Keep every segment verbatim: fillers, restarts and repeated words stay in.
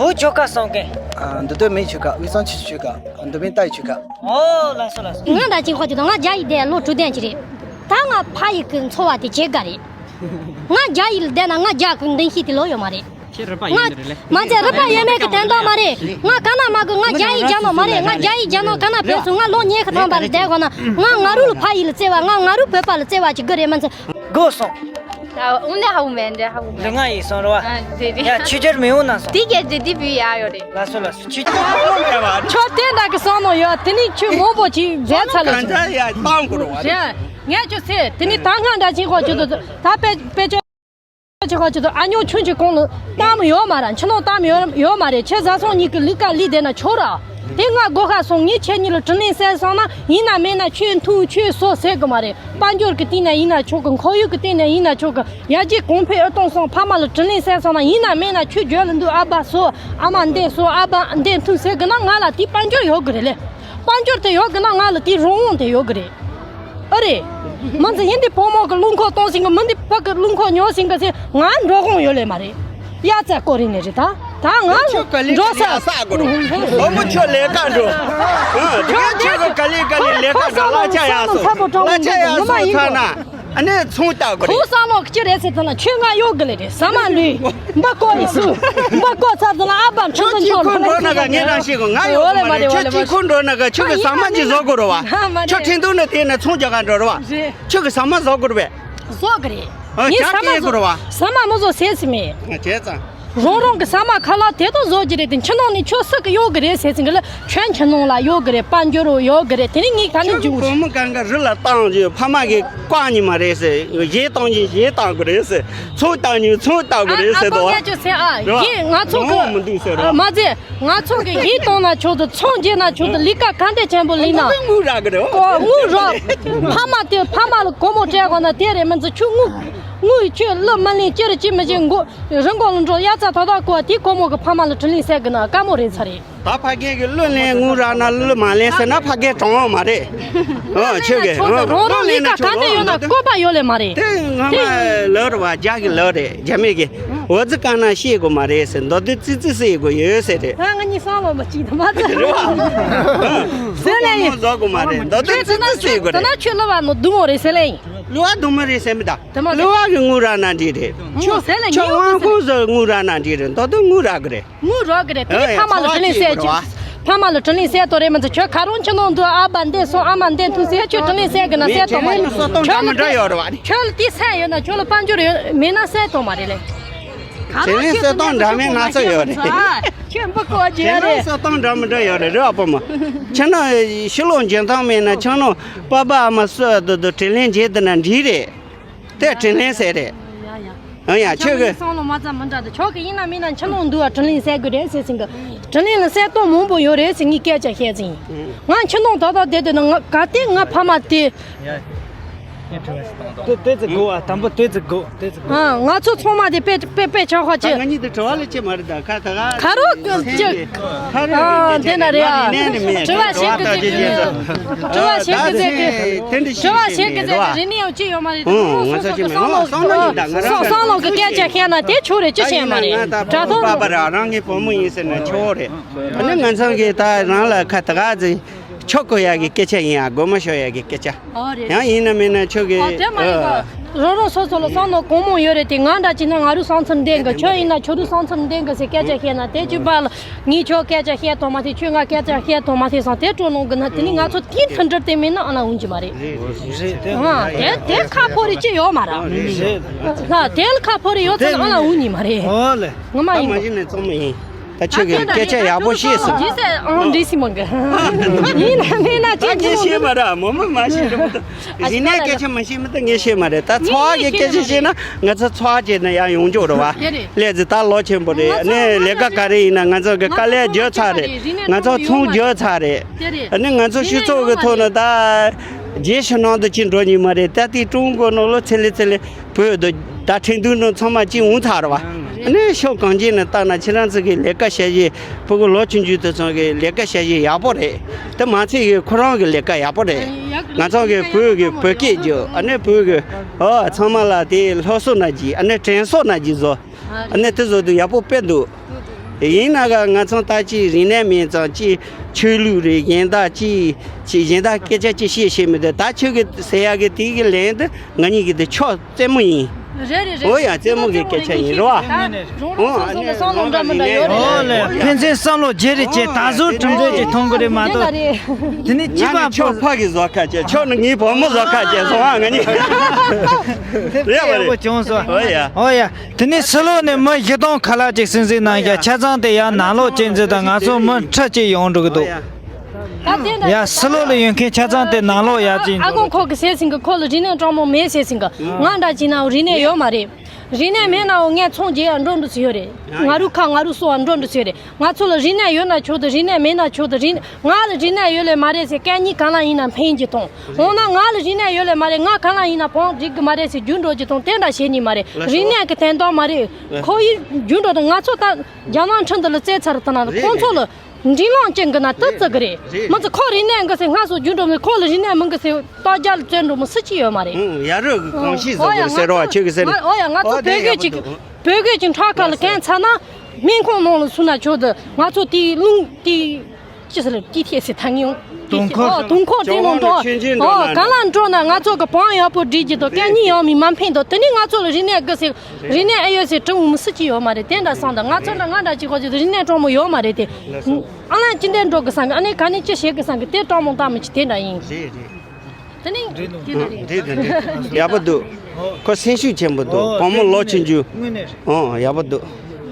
བོད་ཆོལ་ཁ་གསུམ་གི། ཨ། མདོ་སྟོད་མི་ཆོལ་ཁ། དབུས་གཙང་ཆུ་ཆོལ་ཁ། མདོ་སྨད་རྟ་ཡི་ཆོལ་ཁ། ཨོ་ལགས་སོ་ལགས་སོ། ང་འདྲ་ཅིག་ཧོ་ཅིག་དང་ང་རྒྱ་ཡིག་དེ་ལོ་དྲུག་ལྡན་ཅིག་རེད། ད་ང་ཕ་ཡིག་གི་འཚོ་བ་དེ་བྱེད་དགའ་རེད། ང་རྒྱ་ཡིག་ལ་བསྡད་ན་ང་རྒྱ་གི་འདུན་ཤེས་དེ་ལོ་ཡོད་མ་རེད། ཁྱེད་རིག་པ་ཡོད་ནི་རེད་ལེ། ང་མ་ཚད་རིག་པ་ཡོད་མེད་ཀྱི་དོན་དག་མ་རེད། ང་ག་ན་མ་གི་ང་རྒྱ་ཡིག་སྦྱང་ནོ་མ་རེད། ང་རྒྱ་ཡིག་སྦྱང་ནོ་ག་ན་ཕེབས་སོང་། ང་ལོ་ཉི་ཤུ་ཐམ་པ་ལ་བསྡད་དགོས་ན་ང་ང་རུ་ལ་ཕ་ཡིག་ལ་བརྩེ་བ། ང་ང་རུ་བོད་པ་ལ་བརྩེ་བ་ཅིག་དགོས་རེད། མ་ཚད། དགོས་སོང་། ད་འུ་ནས་ཧ་གོ་མེད་འདྲ་ཧ་གོ་མེད། ལུས་ངག་ཡིད་གསུམ་རེད་བ། ཨ། རེད་རེད། ཡ་ཆོས་རྒྱལ་མི་འོང་ན་སོང་། དེ་གས་རེད། དེ་བུ་ཡག་ཡོད་རེད། ལགས་སོ་ལགས་སོ། ཆོས་རྒྱལ་མི་འོང་མེད་བ། ཁྱོད་དེ་འདྲ་གི་བསམ་བློ་ཡོད། དེ་ནི་ཁྱོད་མང་པོ་ཅིག་མཛད་ཚར་ལ་གང་ཆ་ཡ་བཏང་དགོས་རེད་བ། རེད། ངས་ཁྱོད་ཚེ་དེ་ནི་ད་སྔ་འདྲ་ཅིག་ཧོ་ཁྱོད་དོ་ད་དཔེ་དཔེ་ཆ་ཅིག་ཧོ་ཁྱོད་དོ་ཨ་ཉོ་ཆུང་ཆུང་གོང་ལ་གཏམ་ཡོད་མ་ར། ཁྱི་ནང་གཏམ་ཡོད་ཡོད་མ་རེད། ཁྱེད་བཟའ་ཚང་གཉིས་ཀྱི་ལུས་ཀ་ལུས་བསྡད་ན་ཆོག་ར། དེ་ང་སྒོ་ཁ་སོང་ངས་ཁྱེད་གཉིས་ལ་དྲིན་ལན་གསལ་སོང་ན་ཡིན་ན་མིན་ན་ཁྱོད་འཐུང་ཁྱོད་གསོ་ཟེར་གི་མ་རེད། དཔལ་འབྱོར་གི་སྟེང་ནས་ཡིན་ན་ཆོག་གི། ཁོར་ཡུག་གི་སྟེང་ནས་ཡིན་ན་ཆོག་གི། ཡར་རྒྱས་གོང་འཕེལ་ཨེ་གཏོང་སོང་། ཕ་མ་ལ་དྲིན་ལན་གསལ་སོང་ན་ཡིན་ན་མིན་ན་ཁྱོད་རྒྱུད་ལ་འདུག་ཨ་ཕ་གསོ། ཨ་མ་འདི་གསོ། ཨ་ཕ་འདི་འཐུང་ཟེར་གི་ན་ང་ལ་དེ་དཔལ་འབྱོར་ཡོད་གི་རེད་ལེ། དཔལ་འབྱོར་དེ་ཡོད་གི་ན་ང་ལ་དེ་རང་དབང་དེ་ཡོད་གི་རེད། ཨ་རེད། མི་ཚེ་ཡིན་དེ་བུ་མོ་གི་རླུང་འཁོར་གཏོང་ཟིན་གི། མི་འདི་ཕ་གི་རླུང་འཁོར་ཉོ་ཟིན་གི་ཟེར་ང་འགྲོ་དགོངས་ཡོད་ལེ་མ་རེད། ཡ་ཙ་ཀོ་རིན་ནས་རེད་ད། ད་ང་འགྲོ་ས། ཁྱོད་ག་ལེ་ག་ལེ་ཡ་ས་གོ་རོ། བུ་མོ་ཁྱོད་ལས་ཀ་འགྲོ། ཨ། དེ་ག་ཁྱོད་གི་ག་ལེ་ག་ལེ་ལས་ཀ་འགྲོ། གླ་ཆ་ཡག་སོང་། གླ་ཆ་ཡག་སོང་ཚར་ན་ཨ་ནི་ཚོང་བལྟ་དགོས་རེད། ཁོ་བསམ་བློ་ཅི་རེད་ཟེར་ཙམ་ན་ཁྱོད་ང་གཡོག་གི་ལེ་རེད། ཟ་མ་ལུས་འབའ་ཀོ་ཡི་སུ་འབའ་ཀོ་ཚར་ཙམ་ན་ཨ་ཕ་ཁྱོད་ཁྲིན་ཏུ་ཅི་ཁོ་འགྲོ་ན་ག་ངས་རང་ཤེས་གོ། ང་ཡོད་གོ་མ་རེད། ཁྱོད་ཅི་ཁོ་འགྲོ་ན་ག་ཁྱོད་གི་ཟ་མ་ཅི་བཟོ་དགོས་རེད་བ། ཁྱོད་ཁྲིན་ཏུ་ནས་དེ་ནས་ཚོང་རྒྱག་ག་འགྲོ་རེད་བ། ཁྱོད་གི་ཟ་མ་བཟོ་དགོས་རེད་བས། བཟོ་གི་རེད། ཨ། ངས་ཟ་མ་བཟོ། ཟ་མ་མ་བཟོ་ཟེར་སི་མེད། བྱས་ཙང་། རང་རང་གི་ཟ་མ་ཁ་ལག་དེ་དག་བཟོ་གི་རེད་དེ། ཁྱི་ནང་ནས་ཁྱོད་སུ་གི་གཡོག་གི་རེད་ཟེར་ཟིན་གི་ལ། ཁྱོད་ཁྱི་ནང་ལ་གཡོག་གི་རེད། དཔལ་འབྱོར་རུ་གཡོག་གི་རེད། དེ་ནི་ངས་ག་ནས་འཇུག་རེད། བུ་མོ་གང་ག་རི་ལ་བཏང་རྗེས་ཕ་མ་གི་བཀག་ཉི་མ་རེད་ཟེར། གཞས་བཏང་རྗེས་གཞས་བཏང་དགོས་རེད་ཟེར། ཚོང་བཏང་ཉི་ཚོང་བཏང་དགོས་རེད་ཟེར་དོ། ཨ་ཁོ་ངས་ཁྱོད་ཟེར་ཨ། རེད་བ། ཡིན་ང་ཚོ་གི་རང་དབང་མི་འདུག་ཟེར་རེད་བ། མ་ཟད། ང་ཚོ་གི་ཡིད་གཏོང་ན་ཆོག་ཏུ་ཚོང་རྒྱག་ན་ཆོག་ཏུ་ལས་ཀ་ག་འདྲ་ཆེན་པོ་ལས་ན། དངུལ་རག་གི་རེད། ཨོ་དངུལ་རག་ཕ་མ་དེ་ཕ་མ་ལ་སྒོར་མོ་སྤྲད་དགོས་ན་དེ་རེད། མི་ཚོ་ཁྱོད་དངུལ་དངུལ་ཁྱོད་གླུ་མ་ལེན་ཅི་རེད་ཅི་མི་བྱེད་མགོ་རི་མགོ་ལ་འགྲོ་ཡ་ཙ་ཐོག་ཐག་གོ་དེ་སྒོར་མོ་གི་ཕ་མ་ལ་དྲིན་ལན་གསལ་གི་ན་དཀའ་མོ་རེད་ཚ་རེད། ད་ཕ་རྒན་གི་གླུ་ལེན་དངུལ་རག་ན་གླུ་མ་ལེན་ཟེར་ན་ཕ་རྒན་གྲོངས་མ་རེད། ཨོ་ཁྱོད་གི་ཨོ་རང་རང་ལས་ཀ་ག་འདྲ་ཡོད་ན་བཀོད་པ་ཡོད་ལེ་མ་རེད། དེ་སྔ་མ་ལོ་རེད་བ། རྒྱ་གི་ལོ་རེད། རྒྱ་མི་གི་འོ་ཙི་དཀར་ནག་ཤེས་དགོས་མ་རེད་ཟེར། མདོ་དོན་ཙི་ཙི་ཟེར་དགོས་ཡོད་ཟེར་རེད། ང་ང་གཉིས་བསམ་བློ་མ་གཅིག་དུ་མ་ཚད། རེད་བ། ཟེར་ལེ་ཡིན། བཟོ་དགོས་མ་རེད། མདོ་དོན་ཙི་ཙི་ཟེར་དགོས་རེད། ད་ན་ཁྱོད་ལོ་བ་ནོ་སྡུག་མོ་རེད་ཟེར་ལེ་ཡིན། ལོ་བ་སྡུག་མོ་རེད་ཟེར་མི་ད། དེ་མ་ལོ་བ་གི་དངུལ་རག་ན་འགྲིག་རེད། ཁྱོད་ཟེར་ལེ་ཁྱོད་ཡིན་དབང་ཁོངས་སུ་དངུལ་རག་ན་འགྲིག་རེད། མདོ་དོན་དངུལ་རག་གི་རེད། དངུལ་རག་གི་རེད། དེ་ནི་ཨེ་ཕ་མ་ལ་དྲིན་ལན་གསལ་ཅིག་ཕ་མ་ལ་དྲིན་ལན་གསལ་དོ་རེད། མི་ཚོ་ཁྱོད་ཁ་རོང་ཁྱི་ནང་འདུག་ཨ་བ་འདི་སོང་ཨ་མ་འདི་འཐུང་ཟེར་ཁྱོད་དྲིན་ལན་གསལ་གི་ན་གསལ་ཐོག་མ་རེད། ཁྱོད་ལ་དེ་ཁྱོད་ལ་དེ་སེམས་ཡོད་ན་ཁྱོད་ལ་དཔལ་འབྱོར་ཡོད་མེད་ན་གསལ་ཐོག་མ་རེད་ལེ། དྲིན་ལན་གསལ་སྟངས་འདྲ་མིན་སྣ་ཚོགས་ཡོད་རེད། ཁྱོད་འབུ་ཀོ་རྒྱལ་རེད། དྲིན་ལན་གསལ་སྟངས་འདྲ་མི་འདྲ་ཡོད་རེད། རེད་བ་བུ་མོ། ཁྱེད་རང་ཕྱི་ལོགས་འཇོན་ཐང་མེད་ན་ཁྱེད་རང་པ་ཕ་ཨ་མ་སུ་ཨ་དུ་དུ་དྲིན་ལན་འཇལ་དུ་ན་འགྲིག་རེད། དེ་དྲིན་ལན་གསལ་རེད། ཡ་ཡ། ཨ་ཡ་ཁྱོད་ཀྱི་བསམ་བློ་མ་ཙམ་མི་འདྲ་དེ་ཁྱོད་ཀྱི་ཡིན་ན་མིན་ན་ཁྱི་ནང་འདུག་བ་དྲིན་ལན་གསལ་དགོས་རེད་ཟེར་ཟིན་གི། དྲིན་ལན་ལ་གསལ་སྟངས་མང་པོ་ཡོད་རེད་ཟེར་ངས་སྐད་ཆ་བཤད་ཟིན། ང་ཁྱི་ནང་ད་ལྟ་བསྡད་དུས་ན་ང་ག་དེ་ང་ཕ་མ་དེ། དེ་དེ་ཙི་གོ་བ་དང་པོ་དེ་ཙི་གོ་དེ་ཙི་གོ་ཨ་ང་ཚོ་ཚང་མ་དེ་དཔེ་དཔེ་དཔེ་ཆ་ཁ་ད་ཅི། ང་གཉིས་དེ་དྲི་བ་ལས་ཅི་མ་རེད་ད་ཁ་ད་ག་ཁ་རོག་གི་ཅི། ཁ་རོག་ཨ་གི་དེ་ན་རེད་ཨ། དྲི་བ་བཤད་གི་ཟེར་གི། དྲི་བ་བཤད་གི་ཟེར་གི། དེ་འདྲ་དྲི་བ་བཤད་གི་ཟེར་གི་རེ་ནི་ཡང་ཅི་ཡོད་མ་རེད། ཨོ་ང་ཚོ་ཅི་མེད། ཨོ་བསམ་བློ་ཡིན་ད་ང་རང་བསམ་བློ་གི་སྐད་ཆ་བཤད་ན་དེ་ཆོག་རེད་ཅི་བཤད་མ་རེད། དྲ་ཐོག་པ་པ་ར་རང་གི་བུ་མོ་ཡིན་ཟེར་ན་ཆོག་རེད། ཨ་ནི་ང་ཚང་གི་ད་རང་ལ་ཁ་ད་ག་ཟེ་ཆོག་གོ་ཡ་གི་སྐད་ཆ་ཡིན་ཡ་དགོད་མོ་ཤོར་ཡ་གི་སྐད་ཆ། ཨོ་རེད། ཡང་ཡིན་ན་མིན་ན་ཁྱོད་ཀྱི་ཨ་དེ་མ་ཡིན་པ། རོ་རོ་སོ་སོ་ལ་བསམ་བློ་གང་མང་ཡོད་རེད་དེ། ང་འདྲ་ཅིག་ན་ང་རུ་བསམ་ཚུལ་འདེང་གི། ཁྱོད་ཡིན་ན་ཁྱོད་རུ་བསམ་ཚུལ་འདེང་གི་ཟེར་སྐད་ཆ་བཤད་ན་དེ་ཅིག་པ་ལ་ངས་ཁྱོད་སྐད་ཆ་བཤད་ཐོག་མ་དེ་ཁྱོད་ང་སྐད་ཆ་བཤད་ཐོག་མ་དེ་སང་དེ་སྤྲོ་ལོང་གི་ན་དེ་ནི་ང་ཚོ་དེའི་མཐུན་སྒྲིལ་དེ་མེད་ན་ཨ་ན་འོང་གི་མ་རེད། རེད་དེ། ཨ་དེ་དེ་ཁ་ཕོ་རེ་ཅི་ཡོད་མ་ར། རེད། ཨ་དེ་ལ་ཁ་ཕོ་རེ་ཡོད་ཚད་ཨ་ན་འོང་གི་མ་རེད། ཨོ་ལེ། ངོ་མ་ད་ཡིན་མ་གི། གཞི་ནས་བཙོང་མ་ཡིན། ད་ཁྱོད་ཀྱིས་སྐད་ཆ་ཡག་པོ་བཤད་སོང་། ཇི་སྲིད་ཨང་འདྲི་སྲིད་མང་གི། ཡིན་ན་མིན་ན་ཅི་ད་ངས་ཤེས་མ་ར་མོ་མོ་མ་ཤེས་ར་མོ་ད། གཞི་ནས་སྐད་ཆ་མ་ཤེས་མི་ད་ངས་ཤེས་མ་རེད། ད་ཚོགས་ཀྱི་སྐད་ཆ་ཤེས་ན་ང་ཚོ་ཚོགས་བྱས་ན་ཡང་ཡོང་འཇོག་རེད་བ། དེ་རེད། ལས་ཟི་ད་ལོ་ཆེན་པོ་རེད། ཨ་ནི་ལས་ཀ་ག་རེ་ཡིན་ན་ང་ཚོ་གི་དཀའ་ལས་བརྒྱབ་ཚར་རེད། ང་ཚོ་ཚོང་བརྒྱབ་ཚར་རེད། དེ་རེད། ཨ་ནི་ང་ཚོ་སྤྱི་ཚོགས་ཀྱི་ཐོག་ནས་ད་རྗེས་ཕྱི་ནང་དུ་ཅི་འགྲོ་ཉི་མ་རེད། ད་དེ་ཀྲུང་གོ་ནང་ལོ་ཚེ་ལེ་ཚེ་ལེ། བོད་དུ་ད་ཁྲིན་ཏུའུ་ནང་ཚང་མ་ཅི་འོང་ཚར་བ། ཨ་ནི་ཕྱོགས་གང་ཅི་ནས་བལྟས་ན་ཁྱེད་རང་ཚོ་གི་ལས་ཀ་བྱ་གཞི་ཕྲུ་གུ་ལོ་ཆུང་ཆུང་དེ་ཚོ་གི་ལས་ཀ་བྱ་གཞི་ཡག་པོ་རེད། དེ་མ་ཚད་གི་ཁོ་རང་གི་ལས་ཀ་ཡག་པོ་རེད། ང་ཚོ་གི་བོད་གི་བོད་སྐད་རྒྱུ་ཨ་ནི་བོད་གི་ཨོ་ཚང་མ་ལ་དེ་སློབ་གསོ་ན་གི་ཨ་ནི་དྲན་གསོ་ན་གི་བཟོ་ཨ་ནི་དེ་བཟོ་དུས་ཡག་པོ་དཔེ་འདུག་ཡིན་ན་ག་ང་ཚང་ད་ཅི་རིག་གནས་མེད་ཙང་ཅི་ཆོས་ལུགས་རེད། གཞན་དག་ཅི་ཅི་གཞན་དག་སྐད་ཆ་ཅི་བཤད་ཤེས་མི་འདུག་ད་ཁྱོད་ཀྱི་ཟེར་ཡག་གི་དེ་གི་ལན་དུ་ང་གཉིས་ཀྱི་དེ་ཕྱོགས་རྩེད་མོ་ཡིན། རེད་རེད་རེད། འོ་ཡ། རྩེད་མོ་གི་སྐད་ཆ་ཡིན་རེད་བ། རང་རང་སོ་སོ་ལ་བསམ་བློ་འདྲ་མི་འདྲ་ཡོད་རེད། ཨོ་ལེ། ཕན་ཚུན་བསམ་བློ་བརྗེ་རེས་བྱས། ད་གཟོད་གྲུབ་འབྲས་ཅིག་མཐོང་གི་རེད་མ་གཏོགས། དེ་ནི་གཅིག་པ་ཕོ། ཕ་གི་བཟོ་ཁ་བྱས། ཁྱོད་ནི་ངའི་བུ་མོ་བཟོ་ཁ་བྱས་སོང་ཨ། ང་གཉིས་དེ་རེད་བ་ཡག་པོ་རེད། བྱུང་སོང་། ཨོ་ཡ། ཨོ་ཡ། དེ་ནས་ཕྱི་ལོགས་ནས་མི་བཞི་སྟོང་ཁ་ལག་ཅིག་གསན་གཟིགས་གནང་ཤག་ཆ་ཚང་དེ་ཡར་ནང་ལོགས་ཅིག་འཛུལ་དང་། ང་ཚོ་མི་ཁྲི་གཅིག་ཡོང་འགྲོ་གི་འདུག་ཡ། ད་དེ་འདྲ་ཡ། ཕྱི་ལོགས་ལ་ཡོད་མཁན་ཆ་ཚང་དེ་ནང་ལོགས་ཡར་ཅིག་ཨ་འཛུལ། ཁོང་ཁོག་གི་ཟས་ཟིན་གི། ཁོ་ལ་རིག་གནས་སྤྲང་མོ་མེད་ཟེར་ཟིན་གི། ང་འདྲ་ཅིག་ན་རིག་གནས་ཡོད་མ་རེད། རིག་གནས་མེད་ནའོ་ངས་ཚོང་རྒྱག་ཡ་འགྲོ་འགྲོ་ཚུལ་ཡོད་རེད། ང་རུ་ཁ་ང་རུ་སོ་བ་འགྲོ་འགྲོ་ཚུལ་རེད། ང་ཚོ་ལ་རིག་གནས་ཡོད་ན་ཆོག་ཏུ། རིག་གནས་མེད་ན་ཆོག་ཏུ། རིག་ང་ལ་རིག་གནས་ཡོད་ལེ་མ་རེད་ཟེར་སྐད་གཉིས་གང་ལ་ཡིན་ན་འཕེན་གྱི་དང་། འོ་ན་ང་ལ་རིག་གནས་ཡོད་ལེ་མ་རེད། ང་གང་ལ་ཡིན་ན་བང་སྒྲིག་གི་མ་རེད་ཟེར་རྒྱུ་འགྲོ་གྱི་དང་། དེ་འདྲ་བྱེད་ཉི་མ་རེད། རིག་གནས་ཀྱི་དོན་དག་མ་རེད། ཁོ་ཡི་རྒྱུ་འགྲོ་དང་། ང་ཚོ་ད་རྒྱ་ནག་ཁྲིམས་འདི་ལ་རྩེད་ཚར་ད་ན། རེད་ཁོང་ཚོ་ལ་འབྲི་ལང་ཅན་གི་ན་དུ་བརྩི་གི་རེད། རེད། མི་ཚོ་ཁོ་རིག་གནས་འགི་ཟེར་སྔ་སོ་རྒྱུ་འགྲོ་མི། ཁོ་ལ་རིག་གནས་མི་འགི་ཟེར་ལྟ་རྒྱ་ལ་བཙན་འགྲོ་མི་སུ་གཅིག་ཡོད་མ་རེད། ཡ་རུ་གི་གོམས་གཤིས་བཟོ་དགོས་ཟེར་རོ། ཁྱོད་ཀྱི་ཟེར། ཨོ་ཡ། ང་ཚོ་བོད་སྐད་ཅིག་བོད་སྐད་ཅིག་ཁྲག་ཁ་ལ་གན་ཚ་ན། སྨན་ཁང་ནང་ལ་སུ་ན་ཆོག་ཏུ། ང་ཚོ་དེའི་རླུང་དེ་ཅི་ཟེར། ཅི་ཐེ་སི་ཐང་ཡོང་། དུང་ཁོ། ཨོ་དུང་ཁོ་དེ་ནང་དུ། ཨོ་ག་ལ་འགྲོ་ན་ང་ཚོ་གི་བང་ཡག་པོ་སྒྲིག་གི་དང་། སྐད་གཉིས་ཡང་མི་མ་འཕེན་དང་། དེ་ནི་ང་ཚོ་ལ་རིག་གནས་དགོས་ཟེར། རིག་གནས་ཨེ་ཡོད་ཟེར་དྲི་འུ་མི་སུ་གཅིག་ཡོད་མ་རེད། དེ་འདྲ་སང་དང་། ང་ཚོ་འདྲ་ང་འདྲ་ཅིག་ཁོ་ཅིག་རིག་གནས་སྤྲང་མོ་ཡོད་མ་རེད་དེ། ཨ་ལ་ཅི་འདྲ་འགྲོ་གི་སང་གི། ཨ་ནི་ག་ནས་ཅི་བྱེད་གི་སང་གི། དེ་སྤྲང་མོ་ད་མི་ཅི་དེ་འདྲ་ཡིན། རེད་རེད། དེ་ནི་རེད་འདུག་དེ་འདྲ་རེད། རེད་འདུག་འདུག་ཡག་པོ་འདུག་ཁོ་སེམས་ཤུགས་ཆེན་པོ་འདུག་ཨོ་གོང་མོ་ལོ་ཆུང་ཆུང་། དངོས་གནས་རེད། ཨོ་ཡག་པོ་འདུག་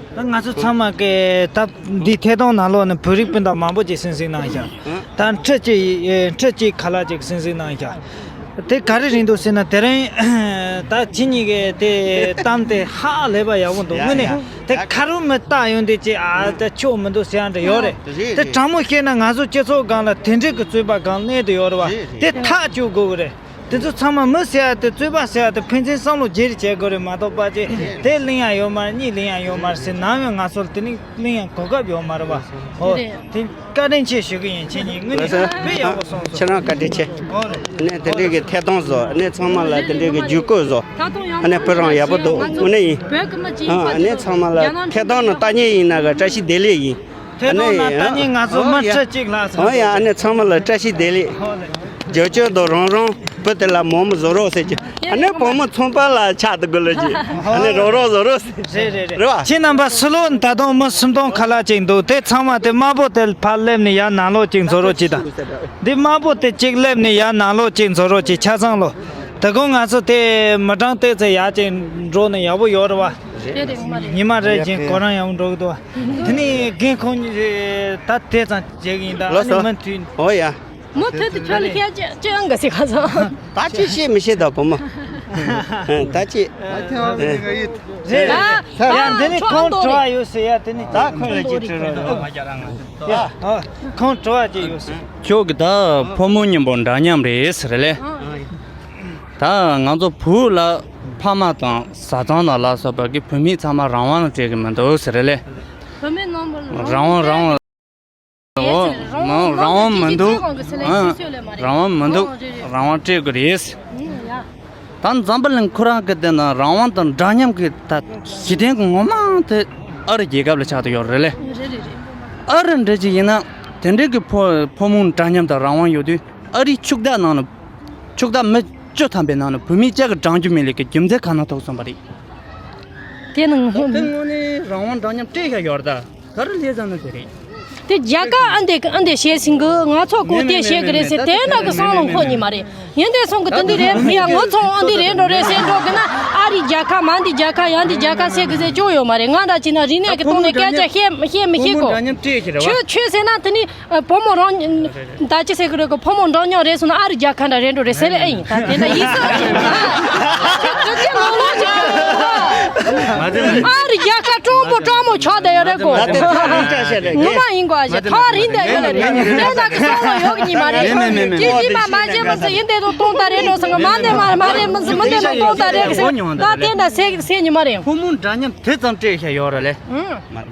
ད་ང་ཚོ་ཚང་མ་གི་ད་འདི་ཐད་གཏོང་ནང་ལོགས་ནས་བོད་རིགས་སྤུན་ཟླ་མང་པོ་ཅིག་གསན་གཟིགས་གནང་ཤག་ད་ཁྲི་གཅིག་ཨེ་ཁྲི་གཅིག་ཁ་ལག་ཅིག་གསན་གཟིགས་གནང་ཤག་དེ་ག་རེ་རེད་འདུག་ཟེར་ན། དེ་རིང་ད་ཁྱེད་གཉིས་ཀྱི་དེ་གཏམ་དེ་ཧ་ལས་པ་ཡག་པོ་འདུག་ཡ་དངོས་གནས། ཡ། དེ་ཁ་རུ་མི་ལྟ་ཡོང་དུས་ཅི་ཨ་དེ་ཆོག་མི་འདུག་ཟེར་ཡང་འདྲ་ཡོད་རེད། རེད་དེ་རེད། དྲང་མོ་བཤད་ན་ང་ཚོ་སྤྱི་ཚོགས་སྒང་ལ་དེ་འདྲས་ཀྱི་རྩོད་པ་སྒང་གནས་དུ་ཡོད་རེད་བ། རེད་རེད། དེ་ཐག་གཅོད་དགོས་ཀྱི་རེད། དེ་ཚོ་ཚང་མ་མི་ཟེར་ཡ་དེ། རྩོད་པ་ཟེར་ཡ་དེ་ཕན་ཚུན་བསམ་བློ་བརྗེ་རེས་བྱེད་དགོས་རེད་མ་གཏོགས། པ་ཅེ་དེ་གླེང་ཡ་ཡོད་མ་རེད། གཉིས་གླེང་ཡ་ཡོད་མ་རེད་ཟེར་ནམ་ཡང་ང་ཚོ་ལ་དེ་ནི་གླེང་ཡ་གོ་སྐབས་ཡོད་མ་རེད་བ། ཨོ། རེད། དེ་བཀའ་དྲིན་ཆེ་ཞུ་གི་ཡིན། ཁྱེད་གཉིས་དངོས་གནས་དཔེ་ཡག་པོ་གསུངས་སོང་། ཁྱེད་རང་བཀའ་དྲིན་ཆེ། ཨོ་ལེ། ཨ་ནི་དེ་འདྲའི་གི་ཐད་གཏོང་བཟོ། ཨ་ནི་ཚང་མ་ལ་དེ་འདྲའི་གི་བརྒྱུད་སྐུལ་བཟོ། ཨ་ནི་བུ་རང་ཡག་པོ་འདུག་དངོས་གནས་ཡིན། ཨ་ནི་ཚང་མ་ལ་ཐད་གཏོང་ནང་ལྟ་མཁན་ཡིན་ན་གི་བཀྲ་ཤིས་བདེ་ལེགས་ཡིན། ཐད་གཏོང་ནང་ལྟ་མཁན་ང་ཚོ་མི་ཁྲི་གཅིག་ལྷག་ཙམ། ཨོ་ཡ། ཨ་ནི་ཚང་མ་ལ་བཀྲ་ཤིས་བདེ་ལེགས། ཨོ་ལེ། རྒྱབ་སྐྱོར་དང་། རང་རང་བུ་དེ་ལ་མོ་མོ་བཟོ་རོགས་ཟེར་གྱི། ཨ་ནི་བུ་མོ་ཚོང་པ་ལ་ཆགས་དུ་དགོས་ལོ་གྱི། ཨ་ནི་རོགས་རོགས་བཟོ་རོགས་ཟེར། རེད་རེད་རེད། རེད་བ། ཁྱེད་རྣམ་པ་ཕྱི་ལོགས་ད་དུང་མི་སུམ་སྟོང་ཁ་ལག་ཅིག་འདུག་དེ་ཚང་མ་དེ་དམར་པོ་དེ་ཕར་སླེབས་ནས་ཡར་ནང་ལོགས་ཅིག་འཛུལ་རོགས་གྱིས་དང་། འདི་དམར་པོ་དེ་གཅིག་སླེབས་ནས་ཡར་ནང་ལོགས་ཅིག་འཛུལ་རོགས་གྱིས། ཆ་ཚང་ལོ། དེ་གོང་ང་ཚོ་དེ་མི་གྲངས་ཏོག་ཙམ་ཡར་ཅིག་འགྲོ་ནས་ཡག་པོ་ཡོད་རེད་བ། རེད་རེད། ངོ་མ་རེད། ཉི་མ་རེ་བཞིན་གོ་རིམ་ཡག་པོ་འགྲོ་གི་འདུག་བ། དེ་ནས་རྒན་ཁོང་གཉིས་ད་དེ་ཙམ་བྱེད་ཀྱི་ཡིན། ད་ཨ་ལོ་ནི་སོ། མུ་མཐུད། ཨོ་ཡ། མུ་མཐུད་དུ་ཁྱོད་ལ་བཤད་ཅི་ཅི་ཡང་ག་ཟིག་ག་ཚོད། ད་ཅི་བཤད་མི་ཤེས་ད་བུ་མོ། ད་ཅི། རེད། ཡ་འདི་ནི་ཁོང་དྲི་བ་ཡོད་ཟེར་ཡ། དེ་ནི་ད་ཁོང་ལ་ཅི་དྲི་རོགས། ཡ་ཁོང་དྲི་བ་ཅི་ཡོད་ཟེར། ཁྱོད་ཀྱི་ད་ཕོ་མོ་མཉམ་པོ་འདྲ་མཉམ་རེད་ཟེར་ལེ། ད་ང་ཚོ་བོད་ལ་ཕ་མ་དང་བཟའ་ཚང་དང་ལ་སོགས་པ་གི་བུད་མེད་ཚང་མ་རང་དབང་སྤྲད་གི་མི་འདུག་ཟེར་ལེ། བུད་མེད་རྣམས་ལ་རང་དབང་། རང་དབང་། ཨོ། རང་དབང་མི་འདུག་ཨ། རང་དབང་མི་འདུག་རང་དབང་སྤྲད་དགོས་རེད། ད་འཛམ་བུ་གླིང་ཁོ་རང་གི་དེ་ན་རང་དབང་དང་འདྲ་མཉམ་གྱི་ད་གཞི་རྟེན་གྱི་ངོ་མ་དེ་ཨ་རི་རྒྱལ་ཁབ་ལ་ཆགས་བསྡད་ཡོད་རེད་ལེ། ཨ་རི་འདྲ་ཅིག་ཡིན་ན་དེ་འདྲའི་གི་ཕོ་ཕོ་མོ་འདྲ་མཉམ་དང་རང་དབང་ཡོད་དུས། ཨ་རིའི་ཕྱུག་བདག་ནང་ལ་ཕྱུག་བདག་མི་བཅུ་ཐམ་པའི་ནང་ལ་བུད་མེད་གཅིག་གི་གྲངས་རྒྱུ་མེད་ལེ་གི་རྒྱུ་མཚན་ག་ན་ཐུག་སོང་བ་རེད། དེ་ནི་ངོ་དེ་དངོས་གནས་རང་དབང་འདྲ་མཉམ་སྤྲད་ཡ་ཡོད་རེད་ད། ག་རེ་ལས་ཙམ་ན་དེ་རེད། དེ་རྒྱལ་ཁབ་ཨ་འདི་ཨ་འདི་བྱས་ཟིན་གི། ང་ཚོ་གོ་དེ་བྱེད་གི་རེད་ཟེར་དེ་འདྲ་གི་བསམ་བློ་འཁོར་ཉི་མ་རེད། ཡིན་དེ་སོང་གི་དེ་འདི་རེད། ཡ་ངོ་ཚོང་ཨ་འདི་རེད་འགྲོ་རེད་ཟེར་འགྲོ་གི་ན། ཨ་རི་རྒྱལ་ཁབ་མ་འདི་རྒྱལ་ཁབ་ཡང་འདི་རྒྱལ་ཁབ་ཟེར་གི་ཟེར་ཅོ་ཡོད་མ་རེད། ང་འདྲ་ཅིག་ན་རིག་གནས་ཀྱི་ཐོག་ནས་སྐད་ཆ་བཤད་བཤད་མི་ཤེས་གོ། ཆོས་ཆོས་ཟེར་ན་དེ་ནི་བུ་མོ་རང་ད་ཅི་ཟེར་གི་རེད་གོ། བུ་མོ་འདྲ་མཉམ་རེད་སོང་ན་ཨ་རི་རྒྱལ་ཁབ་འདྲ་རེད་འགྲོ་རེད་ཟེར་ཨེ་ཡིན། ད་དེ་འདྲ་ཡིན་ས་ཨེ་ཡིན། ཨ་རི་རྒྱལ་ཁབ་སྤྲང་པོ་སྤྲང་མོ་ཆགས་བསྡད་ཡོད་རེད་གོ། ངོ་མ་ཡིན་གོ། ཨ་ཞེ་ཐག་རིང་བསྡད་ཡོད་རེད། དེ་འདྲ་གི་བསམ་བློ་ཡོད་གི་ཉི་མ་རེད། ཅི་ཅི་མ་མ་བྱེད་མི་སྲིད། ཡིན་དེ་དུ་གཏོང་ད་རེད་འགྲོ་སོང་གི། མ་འདི་མ་མ་རེད་མི་སྲིད། མི་འདི་དུ་གཏོང་ད་རེད་གི་ཟེར། ད་དེ་འདྲ་ཟེར་ཟེར་ཉི་མ་རེད། ཕོ་མོ་འདྲ་མཉམ་དེ་ཙམ་སྤྲད་བཞག་ཡོད་རེད་ལེ།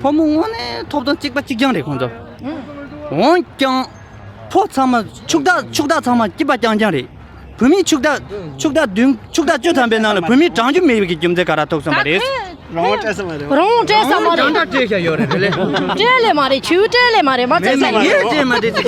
ཕོ་མོ་དངོས་གནས་ཐོབ་ཐང་གཅིག་པ་གཅིག་རྐྱང་རེད་ཁོང་ཚོ། འོན་ཀྱང་། ཕོ་ཚང་མ་ཕྱུག་བདག་ཕྱུག་བདག་ཚང་མ་སྐྱིད་པ་རྐྱང་རྐྱང་རེད། བུད་མེད་ཕྱུག་བདག་ཕྱུག་བདག་བདུན་ཕྱུག་བདག་བཅུ་ཐམ་པའི་ནང་ལ་བུད་མེད་གྲངས་རྒྱུ་མེད་པའི་རྒྱུ་མཚན་ག་རེ་ཐུག་སོང་བ་རེད། ད་ཁོས་ རང་དབང་སྤྲད་ས་མ་རེད། རང་དབང་སྤྲད་ས་མ་རེད། རང་དབང་སྤྲད་ཤག་ཡོད་རེད་རེད། སྤྲད་ལེ་མ་རེད། ཆུ་སྤྲད་ལེ་མ་རེད། མ་ཚད་ས་ཡོད། ངས་སྤྲད་མ་རེད་ཅིག་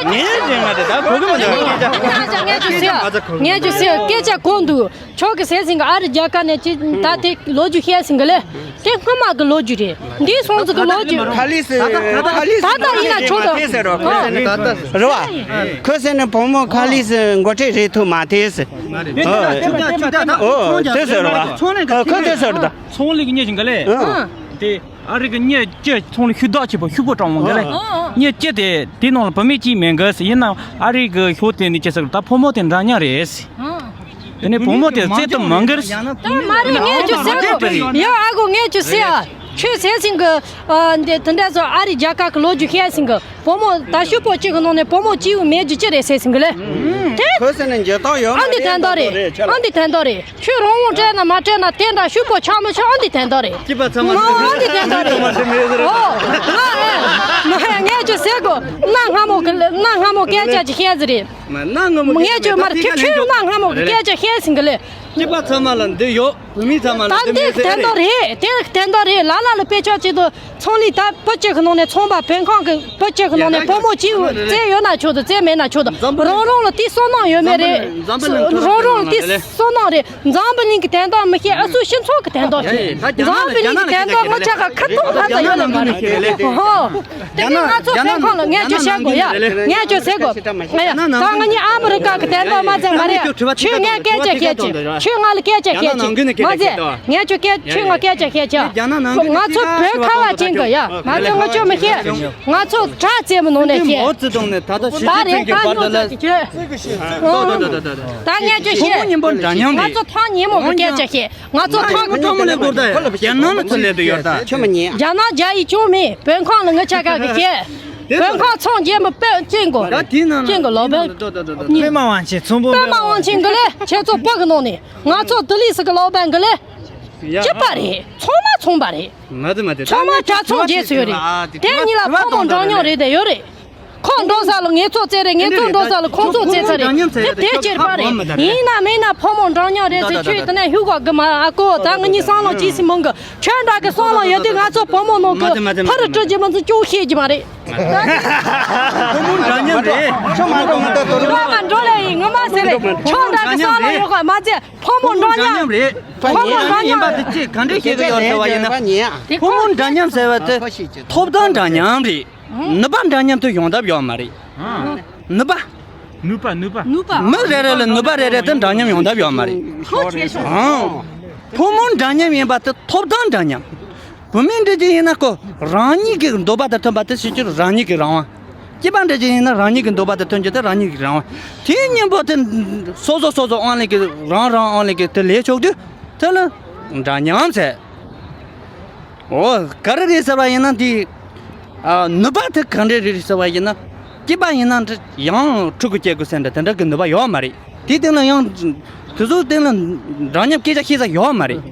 ངས་སྤྲད་མ་རེད། ད་གོ་གི་མ་འདུག་ངས་ཅིག་ཟེར། ངས་ཅིག་ཟེར། སྐད་ཆ་གོ་འདུག་ཁྱོད་ཀྱི་ཟེར་ཟིན་གི་ཨ་རི་རྒྱལ་ཁབ་ནས་ཅི་ད་དེ་ལོ་རྒྱུས་བཤད་ཟིན་གི་ལེ། དེ་སྔ་མ་གི་ལོ་རྒྱུས་རེད། འདི་སོང་ཟིག་གི་ལོ་རྒྱུས། ཁ་ལིས་ཁ་ལིས་ད་ལྟ་ཡིན་ན་ཆོག་ད། རེད་བ། ཁོས་ཟེར་ནས་བུ་མོ་ཁ་ལིས་འགོ་ཁྲིད་རེད་ཐུབ་མ་ཐེ་ཟེར། ཨོ་དེ་ཟེར་བ། ཁོས་དེ་ཟེར་ད། ཚོང་ལས་ཀྱི་གཉེར་ཞིང་གི་ལེ། ཨ། དེ་ཨ་རི་གི་གཉེར་ཅི་ཚོང་ལས་ཤུགས་དག་ཆེ་པོ་ཤུགས་པོ་དྲང་བོ་གི་ལེ། ཨ། གཉེར་ཅི་དེ་དེ་ནང་ལ་བུད་མེད་ཅིག་མེད་གི་ཟེར། ཡིན་ན་ཨ་རི་གི་ཤོག་དེ་ནི་ཅི་ཟེར་ད་བུ་མོ་དེ་འདྲ་ཉག་རེད་ཟེར། ཨ། དེ་ནས་བུ་མོ་དེ་བཙལ་དུ་མང་གི་རེད། ད་མ་རེད། ངས་ཅི་ཟེར་གོ་ཡ་ཨ་གོ་ངས་ཅི་ཟེར་ཡ། ཁྱོད་ཟེར་ཟིན་གི། ཨ། འདི་དེ་འདྲ་ཚོ་ཨ་རི་རྒྱལ་ཁབ་གི་ལོ་རྒྱུས་བཤད་ཟིན་གི། བུ་མོ་ད་ཤུགས་པོ་གཅིག་གི་ནང་ནས་བུ་མོ་གཅིག་མེད་རྒྱུ་ཅི་རེད་ཟེར་ཟིན་གི་ལེ། དེ་ཁོས་ཟེར་ནས་འཇོན་ཐང་ཡོད་མ་ཨ་འདི་རེད། དན་ད་རེད། ཨ་འདི་དན་ད་རེད། ཁྱོད་རང་དབང་སྤྲད་ན་མ་སྤྲད་ན་དེ་འདྲ་ཤུགས་པོ་ཆགས་མི་ཆགས་ཨ་འདི་དན་ད་རེད། སྐྱིད་པ་ཚང་མ་ཨ་འདི་དན་ད་རེད། ཨོ། ང་ཨེ། ང་ངས་ཅི་ཟེར་གོ། གནའ་སྔ་མོ་གི་གནའ་སྔ་མོ་སྐད་ཆ་ཅིག་བཤད་ཟིན་རེད། མ་གནའ་སྔ་མོ་ངས་ཅི་མ་རེད། ཁྱོད་ཁྱོད་གནའ་སྔ་མོ་གི་སྐད་ཆ་བཤད་ཟིན་གི་ལེ། སྐྱིད་པ་ཚང་མ་ལ་འདི་ཡོད། བུད་མེད་ཚང་མ་ལ་ད་འདི་འདི་མེད་ཟེར་དན་ད་རེད། དེ་དན་ད་རེད། ལ་ལ་ལ་དཔེ་ཆ་གཅིག་ཏུ་ཚོང་ལས་ད་བུ་གཅིག་གི་ནང་ནས་ཚོང་པ་བོད་ཁང་གི་བུ་གཅིག་གི་ནང་ནས་བུ་མོ་གཅིག་བཙལ་ཡོད་ན་ཆོག་ཏུ་བཙལ་མེད་ན་ཆོག་ཏུ་རང་རང་ལ་དེ་བསོད་ནམས་ཡོད་མེད་རེད། རང་རང་ལ་དེ་བསོད་ནམས་རེད། འཛམ་བུ་གླིང་གི་དན་ད་མི་ཤེས་ཨ་སུ་སྤྱི་ཚོགས་ཀྱི་དན་ད་ཤེས། འཛམ་བུ་གླིང་གི་དན་ད་མི་ཆ་ག་ཁ་ཐུག་ཧ་ཙམ་ཡོད་ལ་མ་རེད། ཧོ། དེ་ནི་ང་ཚོ་བོད་ཁང་ལ་ངས་ཅི་བཤད་དགོས་ཡ། ངས་ཅི་ཟེར་དགོས། ང་ཡ་ད་ང་གཉིས་ཨ་མི་རི་ཀ་གི་དན་ད་མ་ཚད་མ་རེད། ཁྱོད་ངས་སྐད་ཆ་བཤད་ཅིག་ཁྱོད་ང་ལ་སྐད་ཆ་བཤད་ཅིག་མ་ཚད། ངས་ཁྱོད་སྐད་ཁྱོད་ང་སྐད་ཆ་བཤད་ཅིག་ང་ཚོ་བོད་ཁ་བ་ཅན་གི་ཡ། ང་ཚོ་ང་ཅོ་མི་ཤེས། ང་ཚོ་དྲག་རྩེད་མོ་ནང་ནས་བཤད། ད་རེད་ད་ཉོ་ཚ་ཅིག་ཁྱོད། ད་ངས་ཅི་བཤད། ང་ཚོ་ཐང་ཉེ་མོ་གི་སྐད་ཆ་བཤད། ང་ཚོ་ཐང་གི་ཐང་མོ་ལས་སྒོར་ད་རྒྱ་ནག་ལ་ཚུར་སླེབས་དུ་ཡོད་ད། ཁྱོད་མ་ཉན། རྒྱ་ནག་རྒྱ་ཡིག་ཅུང་མེད། བོད་ཁང་ལ་ངི་ཆ་ག་གི་བཤད། བོད་ཁང་ཚོང་རྒྱན་པ་དཔེ་ཅན་གོ། ད་དེའི་ནང་ཅན་གོ་ལོ་བོད། པད་མ་དབང་ཆེན་ཚོང་པོ། པད་མ་དབང་ཆེན་གི་ལེ། ཁྱེད་ཚོ་བོད་གི་ནང་ནས་ང་ཚོ་ལྡི་ལི་སི་གི་ལོ་བན་གི་ལེ། སྐྱིད་པ་རེད། ཚང་མ་ཚོང་པ་རེད། མ་དེ་མ་དེ་ཚང་མ་གྲྭ་ཚང་རྗེས་སུ་ཡོད་རེད། དེ་གཉིས་ལ་ཕོ་མོ་འདྲ་མཉམ་རེད་དེ་ཡོད་རེད། ཁོ་འགྲོ་ས་ལ་ངེད་ཚོ་རྩེ་རེད། ངེད་ཚོ་འགྲོ་ས་ལ་ཁོང་ཚོ་རྩེ་ཚ་རེད། དེ་དེ་སྐྱེར་པ་རེད། ཡིན་ན་མིན་ན་ཕོ་མོ་འདྲ་མཉམ་རེད་ཟེར། ཁྱོད་དེ་ནས་ཧུ་གོ་གི་མ་ཨ་ཀོ། ད་ང་གཉིས་སང་ལོ་ཅི་སི་མང་གི། ཁྱོད་འདྲ་གི་སང་ལོ་ཡོད་དུས་ང་ཚོ་ཕོ་མོ་ནང་གི་ཕ་རུ་སྤྲོད་ཀྱི་མི་ཚོ་ཅུང་ཤེས་ཀྱི་མ་རེད། ཕོ་མོ་འདྲ་མཉམ་རེད། ཁྱོད་མ་འགྲོ་མ་ད་དོ་རུ་ང་འགྲོ་ལེ་ཡིན། ངོ་མ་ཟེར་རེད། ཁྱོད་འདྲ་གི་སང་ལོ་ཡོད་ག་མ་ཚད་ཕོ་མོ་འདྲ་མཉམ་རེད། ཕོ་མོ་འདྲ་མཉམ་ཡིན་པ་དེ་ཅི་ག་འདྲས་ཤེས་ཀྱི་ཡོད་ཟེར་བ་ཡིན་ན། ཕོ་མོ་འདྲ་མཉམ་ཟེར་བ་དེ་ཐོབ་ཐང་འདྲ་མཉམ་རེད། ནུས་པ་འདྲ་མཉམ་དུ་ཡོང་ཐབས་ཡོད་མ་རེད། ནུས་པ། ནུས་པ་ནུས་པ། ནུས་པ། མི་རེ་རེ་ལ་ནུས་པ་རེ་རེ་དེ་འདྲ་མཉམ་ཡོང་ཐབས་ཡོད་མ་རེད། ཁོ་ཆེ་ཤོས། ཨང་། ཕོ་མོ་འདྲ་མཉམ་ཡིན་པ་དེ་ཐོབ་ཐང་འདྲ་མཉམ། བུད་མེད་འདྲ་ཅིག་ཡིན་ན་ཁོ་རང་ཉིད་ཀྱི་འདོད་པ་དང་མཐུན་པ་དེ་ཞིག་གྱུར་རང་ཉིད་ཀྱི་རང་དབང་། སྐྱེས་པ་འདྲ་ཅིག་ཡིན་ན་རང་ཉིད་ཀྱི་འདོད་པ་དང་མཐུན་རྒྱུ་དེ་རང་ཉིད་ཀྱི་རང་དབང་། དེའི་སྙིང་པོ་དེ་སོ་སོ་སོ་སོ་ཨང་ལེ་གི་རང་རང་ཨང་ལེ་གི་དེ་ལས་ཆོག་དུས་དེ་ལ་འདྲ་མཉམ་ཟེར། འོ་ག་རེ་རེད་ཟེར་བ་ཡིན་ན་འདི། ཨ། ནུས་པ་དེ་ག་འདྲས་རེད་ཟེར་བ་ཡིན་ན། སྐྱེས་པ་ཡིན་ན་འདྲ་ཡང་ཕྲུ་གུ་སྐྱེ་དགོས་ཟེར་འདྲ་དེ་འདྲ་གི་ནུས་པ་ཡོད་མ་རེད། དེའི་སྟེང་ལ་ཡང་། དེ་ཚོའི་སྟེང་ལ་འདྲ་མཉམ་སྐད་ཆ་བཤད་ས་ཡོད་མ་རེད།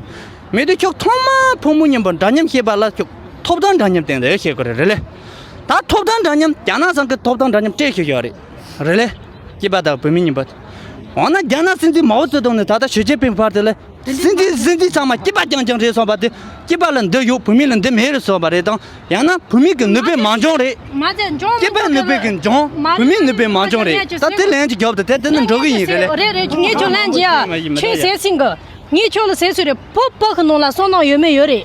མེད་དུས་ཁྱོད་ཐོག་མར་ཕོ་མོ་མཉམ་པོ་འདྲ་མཉམ་བཤད་པ་ལ་ཁྱོད་ཐོབ་ཐང་འདྲ་མཉམ་སྟེང་དུ་བཤད་དགོས་རེད་རེད་ལེ། ད་ཐོབ་ཐང་འདྲ་མཉམ་རྒྱ་ནག་ཚང་གི་ཐོབ་ཐང་འདྲ་མཉམ་སྤྲད་ཤེས་ཡོད་རེད། རེད་ལེ། སྐྱེས་པ་དང་བུད་མེད་གཉིས་པོ། འོ་ན་རྒྱ་ནག་སྲིད་འཛིན་མའོ་ཙེ་ཏུང་ནས་ད་ལྟ་ཞི་ཅིན་ཕིང་བར་དུ་ལ། སྲིད་འཛིན་སྲིད་འཛིན་ཚང་མ་སྐྱེས་པ་རྐྱང་རྐྱང་རེད་སོང་བ་དེ། སྐྱེས་པ་ལ་འདི་ཡོད་བུད་མེད་ལ་འདི་མེད་རེད་སོང་བ་རེད་དང་། ཡང་ན་བུད་མེད་ཀྱི་ནུས་པས་མ་འཇོན་རེད། མ་ཚད་འཇོན་སྐྱེས་པའི་ནུས་པས་ཀྱི་འཇོན། མ་བུད་མེད་ནུས་པས་མ་འཇོན་རེད། ད་དེ་ལན་གྱི་རྒྱབ་ཏུ་དེ་དེ་ནི་འགྲོ་གི་ཡིན་རེད་ལེ། རེད་རེད། ངས་ཁྱོད་ལན་གྱི་ཡ། ཁྱོད་ཟེར་སྲིང་གི། ངས་ཁྱོད་ལ་ཟེར་སྲིད་རེད། བུ་བུ་གི་ནང་ལ་བསོད་ནམས་ཡོད་མེད་ཡོད་རེད།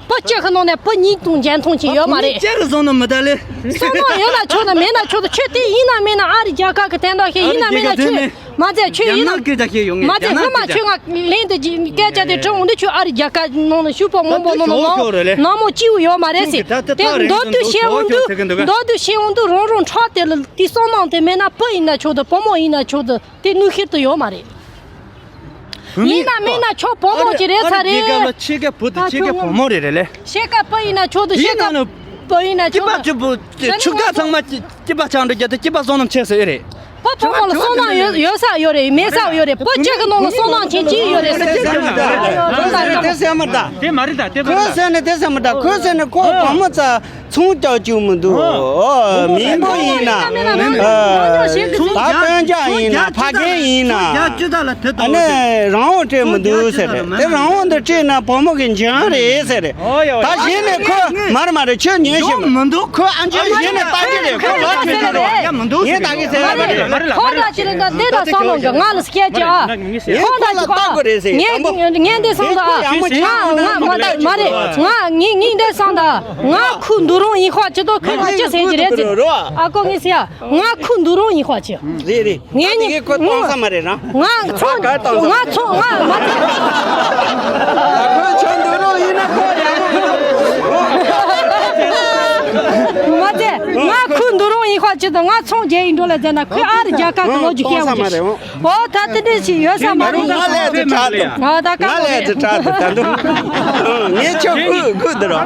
བུ་གཅིག་གི་ནང་ནས་བུ་གཉིས་དང་འཇོན་ཐང་ཅིག་ཡོད་མ་རེད། གཅིག་གི་བསོད་ནམས་མི་ད་ལེ། བསོད་ནམས་ཡོད་ན་ཆོག་ན་མེད་ན་ཆོག་ད་ཁྱོད་དེ་ཡིན་ན་མིན་ན་ཨ་རི་རྒྱལ་ཁབ་ཀྱི་དན་རྟགས་ཤིག་ཡིན་ན་མིན་ན་ཁྱོད་མ་ཚད་ཁྱོད་ཡིན་ན་མ་ཚད་སྔོན་མ་ཁྱོད་ང་ལན་དུ་སྐད་ཆ་དེ་དྲི་འོང་དུས་ཁྱོད་ཨ་རི་རྒྱལ་ཁབ་ནང་ནས་ཤུག་པ་མང་པོ་ནང་ནང་ནང་མོ་སྐྱིད་པོ་ཡོད་མ་རེད་ཟེར། དེ་མདོར་བསྡུས་བཤད་འོང་དུས་མདོར་བསྡུས་བཤད་འོང་དུས་རང་རང་ཕྲག་དེ་ལ་དེ་བསོད་ནམས་དེ་མེད་ན་བུ་ཡིན་ན་ཆོག་ད་བུ་མོ་ཡིན་ན་ཆོག་ད་དེ་གནོད་ཤེས་དུ་ཡོད་མ་རེད། ཡིན་ན་མིན་ན་ཁྱོད་བུ་མོ་ཅིག་རེད་ཚ་རེད། ཕྱེད་ཀ་བུ་དེ་ཕྱེད་ཀ་བུ་མོ་རེད་རེད་ལེ། ཕྱེད་ཀ་བུ་ཡིན་ན་ཆོག་ཏུ་ཕྱེད་ཀ་བུ་ཡིན་ན་ཆོག་ཏུ། སྐྱེས་པ་ཕྱུག་པོ་ཕྱུག་ཀ་ཚང་མ་སྐྱེས་པ་ཆགས་འགྲོ་རྒྱུ་དེ་སྐྱེས་པ་བསོད་ནམས་ཆེ་ཟེར་ཨེ་རེད། བུ་བུ་མོ་ལ་བསོད་ནམས་ཡོད་ཡོད་ས་ཡོད་རེད། མེད་ས་ཡོད་རེད། བུ་གཅིག་གི་ནང་ལ་བསོད་ནམས་ཆེན་གཅིག་ཡོད་རེད་ཟེར། དེ་མ་རེད་ད། དེ་མ་རེད་ད། དེ་མ་རེད་ད། ཁོས་ཟེར་ནས་དེ་ཟེར་མི་ད། ཁོས་ཟེར་ནས་ཁོ་བུ་མོ་ཚ། ཚོང་རྒྱག་རྒྱུ་མི་འདུག་ཨོ། མི་འབོར་ཡིན་ན། ཨ། ད་སྟོན་རྒྱག་ཡིན་ན། ཕ་རྒན་ཡིན་ན། ཨ་ནི་རང་དབང་སྤྲད་མི་འདུག་ཟེར་རེད། དེ་རང་དབང་འདི་སྤྲད་ན་བུ་མོ་གི་འཇོན་རེད་ཟེར་རེད། ད་གཞི་ནས་ཁོ་མར་མ་རེད། ཁྱོད་ཉན་ཤེས་མི་འདུག་ཁོ་ཨ་འཇོན་གཞི་ནས་ལྟ་རྒྱུ་རེད། ཁོ་ལོ་ཆུང་ཆུང་རེད། ངས་ད་གི་ཟེར་ལ་རེད། ཁོ་ད་ཅི་རེད། ད་འདི་ད་བསམ་བློ་འགའ་ང་ལ་སྐད་ཅིག་ཨ། ཁོ་ད་ཅི་གོ་ངས་ངས་འདི་བསམ་ད། ང་ང་མ་རེད། ང་ངས་ངས་འདི་བསམ་ད། ང་ཁུ་འདུག་རུང་ཡིན་ཁོ་ཅི་དོ་ཁོ་ང་ཅི་ཟེར་གྱི་རེད་ཟེར། ཨ་ཁོ་ངས་ཟེར་ཡ། ང་ཁུ་འདུག་རུང་ཡིན་ཁོ་ཅི། རེད་རེད། ངས་ད་ནི་གི་ཁོ་གཏོང་ས་མ་རེད་རང་། ང་ཚོང་ང་ཚོང་ང་མ་ཚོང་། ཁོ་ཆོ་འདུག་རུང་ཡིན་ན་ཁོ་ཡང་། མ་ཚེ་ང་ཁུ་འདུག་རུང་ཡིན་ཁོ་ཅི་དོ། ང་ཚོང་རྒྱག་ཡིན་འགྲོ་ལ་ཟེར་ན་ཁོས་ཨ་རི་རྒྱ་གར་གི་ལོ་རྒྱུས་བཤད་འོང་ཅི། ཨོ་ད་དེ་འདྲ་ཞིག་ཡོད་ས་མ་རེད། ང་ལས་དེ་དྲག་འདུག་ཨ་ད་ང་ལས་དེ་དྲག་འདུག་ད་འདུག་ངས་ཁྱོད་ཁུ་ཁུ་འདི་རོ།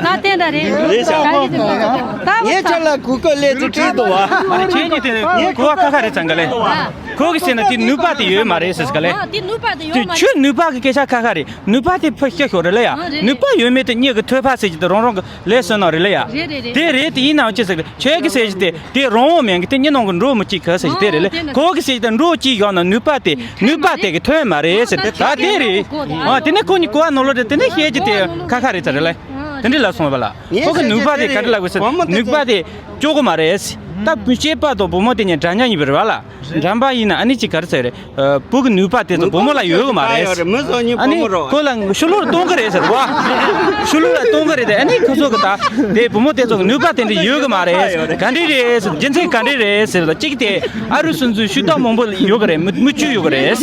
ད་དེ་འདྲ་རེད། རེད་ཤག་ད་ངས་ཁྱོད་ལ་གུས་བཀུར་ལས་དེ་བྲིས་འདུག་བ། ཁྱེད་ཀྱིས་དེ་གོ་བ་ཁ་ཁ་རེད་ཙང་ག་ལེ། ཁོ་གིས་ཟེར་ན་དེ་ནུས་པ་དེ་ཡོད་མ་རེད་ཟེར་ག་ལེ། ཨ་དེ་ནུས་པ་དེ་ཡོད་མ་རེད། ཁྱོད་ནུས་པ་གི་སྐད་ཆ་ཁ་ཁ་རེད། ནུས་པ་དེ་ཕར་བཤད་ཤོག་རེད་ལ་ཡ། ཨ་རེད་ནུས་པ་ཡོད་མེད་དེ་མྱི་གི་ཐོད་པ་ཟེར་གྱི་དེ་རང་རང་གི་ལས་བསོད་ནམས་རེད་ལ་ཡ། རེད་རེད་རེད། དེ་རེད། དེ་ཡིན་ནའང་ཅི་ཟེར་གི་ཁྱོད་ཀྱིས་ཟེར་གྱི་དེ་དེ་རང་དབང་མེད་གི་དེ་མྱི་ནང་གི་འགྲོ་མི་གཅིག་གི་ཟེར་གྱི་དེ་རེད་ལ། ཨ་དེ་ན་ཁོ་གིས་ཟེར་གྱི་དེ་འགྲོ་གཅིག་ཡོང་ན་ནུས་པ་དེ་ནུས་པ་དེ་གི་ཐོན་མ་རེད་ཟེར་དེ་ད་དེ་རེད། ཨ་དེ་ནས་ཁོ་གཉིས་གོ་བ་ནོར་ལོ་དེ་དེ་ནས་བཤད་ཀྱི་དེ་ཁ་ཁ་རེད་ཚ་རེད་ལ། དེ་འདྲ་ལ་སོང་བ་ལ་ཁོ་གི་ནུས་པ་དེ་ག་རེ་ལབ་དགོས་ཟེར་ནུས་པ་དེ་སྐྱོ་གི་མ་རེད། ད་སྐྱེས་པ་དང་བུ་མོ་དེ་གཉིས་འདྲ་མཉམ་ཡིན་པ་རེད་བ་ལ། འགྲམ་པ་ཡིན་ན་ཨ་ནི་ཅིག་ག་རེ་ཟེར་རེད། བུ་གི་ནུས་པ་དེ་ཚོ་བུ་མོ་ལ་ཡོད་གི་མ་རེད། ཨ་ནི་ཁོ་ལ་ཤུ་ལུ་ལ་གཏོང་གི་རེད་ཟེར་བ། ཤུ་ལུ་ལ་གཏོང་གི་རེད་དེ། ཨ་ནི་ཁོ་ཚོ་གི་ད་དེ་བུ་མོ་དེ་ཚོ་གི་ནུས་པ་དེ་འདྲ་ཡོད་གི་མ་རེད། ག་འདྲ་རེད་ཟེར། རྒྱུ་མཚན་ག་འདྲ་རེད་ཟེར་ད་གཅིག་དེ་ཨ་རུ་སུན་ཚུན་ཤུ་དག་མང་པོ་ཡོད་གི་རེད། མི་མི་བཅུ་ཡོད་གི་རེད།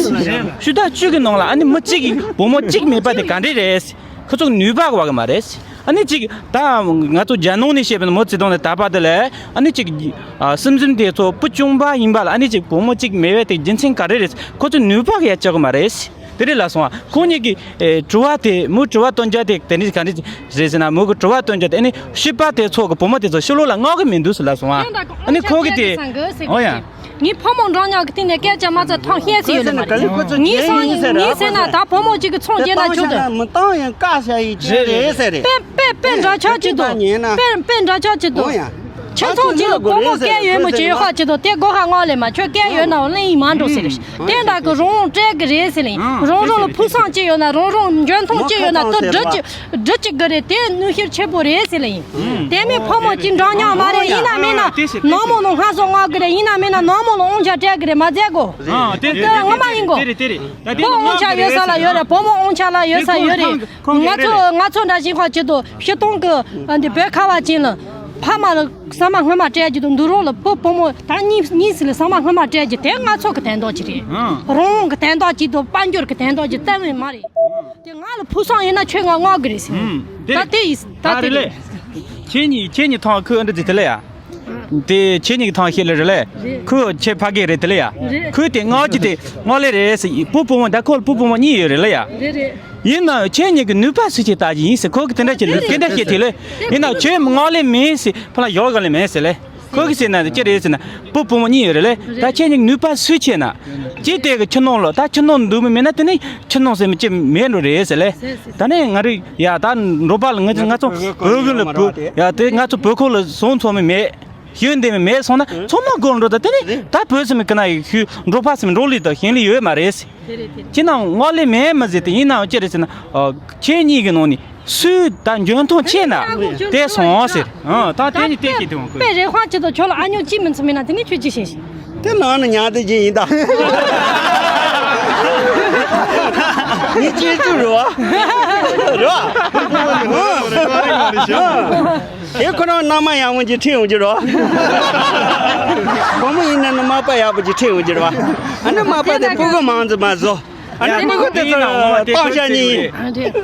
ཤུ་དག་བཅུ་གི་ནང་ལ་ཨ་ནི་མི་གཅིག་གི་བུ་མོ་གཅིག་མེད་པ་དེ་ག་འདྲ་རེད། ཁོ་ཚོ་ནུས་པ་བ་གི་མ་རེད། ཨ་ནི་ཅིག་ད་ང་ཚོ་རྒྱ་ནང་ནས་བཤད་པའི་མི་ཚེ་དང་ནས་ད་བར་དུ་ལས་ཨ་ནི་ཅིག་ཨ་སྲིད་འཛིན་དེ་ཚོ་བུ་ཆུང་བ་ཡིན་པ་ལ་ཨ་ནི་ཅིག་བུ་མོ་གཅིག་མེད་པའི་དེ་རྒྱུ་མཚན་ག་རེ་རེད། ཁོ་ཚོ་ནུས་པ་གི་ཡ་ཆག་གི་མ་རེད། དེ་རེད་ལ་སོང་ཨ། ཁོང་གཉིས་ཀྱི་ཨེ་དྲི་བ་དེ་མོའི་དྲི་བ་བཏོན་རྒྱུ་དེ་དེ་ནི་ག་རེ་རེད་ཟེར་ན་མོ་གི་དྲི་བ་བཏོན་རྒྱུ་དེ་ཨ་ནི་སྐྱེས་པ་དེ་ཚོ་གི་བུ་མོ་དེ་ཚོ་ཤུ་ལོ་ལ་མངག་གི་མི་འདུག་ཟེར་ལ་སོང་ཨ། ཨ་ནི་ཁོ་གི་དེ་འོ་ཡ། ངའི་ཕོ་མོ་འདྲ་མཉམ་གི་སྟེང་ནས་སྐད་ཆ་མ་ཚད་ཐང་ཤེས་སུ་ཡོད་ལེ་མ་རེད། ངའི་སང་ངའི་ཟེར་ན་ད་ཕོ་མོ་གཅིག་གི་ཚོང་རྒྱག་ན་ཆོག་ཏུ། མི་བཏང་ཡང་བཀའ་བྱ་ཡི་ཅི་རེད་ཟེར་རེད། དཔེ་དཔེ་དཔེ་འདྲ་ཆགས་ཀྱི་འདུག་དཔེ་དཔེ་འདྲ་ཆགས་ཀྱི་འདུག་ཁྱེད་ཚོང་གཅིག་ལ་སྒོར་མོ་སྐད་ཡོད་མོ་ཅི་ཡོད་ཁ་ཅི་འདུག་དེ་སྒོ་ཁ་སྔོག་ལེ་མ་ཁྱོད་སྐད་ཡོད་ན་གླེང་ཡིན་མ་འགྲོ་ཟེར་རེད། དེ་འདྲ་གི་རང་དབང་སྤྲད་གི་རེད་ཟེར་ལེ། རང་རང་ལ་ཕུགས་བསམ་ཅི་ཡོད་ན་རང་རང་འཇོན་ཐང་ཅི་ཡོད་ན་དུ་འགྲུབ་ཀྱི། སྒྲུབ་ཅིག་གི་རེད། དེ་ནུས་ཤུགས་ཆེ་པོ་རེད་ཟེར་ལ་ཡིན། དེ་མིན་ཕོ་མོ་གཅིག་འདྲ་མཉམ་མ་རེད། ཡིན་ན་མིན་ན་ནང་མོ་ལ་སྔ་སོ་མངག་གི་རེད། ཡིན་ན་མིན་ན་ནང་མོ་ལ་དབང་ཆ་སྤྲད་གི་རེད། མ་མཛད་གོ་ཨ་དེ་དེ་ངོ་མ་ཡིན་གོ་དེ་རེད་དེ་རེད། ད་དེ་ཕོ་དབང་ཆ་ཡོད་ས་ལ་ཡོད་རེད། བུ་མོ་དབང་ཆ་ལ་ཡོད་ས་ཡོད་རེད། ང་ཚོ་ང་ཚོ་འདྲ་བཞིན་ཁ་ཆེ་དོ་ཕྱི་སྟོང་གི་འདི་བོད་ཁ་བ་ཅན་ལ་ཕ་མ་ལ་ཟ་མ་སྔོན་མ་སྤྲད་རྒྱུ་དང་འདུག་རོགས་ལ་བུ་བུ་མོ་ད་གཉིས་གཉིས་སི་ལ་ཟ་མ་སྔོན་མ་སྤྲད་རྒྱུ་དེ་ང་ཚོ་གི་དན་རྟགས་ཅིག་རེད། རང་དབང་གི་དན་རྟགས་ཅིག་དང་དཔལ་འབྱོར་གི་དན་རྟགས་ཅིག་བསྟན་བས་མ་རེད། དེ་ང་ལ་ཕུགས་བསམ་ཡོད་ན་ཁྱོད་ང་མངག་གི་རེད་ཟེར། ད་དེ་ཡིས་ད་དེ་རེད། ཁྱེད་གཉིས་ཁྱེད་གཉིས་ཐང་ཁོས་འདི་དེ་ལ་ཡ། དེ་ཁྱེད་གཉིས་ཀྱི་ཐང་ཤེས་ལེ་རེད་ལེ། ཁོས་ཁྱེད་ཕ་གི་རེད་དེ་ལ་ཡ། ཁོས་དེ་མངག་གི་དེ་མངག་ལེ་རེད་ཟེར། བུ་བུ་མོ་ད་ཁོ་ལ་བུ་བུ་མོ་གཉིས་ཡོད་རེད་ལ་ཡ། ཡིན་ནའང་ཁྱེད་གཉིས་ཀྱི་ནུས་པ་སུ་ཆེ་ལྟ་གི་ཡིན་ཟེར། ཁོ་གི་དེ་འདྲ་ཞིག་ལུས་དེ་འདྲ་བཤད་དེ་ལེ། ཡིན་ནའང་ཁྱེད་མངག་ལེ་མེད་ཟེར། ཕ་ལ་ཡོག་ག་ལེ་མེད་ཟེར་ལེ། ཁོ་གིས་ཟེར་ན་ཅི་རེད་ཟེར་ན་བུ་བུ་མོ་གཉིས་ཡོད་རེད་ལེ། ད་ཁྱེད་གཉིས་ནུས་པ་སུ་ཆེ་ན། ཅི་དེ་གི་ཁྱི་ནང་ལ་ད་ཁྱི་ནང་འདུག་མི་མེད་ན་དེ་ནི་ཁྱི་ནང་ཟེར་མི་ཅི་མེད་འགྲོ་རེད་ཟེར་ལེ། ད་ནི་ང་རེ་ཡ་ད་འགྲོ་པ་ལ་ང་ང་ཚོ་བོད་གི་ལ་བོད་ཡ་དེ་ང་ཚོ་བོད་ཁོག་ལ་སོང་ཚོ་མི་མེད། ཞུ་འདེམས་མེད་སོང་ན་ཚང་མ་སྒོར་འགྲོ། ད་དེ་ནི་ད་བོད་སེམས་ཀྱི་ན་ཡི་ཤུ་འགྲོ་པ་སེམས་འགྲོ་ལི་དང་ཞེན་ལི་ཡོད་མ་རེད། ཅི་ནང་མངག་ལེ་མེད་མ་ཟེར་དེ་ཡིན་ནའང་ཅི་རེད་ཟེར་ན། ཁྱེད་གཉིས་ཀྱི་ནང་ནས་སུས་ད་འཇོན་ཐང་ཆེ་ན་དེ་སོང་ཟེར། ད་དེ་ནི་དེ་ཤེས་དེ་འོང་དཔེ་རེ་ཧོན་ཅི་དང་ཁྱོད་ལ་ཨ་ཉོ་ཅི་མིན་ཚུལ་མིན་ན་དེ་ནི་ཁྱོད་ཅི་ཤེས་ཤེས། དེ་ནང་ནས་ཉར་དེ་ཅི་ཡིན་ད། ངའི་གཅེས་ཕྲུག་རེད་བ། རེད་བ། དེ་ཁོ་རང་མནའ་མ་ཡག་མོ་ཅིག་ཁྲིད་ཡོང་རྒྱུ་རོ། བུ་མོ་ཡིན་ན་ནི་མ་པ་ཡག་པོ་ཅིག་ཁྲིད་ཡོང་རྒྱུ་རོ། ཨ་ནི་མ་པ་དེ་སྤུ་གུ་མང་ཙམ་མ་བཟོ། ཨ་ནི་སྤུ་གུ་དེ་ཚོ་སྤང་བྱ་གཉིས།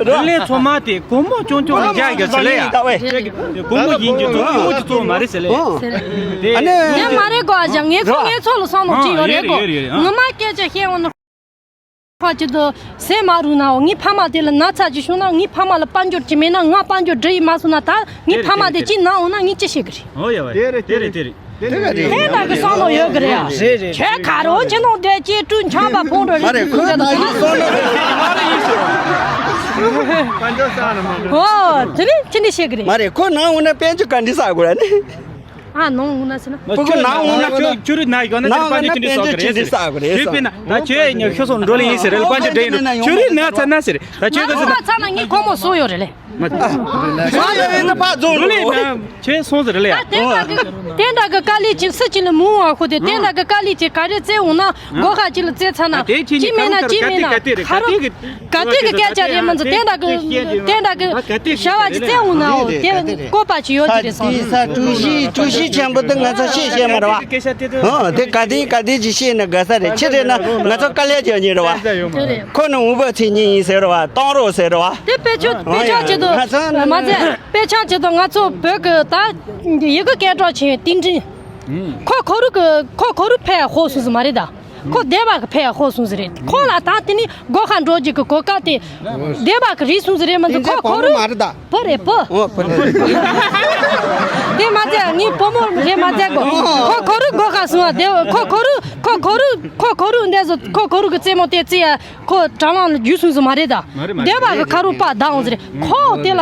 རོ་ལེ་ཚོ་མ་དེ་སྒོར་མོ་ཆུང་ཆུང་ལ་རྒྱག་གི་ཟེར་ལེ་ཡ། སྒོར་མོ་ཡིན་གྱི་ཚོ་ཡོང་གི་ཚོ་མ་རེད་ཟེར་ལེ། ཨ་ནི་ངས་མ་རེད་གོ་ཨ་ཅག་ངས་ཚོ་ངས་ཚོ་ལ་བསམ་བློ་ཅིག་ཡོད་རེད་གོ། ངོ་མ་སྐད་ཆ་བཤད་འོང་ན། ཁ་ཅིག་ཏུ་ཟས་མ་རུལ་ནའོ། ངའི་ཕ་མ་དེ་ལ་ན་ཚ་ཅིག་བྱུང་ན། ངའི་ཕ་མ་ལ་དཔལ་འབྱོར་ཅིག་མེད་ན། ང་དཔལ་འབྱོར་འབྲི་ཡི་མ་སོང་ན། ད་ངའི་ཕ་མ་དེ་ཅིག་ན་འོང་ན་ངས་ཅི་བྱེད་གི་རེད། ཨོ་ཡ་ཝེ། དེ་རེད་དེ་རེད་དེ་རེད། དེ་ག་རེད། དེ་ལྟ་གི་བསམ་བློ་ཡོད་གི་རེད། རེད་རེད། ཁྱོད་ག་རོ་ཁྱེད་ནང་བསྡད་ཀྱི་སྤྲུལ་འཆམ་པ་ཕོང་འགྲོ་རེད། མ་རེད། ཁོས་ད་གི་བསམ་བློ་ཨོ་དེ་ནི་ཁྱེད་ནི་ཤེས་གི་རེད། མ་རེད། ཁོ་ནང་འོང་ན་དཔལ་འབྱོར་ག་འདྲ་བསགས་དགོས་ར་ནི། ཨ་ནང་འོང་ན་ཟེར་ན། ཕྲུ་གུ་ནང་འོང་ན་ཁྱོད་ཁྱོད་རིག་ན་ཡོད་ན་དེ་ནང་པ་འོང་ན་ཉིད་ཁྱོད་དཔལ་འབྱོར་ཅི་འདྲ་བསགས་དགོས་རེད་ཟེར། ཁྱོད་དཔེར་ན་ད་ཁྱོད་ཉོ་ཤོ་སོང་འགྲོ་ལེ་ཡིན་ཟེར་རེད། དཔལ་འབྱོར་འདྲ་ཡིན་ན་ཁྱོད་རིག་ན་ཚར་ན་ཟེར་རེད། ད་ཁྱོད་ག་ཟེར་ན། ཚར་ན་ངའི་ཁོ་མོ་སོང་ཡོད་རེད་ལེ། མ་ད་ཁྱོད་ཡོད་ཡིན་ན་ཕ་རྫོང་འགྲོ་ལེ་ན་ཁྱོད་སོང་ཟེར་རེད་ལེ། ད་དེ་འདྲ་གི་དེ་འདྲ་གི་དཀའ་ལས་ཅིག་སུ་ཅིག་ལ་མི་འོང་བ་ཁོ་དེ་དེ་འདྲ་གི་དཀའ་ལས་ཅིག་ག་རེ་བཙལ་འོང་ན་སྒོ་ཁ་ཅིག་ལ་བཙལ་ཚར་ན་ཅི་མེད་ན་ཅི་མེད་ན་ཁ་རོག་ག་དུས་ཀྱི་སྐད་ཆ་རེད། མི་ཚོ་དེ་འདྲ་གི་དེ་འདྲ་གི་བྱ་བ་ཅིག་བཙལ་འོང་ནའོ་དེ་བཀོད་པ་ཅིག་ཡོད་ཀྱི་རེད་སོང་། ས་དེ་ས་ཀྲུའུ་ཞི་ཀྲུའུ་ཞི་ཆེན་པོ་དེ་ང་ཚོ་ཤེས་ཤེས་མ་རེད་བ། ཨོ་དེ་ག་དེ་ག་དེ་ཅིག་ཤེས་ན་དགའ་ས་རེད། ཕྱི་རེད་ན་ང་ཚོ་དཀའ་ལས་རྒྱག་ཉེན་རེད་བ། དེ་རེད། ཁོ་ནི་འུ་བ་ཚེ་ཉིན་ཡིན་ཟེར་བ། གཏོང་རོགས་ཟེར་བ། དེ་དཔེ་ཆ་དཔེ་ཆ་ཆེད་དུ་ང་ཚོ་མ་ཚད་དཔེ་ཆ་ཆེད་དུ་ང་ཚོ་བོད་ཀྱི་ད་ཡི་གེ་སྐད་གྲགས་ཆེ་བའི་ཏིང་ཏིང་། ཁོ་ཁོ་རུ་གི་ཁོ་ཁོ་རུ་ཕེ་ཧོ་སུ་སུ་མ་རེད་ད། ཁོ་སྡེ་བ་གི་ཕེ་ཧོ་སུ་སུ་རེད། ཁོ་ལ་ད་དེ་ནི་སྒོ་ཁ་འགྲོ་རྒྱུ་གི་གོ་སྐབས་དེ་སྡེ་བ་གི་རིགས་སུ་སུ་རེད། མི་འདུག་ཁོ་ཁོ་རུ་མ་རེད་ད། བུ་རེད་བུ། ཨོ་བུ་རེད། དེ་མ་ཚད་ངའི་བུ་མོ་རེད་མ་ཚད་གོ། ཁོ་ཁོ་རུ་སྒོ་ཁ་སོང་བ་དེ་ཁོ་ཁོ་རུ་ཁོ་ཁོ་རུ་ཁོ་ཁོ་རུ་འདས་སོ། ཁོ་ཁོ་རུ་གི་རྩེད་མོ་དེ་རྩེ་ཡ་ཁོ་དྲ་ལམ་ལ་རྒྱུས་སུ་སུ་མ་རེད་ད། མ་རེད་མ་རེད། སྡེ་བ་གི་ཁ་རུ་པ་ད་འོང་ཟེར་རེད། ཁོ་དེ་ལ་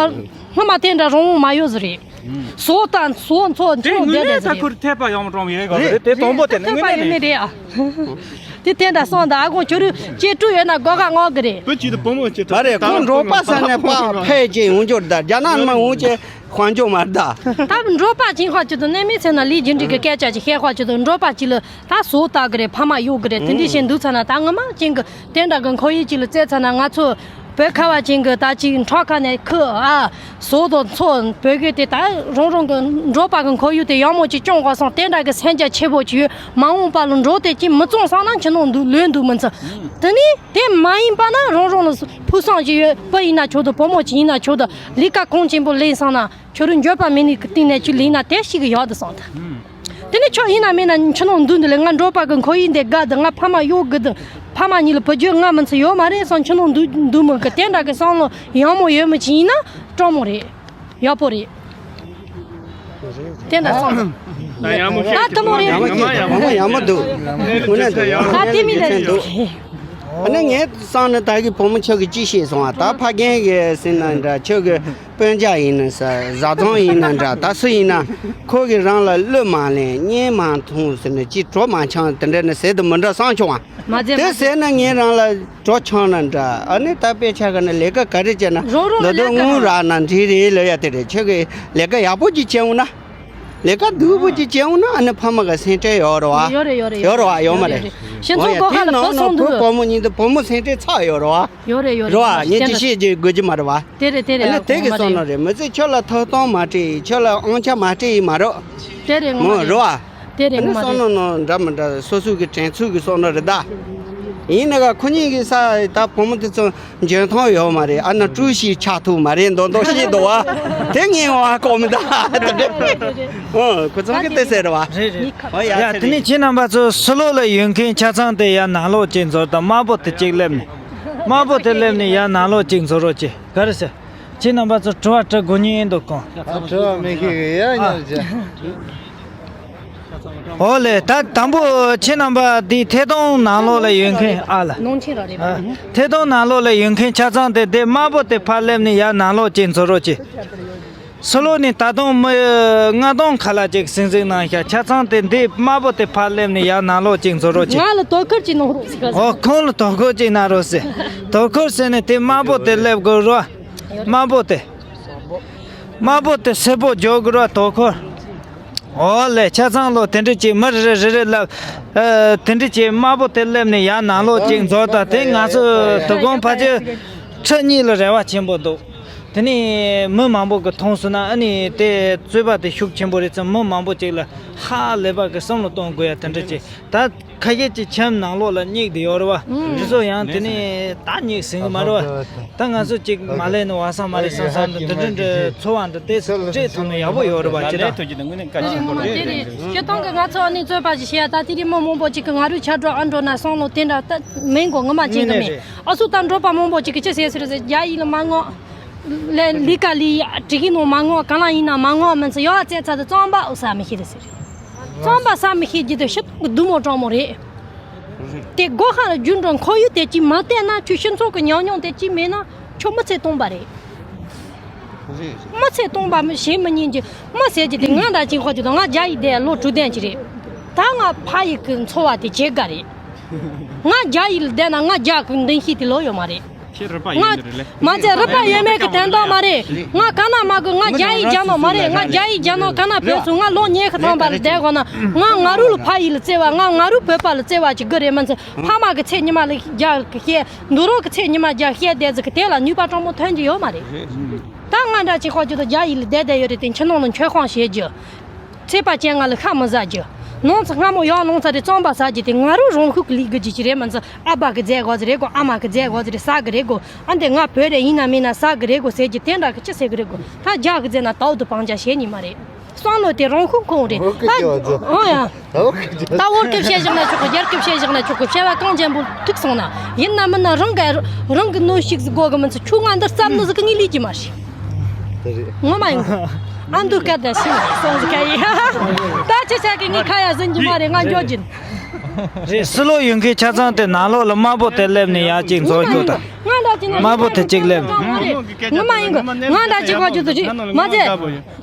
སྔོན་མ་དེ་འདྲ་རང་དབང་མ་ཡོད་ཟེར་རེད། བཟོ་དང་བཟོ་ཚོ་དེ་ཚོ་དངོས་བསྡད་གནས་ད་ཟེར། ཁུར་ཐེབས་པ་ཡོང་རུང་ཡོད་ག་རེད། དེ་དང་པོ་དེ་ནི་དངོས་གནས་ནས་རེད་ཨ། དེ་དེ་འདྲ་སོང་ད་ཨ་ཁོང་ཁྱོད་རུ་ཅེ་ཀྲུ་ཡོད་ན་སྒོ་ཁ་སྔོག་གི་རེད། བུ་གཅིག་དང་བུ་མོ་གཅིག་མ་རེད། ཁོང་འབྲོག་པ་ས་ནས་པ་ཕལ་ཆེར་ཡོང་འབྱོར་ད་རྒྱ་ནག་མ་འོང་ཆེ་དཔལ་འབྱོར་མ་ད། ད་འབྲོག་པ་ཅིག་ཧ་ཅི་ཏུ་གནས་མི་ཚེ་ན་ལས་རྒྱུ་འབྲས་ཀྱི་སྐད་ཆ་ཅིག་བཤད་ཧ་ཅི་ཏུ་འབྲོག་པ་ཅིག་ལ་ད་བཟོ་ལྟ་གི་རེད། ཕ་མ་གཡོག་གི་རེད། དེ་འདྲ་བཤད་འདུག་ཚ་ན་ད་ངོ་མ་ཅན་གི་དེ་འདྲ་གི་ཁོར་ཡུག་ཅིག་ལ་བཙལ་ཚ་ན་ང་ཚོ་བོད་ཁ་བ་ཅན་གི་ད་ཅིག་འཕྲོ་ཁ་ནས་ཁུ་ཨ་བཟོ་དང་ཚོ་བོད་གི་དེ་ད་རང་རང་གི་འབྲོག་པ་གི་ཁོར་ཡུག་དེ་ཡག་མོ་ཅིག་སྐྱོང་དགོས་སོང་། དེ་འདྲ་གི་སེམས་རྒྱ་ཆེ་པོ་ཅིག་ཡོད། མ་འོངས་པ་ལ་འབྲོག་དེ་ཅིག་མི་བཙོང་སང་ན་ཁྱི་ནང་འདུག་ལོས་འདུག་མི་ཚེ་དེ་ནི་དེ་མ་ཡིན་པ་ན་རང་རང་ལ་ཕུགས་བསམ་ཅིག་ཡོད། བུ་ཡིན་ན་ཆོག་ཏུ་བུ་མོ་ཅིག་ཡིན་ན་ཆོག་ཏུ་ལས་ཀ་གོང་ཆེན་པོ་ལེན་སོང་ན་ཁྱོད་རང་འགྱོད་པ་མེད་ནི་གི་སྟེང་ནས་ཅིག་ལེན་ན་དེ་ཞིག་གི་ཡག་ཏུ་སོང་ད། དེ་ནི་ཁྱོད་ཡིན་ན་མིན་ན་ཁྱི་ནང་འདུག་འདི་ལས་ང་འབྲོག་པ་གི་ཁོར་ཡུག་འདི་དགའ་འདུག་ང་ཕ་མ་གཡོག་གི་འདུག་ཕ་མ་གཉིས་ལ་བུ་རྒྱུད་ང་མི་ཚེ་ཡོད་མ་རེད་སོང་། ཁྱི་ནང་འདུག་འདུག་མི་གི་དེ་འདྲ་གི་བསམ་བློ་ཡག་མོ་ཡོད་མི་ཅིག་ཡིན་ན་སྤྲང་མོ་རེད། ཡག་པོ་རེད། དེ་འདྲ་བསམ་བློ། ད་ཡག་མོ་ད་ཐུ་མོ་རེད། ཡག་མོ་ཡག་མོ་ཡག་མོ་འདུག་དངོས་གནས་འདུག་ཡག་མོ་ད་དེ་མི་འདྲ་འདུག་ཨ་ནི་ངས་བསམ་ན་ད་གི་བུ་མོ་ཁྱོད་ཀྱི་ཅི་ཤེས་སོང་ཨ། ད་ཕ་རྒན་གི་ཟིན་ན་འདྲ་ཁྱོད་ཀྱི་སྤུན་ཀྱག་ཡིན་ན་ས་བཟའ་ཚང་ཡིན་ན་འདྲ་ད་སུ་ཡིན་ན་ཁོ་གི་རང་ལ་བློས་མ་ལེན་གཉེན་མ་ཐུང་ཟེར་ནས་ཅི་གྲོ་མ་འཆང་དེ་འདྲ་ནི་ཟེར་དུ་མི་འདྲ་བསམ་བྱུང་བ། མ་ཟད་དེ་མ་ཟེར་ན་ངས་རང་ལ་གྲོ་འཆང་ན་འདྲ་ཨ་ནི་ད་དཔེ་ཆ་ག་ན་ལས་ཀ་ག་རེ་བྱས་ན་རོགས་རོགས་འདོད་ལས་ཀ་དུང་རག་ན་འདྲི་རེད་ལོ་ཡ་དེ་རེད། ཁྱོད་ཀྱི་ལས་ཀ་ཡག་པོ་ཅིག་བྱས་འོང་ན་ལས་ཀ་སྡུག་པོ་ཅིག་བྱས་འོང་ན་ཨ་ནི་ཕ་མ་ག་སེམས་ཁྲལ་ཡོད་རེད་བ། ཡོད་རེད་ཡོད་རེད་ཡོད་རེད་བ་ཡོད་མ་རེད། ཤིང་ཚོགས་སྒོ་ཁ་ལ་བུ་སོང་འདུག་བུ་བུ་མོ་གཉིས་དུ་བུ་མོ་སེམས་ཁྲལ་ཚ་ཡོད་རེད་བ། ཡོད་རེད་ཡོད་རེད། རེད་བ། ངས་ཅི་བཤད་ཅིག་དགོས་ཀྱི་མ་རེད་བ། དེ་རེད་དེ་རེད། ཨ་ནི་དེ་གི་བསམ་ནོ་རེད། མི་ཚེ་ཁྱོད་ལ་ཐོབ་ཐང་མ་སྤྲད་ཡིན། ཁྱོད་ལ་དབང་ཆ་མ་སྤྲད་ཡིན་མ་རེད། དེ་རེད་ངོ་མ་རེད། རེད་བ། དེ་རེད་ཨ་ནི་ངོ་མ་བསམ་རེད། ནོ་ནོ་འདྲ་མི་འདྲ་སོ་སོ་གི་དྲན་ཚུལ་གི་བསམ་ནོ་རེད་ད། ཡིན་ན་ག་ཁོ་གཉིས་ཀྱི་ས་ད་བུ་མོ་དེ་ཚོ་འཇོན་ཐང་ཡོད་མ་རེད། ཨ་ན་ཀྲུའུ་ཞི་ཆགས་ཐུབ་མ་རེད་མདོག་མདོག་བཤད་འདུག་བ། དེ་ངས་བ་གོ་མི་ད་དེ་འདྲ། ཨོ་ཁོ་ཚང་གི་དེ་ཟེར་བ། རེད་རེད། ཨོ་ཡ་ཡ་ཚེ་དེ་ནས་རིང་ཁྱེད་རྣམ་པ་ཚོ་ཕྱི་ལོགས་ལ་ཡོད་མཁན་ཆ་ཚང་དེ་ཡར་ནང་ལོགས་ཅིག་འཛུལ་དང་། དམར་པོ་དེ་གཅིག་སླེབས་ནས། དམར་པོ་དེ་སླེབས་ནས་ཡར་ནང་ལོགས་ཅིག་འཛུལ་རོགས་གྱིས། ག་རེ་ཟེར། ཁྱེད་རྣམ་པ་ཚོ་དྲི་བ་དྲི་དགོས་ཉེན་འདུག་གང་། དྲི་བ་མེད་མཁན་གི་ཡ་ཉོ་རྒྱུ། ཨོ་ལེ། ད་དང་པོ་ཁྱེད་རྣམ་པ་འདི་ཐད་གཏོང་ནང་ལོགས་ལ་ཡོད་མཁན་ཨ་ལ། ནང་ཆེན་ར་རེད་པ། ཨ། ཐད་གཏོང་ནང་ལོགས་ལ་ཡོད་མཁན་ཆ་ཚང་དེ་དེ་དམར་པོ་དེ་ཕར་སླེབས་ནས་ཡར་ནང་ལོགས་ཅིག་འཛུལ་རོགས་གྱིས། ཕྱི་ལོགས་ནས་ད་དུང་མི་ལྔ་སྟོང་ཁ་ལ་ཅིག་སིང་སིང་གནང་ཤག་ཆ་ཚང་དེ་འདི་དམར་པོ་དེ་ཕར་སླེབས་ནས་ཡར་ནང་ལོགས་ཅིག་འཛུལ་རོགས་གྱིས། ང་ལ་དོ་ཁུར་ཅིག་གནང་རོགས་ཟེར་ག་ཟེར། ཨོ་ཁོང་ལ་དོ་ཁུར་ཅིག་གནང་རོགས་ཟེར། དོ་ཁུར་ཟེར་ནས་དེ་དམར་པོ་དེ་སླེབས་དགོས་རོགས། དམར་པོ་དེ། དམར་པོ་དེ་སེར་པོ་འཇོག་དགོས་རོགས་དོ་ཁུར། ཨོ་ལེ། ཆ་ཚང་ལོ་དེ་འདྲ་ཅིག་མི་རེ་རེ་རེ་ལབ། ཨ། དེ་འདྲ་ཅིག་དམར་པོ་དེ་སླེབས་ནས་ཡར་ནང་ལོགས་ཅིག་འཛུལ་དང་། དེ་ང་ཚོ་དོ་དགོང་ཕལ་ཆེར་ཁྲི་གཉིས་ལ་རེ་བ་ཆེན་པོ་འདུག་དེ་ནས་མི་མང་པོ་གི་མཐོང་སོང་ན་ཨ་ནི་དེ་རྩོད་པ་དེ་ཤུགས་ཆེན་པོ་རེད་ཙང་མི་མང་པོ་ཅིག་ལ་ཧ་ལས་པ་གི་བསམ་བློ་གཏོང་དགོས་ཡ་དེ་འདྲ་ཅིག་ད་ཁ་ཤས་ཅིག་ཁྱིམ་ནང་ལོགས་ལ་སྙེག་བསྡད་ཡོད་རེད་བ། ཨུམ། དེ་ཚོ་ཡང་དེ་ནས་ད་སྙེག་ཟིན་གི་མ་རེད་བ། ད་ང་ཚོ་ཅིག་མ་ལས་ནི་བ་ས་མ་རེད་བསམ་བསམ་དུ་འདི་འདྲ་འདྲ་ཚོར་བ་འདི་ཏོག་ཙམ་སྤྲད་ཐུབ་ན་ཡག་པོ་ཡོད་རེད་བ། ཅི་ད། དེ་རེད། སྤྱིར་བཏང་གི་ང་ཚོ་ཨ་ནི་རྩོད་པ་ཞིག་བྱེད་ཡ་ད་དེ་རིང་མི་མང་པོ་ཅིག་གི་ང་རུ་ཆ་འགྲོ་ཨ་འགྲོ་ན་བསམ་བློ་དེ་འདྲ་ད་མིན་གོ་ངོ་མ་ཅིག་གི་མིན། ཨ་སུ་ད་འགྲོ་པ་མང་པོ་ཅིག་གི་ཅི་ཟེར་ཟེར་ཟེར་རྒྱ་ཡིག་ལ་མ་ངོ་། ལས་ལི་ཀ་ལི་ཡ་དྲི་གི་ནོ་མ་ངོ་ག་ལ་ཡིན་ན་མ་ངོ་མིན་ཚེ་ཡོ་ཨ་ཙེ་ཚ་དུ་བཙོང་པ་འུ་ས་མི་ཤེས་རེད་ཟེར། རྩམ་པ་ཟ་མི་ཤེས་རྒྱུ་དེ་སྤྱིར་བཏང་གི་བདུད་མོ་དྲང་མོ་རེད། དེ་སྒོ་ཁ་ལ་རྒྱུ་འགྲོ་ཁོར་ཡུག་དེ་གཅིག་མ་བལྟས་ན། ཁྱོད་སྤྱི་ཚོགས་ཀྱི་ཉམས་མྱོང་དེ་གཅིག་མེད་ན་ཁྱོད་མི་ཚེ་སྟོང་པ་རེད། མི་ཚེ་སྟོང་པ་མི་བྱེད་མི་ཉན་གྱི། མི་ཟེར་གྱི་དེ་ང་འདྲ་ཅིག་ཧོ་ཅིག་དང་། ང་རྒྱ་ཡིག་བསྡད་ལོ་དྲུག་ལྡན་གྱི་རེད། ད་ང་ཕ་ཡུལ་གྱི་འཚོ་བ་དེ་བྱེད་དགའ་རེད། ང་རྒྱ་ཡིག་ལ་བསྡད་ན་ང་རྒྱ་གི་འདུན་ཤེས་དེ་ལོ་ཡོད་མ་རེད། ཁྱེད་རུས་པ་ཡོད་ནི་རེད་ལེ། ང་ཚོས་རུས་པ་ཡོད་མེད་ཀྱི་དོན་དག་མ་རེད། ང་ག་ན་མ་གི། ང་རྒྱ་ཡིག་སྦྱང་ནོ་མ་རེད། ང་རྒྱ་ཡིག་སྦྱང་ནོ་ག་ན་བོད་སོང་། ང་ལོ་ཉི་ཤུ་ཐམ་པ་ལ་བསྡད་དགོས་ན། ང་ང་རུ་ལ་ཕ་ཡུལ་ལ་བརྩེ་བ། ང་ང་རུ་བོད་པ་ལ་བརྩེ་བ་ཅིག་དགོས་རེད། མ་ཚད་ཕ་མ་གི་ཚེ་ཉི་མ་ལ་རྒྱ་གི་བཤད། འདུག་རོགས་ཀྱི་ཚེ་ཉི་མ་རྒྱ་བཤད་བསྡད་ཟིག་གི་དེ་ལ་ནུས་པ་དྲང་མོ་ཐོན་གྱི་ཡོད་མ་རེད། ད་ང་འདྲ་ཅིག་ཧོ་ཅིག་དང་རྒྱ་ཡིག་ལ་བསྡད་བསྡད་ཡོད་རེད་དེ། ཕྱི་ནང་ལ་མཆོད་ཁང་བྱེད་རྒྱུ། ཚེས་པ་བཅོ་ལྔ་ལ་ཤ་མི་ཟ་རྒྱུ། ནང་ཚ་སྔ་མོ་ཡང་ནང་ཚ་རེ་རྩམ་པ་ཟ་རྒྱུ་དེ་ང་རང་རང་ཤུགས་ཀྱིས་ལས་དགོས་རྒྱུ་ཅིག་རེད། མ་ཚད་ཨ་ཕ་གི་རྫས་དགོས་རེད་གོ། ཨ་མ་གི་རྫས་དགོས་རེད། ཟ་གི་རེད་གོ། ཨ་འདི་ང་བོད་རེད། ཡིན་ན་མིན་ན་ཟ་གི་རེད་གོ་ཟེར་རྒྱུ་དེ་འདྲ་གི་ཅི་ཟེར་གི་རེད་གོ། ད་རྒྱ་གི་རྫས་ན་དའུ་དུ་བང་རྒྱ་བྱེད་ཉི་མ་རེད། བསམ་བློ་དེ་རང་ཤུགས་ཁོང་རེད། ད་ཨོ་ཡ། ད་བོད་སྐད་བཤད་བཞག་ན་ཆོག་གི། རྒྱ་སྐད་བཤད་བཞག་ན་ཆོག་གི། བཤད་པ་གང་ཅན་པོ་ཐུག་སོང་ན། ཡིན་ན་མིན་ན་རང་གི་རང་གི་གནོན་ཤུགས་སུ་དགོས་གི། མི་ཚེ་ཆུ་ང་འདི་རྩམ་ནི་ཟིག་གི་ངས་ལས་ཀྱི་མ་རེད། དེ་རེད། ངོ་མ་ཡིན། ཨ་འདུག་སྐད་ད་ཤི་སོང་ཟིག་ག་ཡིན། ད་ཅི་བྱ་གི། ངས་ཁ་ཡ་ཟིན་གྱི་མ་རེད། ང་འགྱོ་གྱིན། རེད། སི་ལོ་ཡོང་མཁན་ཆ་ཚང་དེ་ནང་ལོགས་ལ་དམར་པོ་དེ་སླེབས་ནས་ཡར་གཅིག་འཛོལ་རྒྱུ་དང་། ང་འདྲ་ཅིག་ན་དམར་པོ་དེ་གཅིག་སླེབས། ངོ་མ་ཡིན་གི། ང་འདྲ་ཅིག་གོ་རྒྱུ་དེ་རེད། མ་ཚད།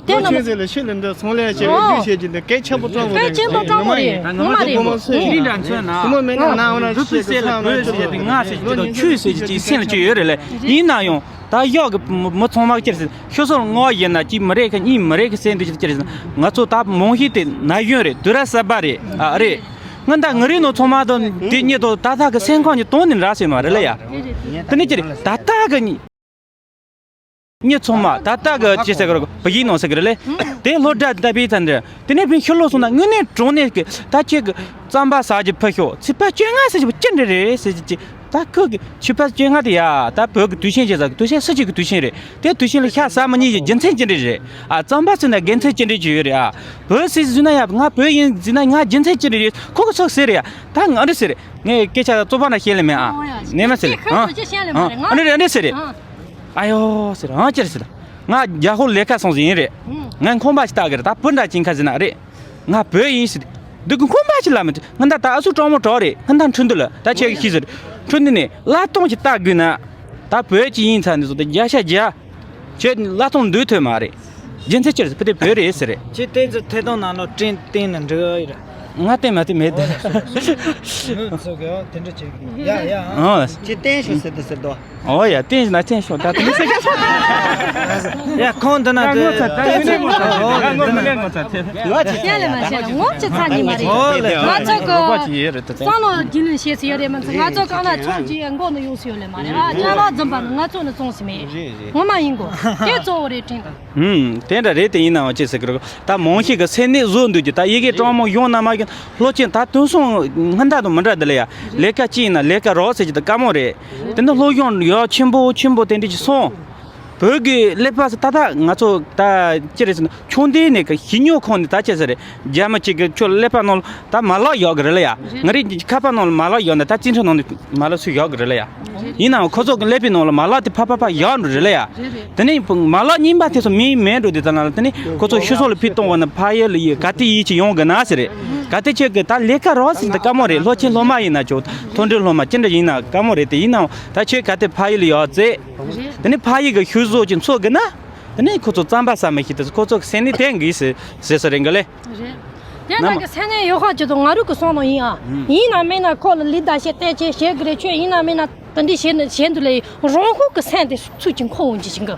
དེ་ཁོ་ན་ཆོས་མཛད་ལ་ཤུལ་ལ་འདི་ཚོང་ལས་བྱེད་པའི་རྒྱུ་བྱེད་ཀྱི་འདི་སྐད་ཆེན་པོ་དྲང་པོ་རེད། ཆེན་པོ་དྲང་པོ་རེད། ངོ་མ་རེད། ངོ་མ་ཟེར། དེ་འདྲ་མཚོན་ན། དེ་མོ་མེད་ན་ང་འོ་ན་འདི་ཚོའི་སེམས་ལ་བོད་ཟེར་ཡ་དེ། ང་ཟེར་གྱི་དང་ཆོས་ཟེར་གྱི་ཅིག་སེམས་ལ་ཅིག་ཡོད་རེད་ལེ། ཡིན་ན་ཡང་ད་གཡག་གི་མི་ཚང་མ་ཅི་རེད་ཟེར། ཤོ་སོར་ངོ་ཡིན་ན་གཅིག་མི་རེད་ཁ། གཉིས་མི་རེད་ཁ་ཟེར། འདི་ཅི་རེད་ཟེར། ང་ཚོ་ད་མང་ཤོས་དེ་ན་གཞོན་རེད། དུས་རབས་གསར་པ་རེད། ཨ་རེད། ང་ད་ང་རིགས་ནང་ཚང་མ་དང་དེ་གཉིས་དང་ད་ལྟ་གི་སེམས་ཁམས་ཀྱི་སྟེང་ནས་ར་ཟེར་མ་རེད་ལེ་ཡ། དེ་ནས་ཅི་རེད། ད་ལྟ་གི་མྱི་མྱི་ཚང་མ་ད་ལྟ་གི་ཅི་ཟེར་གི་རེད། བོད་ཡིག་ནང་ཟེར་གི་རེད་ལེ། དེ་སློབ་གྲྭ་ལྟ་བུའི་ཚན་རེད། དེ་ནས་ཕན་ཤུལ་ལོ་སོང་ན་དངོས་གནས་དྲང་གནས་ཀྱི་ད་ཁྱེད་ཀྱི་རྩམ་པ་ཟ་རྒྱུ་ཕུད་ཤོག་ཚེས་པ་བཅོ་ལྔ་ཟེར་རྒྱུ་ཅི་འདྲ་རེད་ཟེར་གྱི་ཅི། ད་ཁོ་གི་ཚེས་པ་བཅོ་ལྔ་དེ་ཡ། ད་བོད་ཀྱི་དུས་ཆེན་ཅིག་ཟེར་གི། དུས་ཆེན་སུ་གཅིག་གི་དུས་ཆེན་རེད། དེ་དུས་ཆེན་ལ་ཤ་ཟ་མི་ཉན་གྱི་རྒྱུ་མཚན་ཅི་འདྲ་རེད། ཨ། རྩམ་པ་ཟོས་ན་དགེ་མཚན་ཅི་འདྲ་ཅིག་ཡོད་རེད། ཨ། བོད་ཟེར་ཟེར་ན་ཡ། ང་བོད་ཡིན་ཟེར་ན་ང་རྒྱུ་མཚན་ཅི་འདྲ་ཡོད། ཁོ་གི་ཚོགས་ཟེར་རེད་ཡ། ད་ང་འདི་ཟེར་རེད། ངས་སྐད་ཆ་རྩོད་པ་འདྲ་བཤད་ལེ་མེད། ཨ། ཨོ་ཡ། ནས་མ་ཟེར་ལེ། ཁྱེད་ཁོ་ཅི་བཤད་ལེ་མ་རེད། ང་ཨ་འདི་རེད། འདི་ཟེར་རེད། ཨ། ཨ་ཡོ་ཟེར། ཨ་ཅི་རེད་ཟེར། ང་རྒྱ་ཧོར་ལས་ཀ་སོང་ཟིན་ཡིན་རེད། ང་ཁང་པ་ཞིག་ལྟ་གི་རེད། ད་བུ་འདྲ་ཅིག་ཁ་ཟེར་ན་རེད། ང་བོད་ཡིན་ཟེར། འདི་གི་ཁང་པ་ཞིག་ལ་མི་འདུག་ང་ད་ད་ཨ་སུ་གྲོགས་མོ་གྲོགས་རེད། ང་ད་འཕྲིན་དུ་ལ་ད་ཁྱེད་ཀྱི་ཤི་ཟེར། འཕྲིན་དུ་ནས་གླ་གཏོང་ཞིག་ལྟ་དགོས་ན། ད་བོད་ཅིག་ཡིན་ཚར་ནས་བཟུང་སྟེ་བརྒྱ་ཆ་བརྒྱ། ཁྱོད་གླ་གཏོང་འདུག་ཐོས་མ་རེད། རྒྱུ་མཚན་ཅི་རེད། བུ་དེ་བོད་རེད་ཟེར་རེད། ཁྱེད་བསྟན་འཛིན་ཐད་གཏོང་ནང་ལོགས་བཀྲིན་བསྟན་ནས་འགྲིག་ཡོད་རེད། ང་བསྟན་མ་བསྟན་མེད་དེ། ངོས་ཚོ་གི་དེ་འདྲ་བྱེད་གི་འདུག་ཡ་ཡ། ཨང་། ཁྱེད་བསྟན་ཤོག་ཟེར་དུ་ཟེར་དོ། ཨོ་ཡ། བསྟན་ན་བསྟན་ཤོག་ད་དེ་ཟེར་གི། ཡ་ཁོང་འདི་ན་དེ་ད་ངོ་ཚ་ད་ངོ་ཚ་ད་ངོ་ཚ་ད་ངོ་ཚ་ད། ཡ་ལེ་མ་བཤད་ན་ངོ་ཅི་ཚ་ཉི་མ་རེད། ང་ཚོ་གི་བསམ་བློ་རྒྱུས་ལོན་བྱེད་སུ་ཡོད་རེད། མ་ཚོ་གང་ལ་ཆུང་ཅིག་མགོ་ནས་ཡོང་སུ་ཡོད་ལེ་མ་རེད། ཨ་ཅག་ལགས་འཛིན་པ་ནི་ང་ཚོ་ནི་བཙོང་སུ་མེད། ངོ་མ་ཡིན་གོ། དེ་གཙོ་བོ་རེད་དྲན་དང་། ཧུམ། དེ་འདྲ་རེད། དེ་ཡིན་ནའང་ཅི་ཟེར་གི་རེད། ད་མང་ཤོས་ཀྱི་སེམས་ནད་བཟོ་འདུག་རྒྱུ། ད་ཡི་གེ་གྲངས་མང་ཡོང་ན་མ་ཡོང་། སློབ་ཆེན་ད་དེང་སང་སྔོན་ད་དང་མི་འདྲ་འདི་ལ་ཡ། ལས་ཀ་ཅི་ཡིན་ན་ལས་ཀ་རོགས་ཟེར་རྒྱུ་ད་དཀའ་མོ་རེད། དེ་ནི་སློབ་སྦྱོང་ཡག་ཆེན་པོ་ཆེན་པོ་དེ་འདྲ་ཅིག་སོང་། བོད་ཀྱི་ཀླད་པ་ཟེར་ད་ད་ང་ཚོ་ད་ཅི་རེད་ཟེར་ན་ཆུང་དུས་ནས་ཀྱི་ཤི་ཉོ་ཁང་ནས་ད་ཅི་ཟེར་རེད། རྒྱ་མི་གཅིག་གིས་ཁྱོད་ཀླད་པ་ནང་ལ་ད་མ་ལག་གཡོག་གི་རེད་ལ་ཡ། ང་རའི་ཁ་པར་ནང་ལ་མ་ལག་གཡོག་ན་ད་རྩིས་ཁྲ་ནང་ནས་མ་ལག་ཚུར་གཡོག་གི་རེད་ལ་ཡ། ཡིན་ནའང་ཁོ་ཚོ་གི་ཀླད་པའི་ནང་ལ་མ་ལག་དེ་ཕར་ཕར་ཕར་ཡག་འགྲོ་རེད་ལ་ཡ། དེ་ནས་མ་ལག་རྙིང་པ་དེ་ཚོ་མིང་མེད་འགྲོ་དེ་ད་ན་ལ། དེ་ནས་ཁོ་ཚོ་ཤི་སོགས་ལ་ཕུད་གཏོང་བ་ན་ཕ་ཡུལ་ལ་ཡི་ག་དེ་ཡིད་ཆེས་ཡོང་གི་ན་ཟེར་རེད། ག་དེ་ཁྱེད་ཀྱི་ད་ལས་ཀ་རོགས་ཟེར་ད་དཀའ་མོ་རེད། སློབ་ཆེན་སློབ་མ་ཡིན་ན་ཆོག་མཐོ་འབྲིང་སློབ་མ་ཅི་འདྲ་ཡིན་ན་དཀའ་མོ་རེད། དེ་ཡིན་ནའང་ད་ཁྱེད་ག་དེ་ཕ་ཡུལ་ལ་ཡག་ཙེ། དེ་ནས་ཕ་ཡུལ་གི་ཤུལ་བཟོ་ཅིག་འཚོལ་གི་ན། དེ་ནས་ཁོ་ཚོ་རྩམ་པ་ཟ་མི་ཤེས་དེ་ཁོ་ཚོ་གི་སེམས་ནི་དེ་འགིས་ཟེར་ཟེར་ས་རེད་འགི་ལེ། རེད། དེ་འདྲ་གི་སེམས་ནད་ཡོད་ཁ་ཅིག་ཏུ་ང་རུ་གི་སོང་ནོ་ཡིན་ཨ། ཡིན་ན་མིན་ན་ཁོ་ལ་ལི་ད་བཤད་བསྟན་ཆེ་བྱེད་གི་རེད། ཁྱོད་ཡིན་ན་མིན་ན་དེ་འདྲ་བྱེད་ནི་བྱེད་འདུག་ལེ། རང་ཤུགས་གི་སེམས་དེ་ཚུགས་ཀྱི་ཁོ་འོང་གི་ཅིག་གི།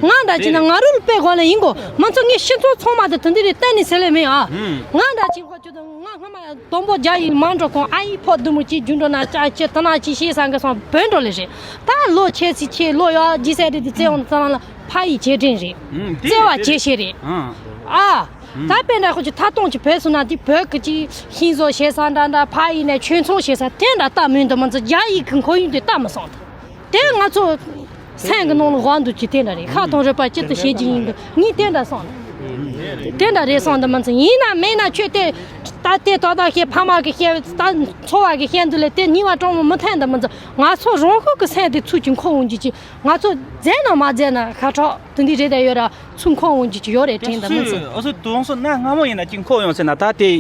ང་འདྲ་ཅིག་ན་ང་རུ་ལ་དཔེ་གོ་ལེ་ཡིན་གོ། མ་ཚོ་ངས་ཤི་ཚོ་ཚང་མ་དེ་དེ་འདྲ་རེད་གཏན་ནས་ཟེར་ལེ་མེད་ཨ། ང་འདྲ་ཅིག་ཁོ་ཅིག་ཏུ་ང་སྔ་མ་དང་པོ་རྒྱ་ཡིག་མ་འགྲོ་གོང་ཨ་ཡི་ཕོ་བདུད་མོ་ཅིག་རྒྱུ་འགྲོ་ན་ཅ་ཅི་ད་ན་ཅི་ཤེས་ས་གི་སོང་བོད་འགྲོ་ལེ་རེད། ད་ལོ་ཆེ་སི་ཆེ་ལོ་ཡ་ཇི་སེ་རེད་དེ་བཙན་འོང་ཙང་ལ། ཕ་ཡི་རྗེས་དྲན་རེད། ཨང་། དེ་བརྩེ་བ་རེད། དེ་རེད། ཇེ་ཆེ་རེད། ཨང་། ཨ། ཨང་། ད་དཔེ་འདྲ་ཁོ་ཅིག་ཐ་སྟོང་ཅིག་བོད་སོང་ན་དེ་བོད་ཀྱི་ཅིག་ཤིང་བཟོ་བྱེད་ས་འདྲ་འདྲ། ཕ་ཡི་ནས་ཆོས་ཚོང་བྱེད་ས་དེ་འདྲ་ལྟ་མིན་དུ་མི་ཚོ་རྒྱ་ཡིག་གི་ཁོར་ཡུག་དེ་ལྟ་མི་སོང་། དེ་ང་ཚོ་སེམས་ཀྱི་ནང་ལ་དབང་འདུག་ཅིག་དེ་འདྲ་རེད། ཁ་དང་རུས་པ་གཅིག་ཏུ་བྱེད་ཀྱི་ཡིན་འདུག་ངས་དེ་འདྲ་སོང་། དེ་འདྲ་རེད་སོང་འདི་མི་ཚེ་ཡིན་ན་མིན་ན་ཁྱོད་དེ་ད་དེ་ད་ད་བཤད། ཕ་མ་གི་བཤད། ད་ཚོ་བ་གི་བཤད་འདི་ལས་དེ་ཉེས་པ་དྲང་མོ་མི་འཐེན་འདི་མི་ཚེ། ང་ཚོ་རང་ཤུགས་ཀྱི་སེམས་དེ་ཚུལ་གྱི་འཁོར་འོང་རྒྱུ་ཅིག་ང་ཚོ་མཛད་ན་མ་མཛད་ན་ཤ་ཁྲག་དེ་འདི་རེད་དེ་ཡོད་ར། ཚུར་འཁོར་འོང་རྒྱུ་ཅིག་ཡོད་རེད་དྲན་འདི་མི་ཚེ། ཨ་སུ་དུང་སོ་ན་སྔ་མོ་ཡིན་ན་ཅིག་འཁོར་ཡོང་ཟེར་ན་ད་དེ་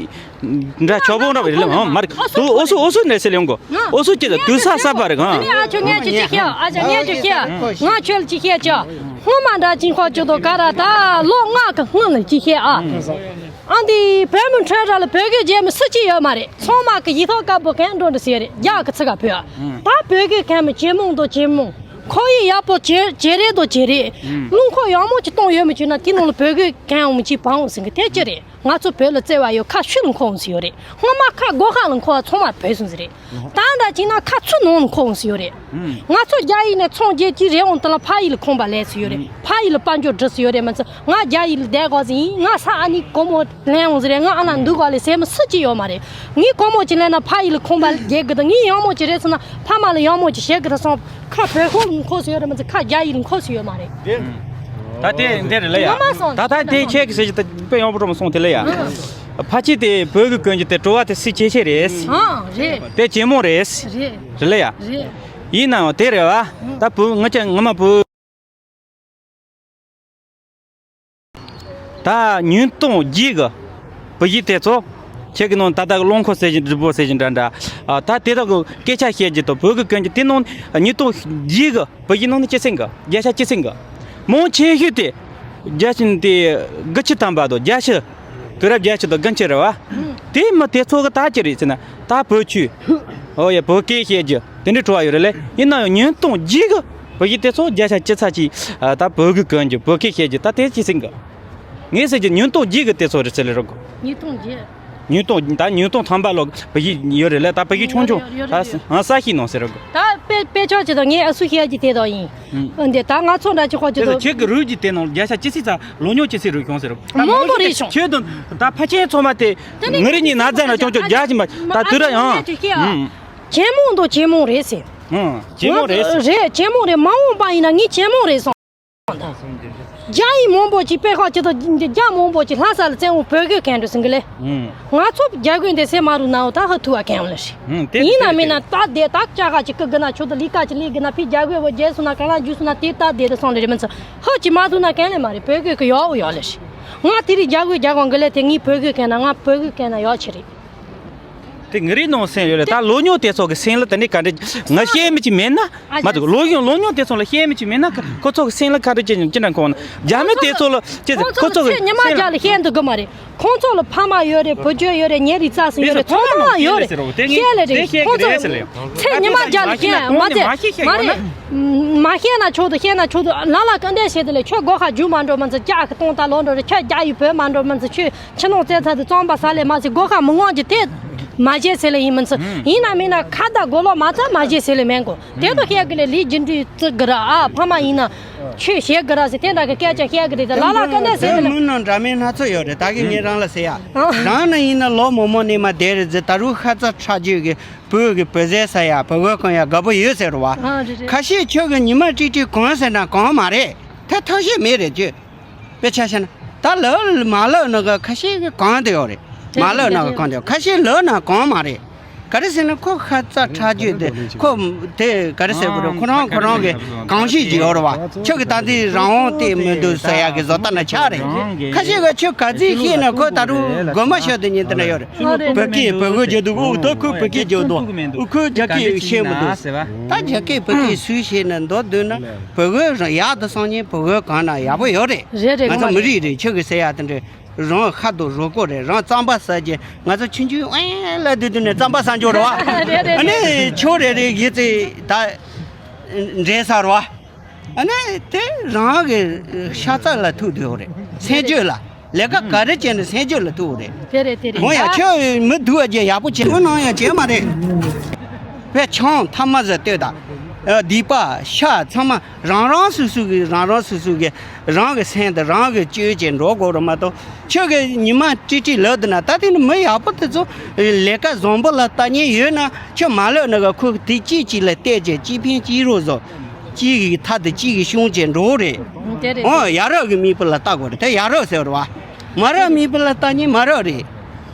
འདྲ་ཆོག་པོ་འདྲ་བ་རེད་ལ་མ་རེད། དུ་ཨོ་སུ་ཨོ་སུ་ནས་སེ་ལེང་གོ་ཨོ་སུ་ཅི་ད་དུ་ས་ས་པ་རེད་གང་། ཨ་ནི་ཨ་ཆོ་ངས་ཅི་ཅི་ཤེས། ཨ་ཅག་ངས་ཅི་ཤེས། ང་ཁྱོད་ཅི་ཤེས་ཅག་སྔོན་མ་འདྲ་ཅིག་ཁོ་ཅི་དོ་ག་ར་ད་ལོ་ལྔ་གི་སྔོན་ལ་ཅི་ཤེས་ཨ། ཨ་འདི་བོད་མི་ཁྲོད་ར་ལ་བོད་སྐད་རྒྱལ་མི་སུ་ཅི་ཡོད་མ་རེད། ཚང་མ་གི་ཡིག་ཐོག་དཀར་པོ་གན་འགྲོ་འདྲ་ཟེར་རེད། རྒྱ་གི་ཚིག་ག་བོད་ཨ། ད་བོད་སྐད་གན་མི་ཇེ་མང་དུ་ཇེ་མང་། ཁོར་ཡུག་ཡག་པོ་ཇེ་ཇེ་རེ་དང་ཇེ་རེ། ཨུམ། རླུང་འཁོར་ཡག་མོ་ཅིག་གཏོང་ཡོད་མི་བྱུང་ན་དེ་ནང་ལ་བོད་སྐད་གང་ཡོང་མི་ཅིག་བང་འོང་ཟིན་གི་དེ་ཅི་རེད། ང་ཚོ་བོད་ལ་བརྩེ་བ་ཡོད། ཁ་ཤུལ་ལ་འཁོར་འོང་ཟིན་ཡོད་རེད། སྔོན་མ་ཁ་སྒོ་ཁ་ལ་འཁོར་བ་ཚང་མ་བོད་སོང་ཟིན་རེད། ད་ལྟ་ཅིག་ན་ཁ་ཚུར་ནང་ལ་འཁོར་འོང་ཟིན་ཡོད་རེད། ཨུམ། ང་ཚོ་རྒྱ་ཡིག་ནས་ཚོང་རྒྱལ་གྱི་རེ་འོང་དེ་ལ་ཕ་ཡིག་ལ་ཁོང་པ་ལས་སུ་ཡོད་རེད། ཨུམ། ཕ་ཡིག་ལ་དཔལ་འབྱོར་འགྲོ་སུ་ཡོད་རེད། མི་ཚེ་ང་རྒྱ་ཡིག་ལ་བསྡད་དགོས་ཟིན་ཡིན། ང་ས་ཨ་ནི་སྒོར་མོ་ལེན་འོང་ཟིན་རེད། ང་ཨ་ན་འདུག་ག་ལས་ཟེར་མི་སུ་ཅི་ཡོད་མ་རེད། ངའི་སྒོར་མོ་ཅིག་ལེན་ན་ཕ་ཡིག་ལ་ཁོང་པ་རྒྱལ་གི་དང་། ངའི་ཡང་མོ་ཅིག་རེད་ཟེར་ན་ཕ་མ་ལ་ཡང་མོ་ཅིག་བྱེད་གི་དང་སོང་། ཁ་བོད་ཁོག་ལ་འཁོར་སུ་ཡོད་རེད། མི་ཚེ་ཁ་རྒྱ་ཡིག་ལ་འཁོར་སུ་ཡོད་མ་རེད། ད་དེ་འདི་རེད་ལ་ཡ། ངོ་མ་སོང་། ད་ད་དེ་ཁྱེད་ཀྱི་ཟེར་གྱི་ད་དཔེ་ཡག་པོ་འགྲོ་མ་སོང་དེ་ལ་ཡ། ཨ། ཕ་ཆེ་དེ་བོད་ཀྱི་གོན་རྒྱུ་དེ་བྲོ་བ་དེ་སྲིད་ཆེ་ཆེ་རེད། ཨ་རེད། དེ་ཇེ་མང་རེད། རེད། རེད་ལ་ཡ། རེད། ཡིན་ནའང་དེ་རེད་བ། ད་བུ་ང་ཅག་ངོ་མ་བུ། ད་ཉིས་སྟོང་བརྒྱད་གི་བོད་ཡིག་དེ་ཚོ་ཁྱེད་ཀྱི་ནང་ད་ལྟ་གི་རླངས་འཁོར་ཟེར་བཞིན་སྒྲིག་པོ་ཟེར་བཞིན་འདྲ་འདྲ། ཨ། ད་དེ་དག་གི་སྐད་ཆ་བཤད་རྒྱུ་དང་བོད་ཀྱི་གོན་རྒྱུ་དེ་ནང་ཉིས་སྟོང་བརྒྱད་གི་བོད་ཡིག་ནང་ནས་སྐྱེད་སྲིང་གི་བརྒྱ་ཆ་སྐྱེད་སྲིང་གི་མང་ཆེ་ཤོས་དེ་བརྒྱ་ཆ་དེ་དགུ་བཅུ་ཐམ་པ་དང་བརྒྱད་ཅུ། དུས་རབས་བརྒྱད་ཅུ་དང་དགུ་བཅུ་རེད་བ། དེ་མི་དེ་ཚོ་གི་ད་ཅི་རེད་ཟེར་ན་ད་བོད་ཆོས། ཨོ་ཡ། བོད་སྐད་བཤད་རྒྱུ་དེ་འདྲའི་བྲོ་བ་ཡོད་རེད་ལེ། ཡིན་ན་ཡང་ཉིས་སྟོང་བརྒྱད་གི་བོད་ཡིག་དེ་ཚོ་བརྒྱ་ཆ་ཅི་ཚ་ཅིག་ད་བོད་ཀྱི་གོན་རྒྱུ་བོད་སྐད་བཤད་རྒྱུ་ད་དེ་སྐྱེད་སྲིང་གི་ངས་ཟེར་རྒྱུ་ཉིས་སྟོང་བརྒྱད་གི་དེ་ཚོ་རེད་ཟེར་ལེ་རོགས། ཉིས་སྟོང་བརྒྱད། ཉིས་སྟོང་ད་ཉིས་སྟོང་ཐམ་པ་ལོ་བོད་ཡིག་ཡོད་རེད་ལེ། ད་བོད་ཡིག་ཆུང་ཆུང་ཡོད་རེད། ད་ཡོད་རེད། ས་ཤི་ནང་ཟེར་རོགས། ད་དཔེ་དཔེ་ཆ་ཅི་དང་ངས་ཨ་སུ་བཤད་རྒྱུ་དེ་དག་ཡིན། ཨ་འདི་ད་ང་ཚོ་འདྲ་ཅི་ཁོ་ཅི་དེ་ཚོ་དང་། ཁྱེད་ཀྱི་རུས་ཀྱི་དེ་ནང་བརྒྱ་ཆ་ཅི་སྲིད་ཙམ་ལོ་ཉོ་ཅི་སྲིད་རུས་ཁྱོང་ཟེར་རོགས། ད་མང་པོ་རེད་བྱུང་། ཁྱོད་དང་ད་ཕ་ཆེན་ཚོ་མ་དེ་ངི་རི་ཉི་ན་ཛ་ན་ཅོང་ཅོ་རྒྱ་ཅི་མ་ད་དུ་ར་ཡང་། ཇེ་མང་དུ་ཇེ་མང་རེད་ཟེར། ཇེ་མང་རེད་ཟེར། རེད། ཇེ་མང་རེད། མ་འོངས་པ་ཡིན་ན་ངས་ཇེ་མང་རེད་སོང་། རྒྱ་ཡིག་མང་པོ་ཅིག་དཔེ་ཁག་ཅི་དང་རྒྱ་མང་པོ་ཅིག་ལྷ་ས་ལ་བཙན་འོང་བོད་གོས་གན་འགྲོ་ཟིན་གི་ལེ། ང་ཚོ་རྒྱ་གོས་འདི་སེ་མ་རུ་ནའོ་ད་ཧ་ཐུ་བ་གན་ལ་ཧྲི། ཡིན་ན་མིན་ན་ད་དེ་ད་ཅ་ཁ་ཅིག་གི་གི་ན་ཆོ་དུ་ལི་ཀ་ཅིག་ལི་གི་ན་ཕི་རྒྱ་གོས་བོ་རྒྱལ་སུ་ན་ག་ལ་འཇུ་སུ་ན་དེ་ད་དེ་དུ་སོང་ལེ་རེ་མིན་ཚོ་ཧ་ཅི་མ་ཐུ་ན་གན་ལེ་མ་རེ་བོད་གོས་གི་ཡོག་ཡོག་ལེ་ཧྲི། ང་དེ་རི་རྒྱ་གོས་རྒྱ་གོན་གི་ལེ་དེ་ངའི་བོད་གོས་གན་ན་ང་བོད་གོས་གན་ན་ཡོག་ཆི་རེད། དེ་ངི་རི་ནང་སེམས་ཡོད་རེད། ད་ལོ་ཉོ་དེ་ཚོ་གི་སེམས་ལ་དེ་ནི་ག་འདྲ་ང་ཤེས་མི་ཅི་མེད་ན་མ་གཏོགས་ལོ་ཉོ་ལོ་ཉོ་དེ་ཚོ་ལ་ཤེས་མི་ཅི་མེད་ན་ཁོ་ཚོ་གི་སེམས་ལ་ག་འདྲ་ཅི་ཅི་འདྲ་འཁོར་ན་རྒྱ་མི་དེ་ཚོ་ལ་ཅི་ཁོ་ཚོ་གི་ཚེ་ཉི་མ་རྒྱ་ལ་ཤེས་འདུག་གི་མ་རེད། ཁོང་ཚོ་ལ་ཕ་མ་ཡོད་རེད། བུ་བཅོལ་ཡོད་རེད། ཉེ་རིགས་རྩ་སུ་ཡོད་རེད། ཚང་མ་ཡོད་རེད། ཤེས་ལེ་རེད། ཁོང་ཚོ་ཚེ་ཉི་མ་རྒྱ་ལ་ཤེས་མ་ཚད་མ་རེད། མ་ཤེས་ན་ཆོག་ཏུ་ཤེས་ན་ཆོག་ཏུ་ལ་ལ་ག་འདྲ་བྱེད་དེ་ལས་ཁྱོད་སྒོ་ཁ་རྒྱུ་མ་འགྲོ་མ་ཚོ་ཀྱག་གི་གཏོང་ད་ལོ་འགྲོ་རེད། ཁྱོད་རྒྱ་ཡི་བོད་མ་འགྲོ་མ་ཚོ་ཁྱོད། ཕྱི་ནང་བཙན་ཚ་དེ་གཙང་པ་ཟ་ལས་མ་ཟིག་སྒོ་ཁ་མི་དབང་གི་དེ་མ་བྱེད་ཟེར་ལེ་ཡིན་མིན་ཚེ། ཡིན་ན་མིན་ན་ཁ་བརྡ་གོ་ལོག་མ་ཚ་མ་བྱེད་ཟེར་ལེ་མེན་གོ། དེ་དོ་བཤད་གི་ལེ་ལི་རྒྱུ་འདྲི་བརྩི་གི་ར་ཨ་ཕ་མ་ཡིན་ན་ཆོས་བཤད་གི་ར་ཟེར་དེ་འདྲ་གི་སྐད་ཆ་བཤད་གི་རེད། ད་ལ་ལ་ག་འདྲ་ཟེར་དེ་ལེ། མི་ནང་འདྲ་མིན་སྣ་ཚོགས་ཡོད་རེད། ད་གི་ངས་རང་ལ་ཟེར་ཡ། རང་ནི་ཡིན་ན་ལོ་མང་མང་ནས་མ་བསྡད་རེད་ཟེར། ད་རུང་ཤ་ཚ་ཁྲག་རྒྱུད་གི་བོད་གི་བོད་ཟས་ཟ་ཡ་བོད་གོས་གོན་ཡ་དགའ་པོ་ཡོད་ཟེར་བ། ཁ་ཤས་ཁྱོད་གི་ཉི་མ་ཀྲིག་ཀྲིག་གོན་ཟེར་ན་གོན་མ་རེད། དེ་ཐབས་ཤེས་མེད་རེད་ཅེས། དཔེ་ཆ་བཤད་ན་ད་ལོ་མ་ལོ་ནི་གི་ཁ་ཤས་ཀྱི་གང་དེ་ཡོད་རེད། མ་ལོ་ནི་གི་གང་དེ་ཡོད། ཁ་ཤས་ལོ་ན་གང་མ་རེད། ག་རེ་ཟེར་ན་ཁོ་ཤ་ཚ་ཁྲག་རྒྱུད་དེ་ཁོ་དེ་ག་རེ་ཟེར་དགོས་རེད། ཁོ་རང་ཁོ་རང་གི་གང་ཤེས་ཀྱི་ཡོད་རེད་བ། ཁྱོད་ཀྱི་ད་དེ་རང་དབང་དེ་མི་འདུག་ཟེར་ཡག་གི་བཟོ་ལྟ་ན་ཆགས་རེད། ཁ་ཤས་ཀྱི་ཁྱོད་ག་ཚོད་ཤེས་ན་ཁོ་ད་རུང་དགོད་མ་ཤོར་དུ་ཉིན་དེ་འདྲ་ཡོད་རེད། བོད་སྐད་བོད་གོས་རྒྱག་འདུག་ཨུ་ད་ཁོས་བོད་སྐད་རྒྱག་འདུག་ཨུ་ཁོས་རྒྱ་སྐད་ཤེས་མི་འདུག་ད་རྒྱ་སྐད་བོད་སྐད་སུས་ཤེས་ན་མདོར་བསྡུས་ན། བུ་གུ་རང་ཡག་ཏུ་སོང་ཉིན་བུ་གུ་གང་ན་ཡག་པོ་ཡོད་རེད། རེད་རེད། ང་ཚོ་མི་རིགས་རེད། ཁྱོད་ཀྱི་ཟེར་ཡག་དེ་འདྲ་རང་ཤ་དང་རུས་ཁོག་རེད། རང་རྩམ་པ་ཟ་རྒྱུ། ང་ཚོ་ཆུང་ཆུང་ཨེ་ལ་དུས་དུས་ནས་རྩམ་པ་ཟ་འཇོག་རེད་བ། རེད་རེད། ཨ་ནི་ཆོས་རེ་རེ་ཡིད་ཚེ་ད་འདྲེ་ཟ་རེད་བ། ཨ་ནི་དེ་རང་གི་ཤ་ཚ་ལ་ཐུག་དུས་ཡོད་རེད། སེམས་རྒྱུད་ལ། ལས་ཀ་ག་རེ་བྱས་ནས་སེམས་རྒྱུད་ལ་ཐུག་རེད། དེ་རེད་དེ་རེད། འོ་ཡ་ཨ། ཁྱོད་མི་སྡུག་ཨ་རྒྱ་ཡག་པོ་བྱེད། ཁོ་ནང་ཡང་བྱེད་མ་རེད། བས་ཆང་ཐ་མ་ཟ་ལྟོས་དང་། སྡིག་པ་ཤ་ཚང་མ་རང་རང་སོ་སོ་གི་རང་རང་སོ་སོ་གི་རང་གི་སེམས་དང་རང་གི་སྤྱོད་ཅེས་འགྲོ་དགོས་རེད་མ་གཏོགས། ཁྱོད་ཀྱི་ཉི་མ་ཀྲིག་ཀྲིག་ལབ་འདུག་ན་ད་དེ་ནི་མི་ཡག་པོ་དེ་ཚོ་ལས་ཀ་བཟང་པོ་ལ་ལྟ་ཉེན་ཡོད་ན་ཁྱོད་མ་ལབ་ན་ག་ཁོ་དེ་གཅིག་གཅིག་ལ་བལྟས་ཅེས་གཅིག་ཕན་གཅིག་རོགས་བཟོ། གཅིག་གི་ཐབས་དེ་གཅིག་གི་ཤུགས་ཅན་འགྲོ་རེད། དེ་རེད། འོ་ཡ་རབས་ཀྱི་མི་བུ་ལ་ལྟ་དགོས་རེད། དེ་ཡ་རབས་ཟེར་བ། མ་རག་མེད་པ་ལ་ལྟ་ཉིན་མ་རག་རེད།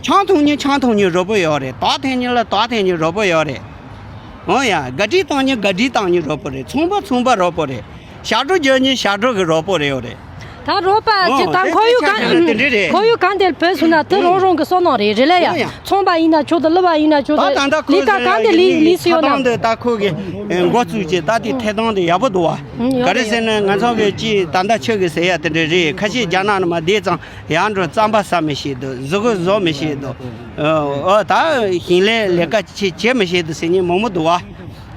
ཆང་འཐུང་ཉིན་ཆང་འཐུང་ཉིན་རོགས་པོ་ཡོད་རེད། དར་འཐེན་ཉིན་ལ་དར་འཐེན་ཉིན་རོགས་པོ་ཡོད་རེད། འོ་ཡ། ག་དྲི་བཏང་ཉིན་ག་དྲི་བཏང་ཉིན་རོགས་པོ་རེད། ཚོང་པ་ཚོང་པ་རོགས་པོ་རེད། ཞབས་བྲོ་རྒྱག་ཉིན་ཞབས་བྲོ་གི་རོགས་པོ་རེད་ཡོད་རེད། ད་རོགས་པ་ཅི། ཨོ་ད་དེ་ཁོར་ཡུག་དེ་ཆ་ཆ་དེ་འདྲ་རེད། ཁོར་ཡུག་གང་དེར་བོད་སོང་ན་དེ་རང་རང་གི་བསོད་ནམས་རེད། རེད་ལ་ཡ། ཨོ་ཡ། ཚོང་པ་ཡིན་ན་ཆོག་དང་གླུ་བ་ཡིན་ན་ཆོག་དང་། ད་ད་ལས་ཀ་གང་དེ་ལས་ལས་སུ་ཡོད་ན། ཐ་དང་དེ་ད་ཁོ་གི་འགོ་བཙུགས་ཀྱི་ད་དེ་ཐད་གཏོང་དེ་ཡག་པོ་འདུག་བ། ཨང་། ཡོད་ག་རེ་རེད། ཟེར་ན་ང་ཚོ་གི་ཅི་ད་ལྟ་ཆོས་གི་ཟེར་ཡ་དེ་འདྲ་རེད། ཁ་ཤས་རྒྱ་ནག་ནས་མ་བསྡད་ཙང་ཡར་འགྲོ་རྩམ་པ་ཟ་མི་ཤེས་འདུག་གཟུགས་པོ་བཟོ་མི་ཤེས་འདུག་ཨོ་ད་ཞིང་ལས་ལས་ཀ་ཅི་བྱེད་མི་ཤེས་འདུག་ཟེར་མཁན་མང་པོ་འདུག་བ།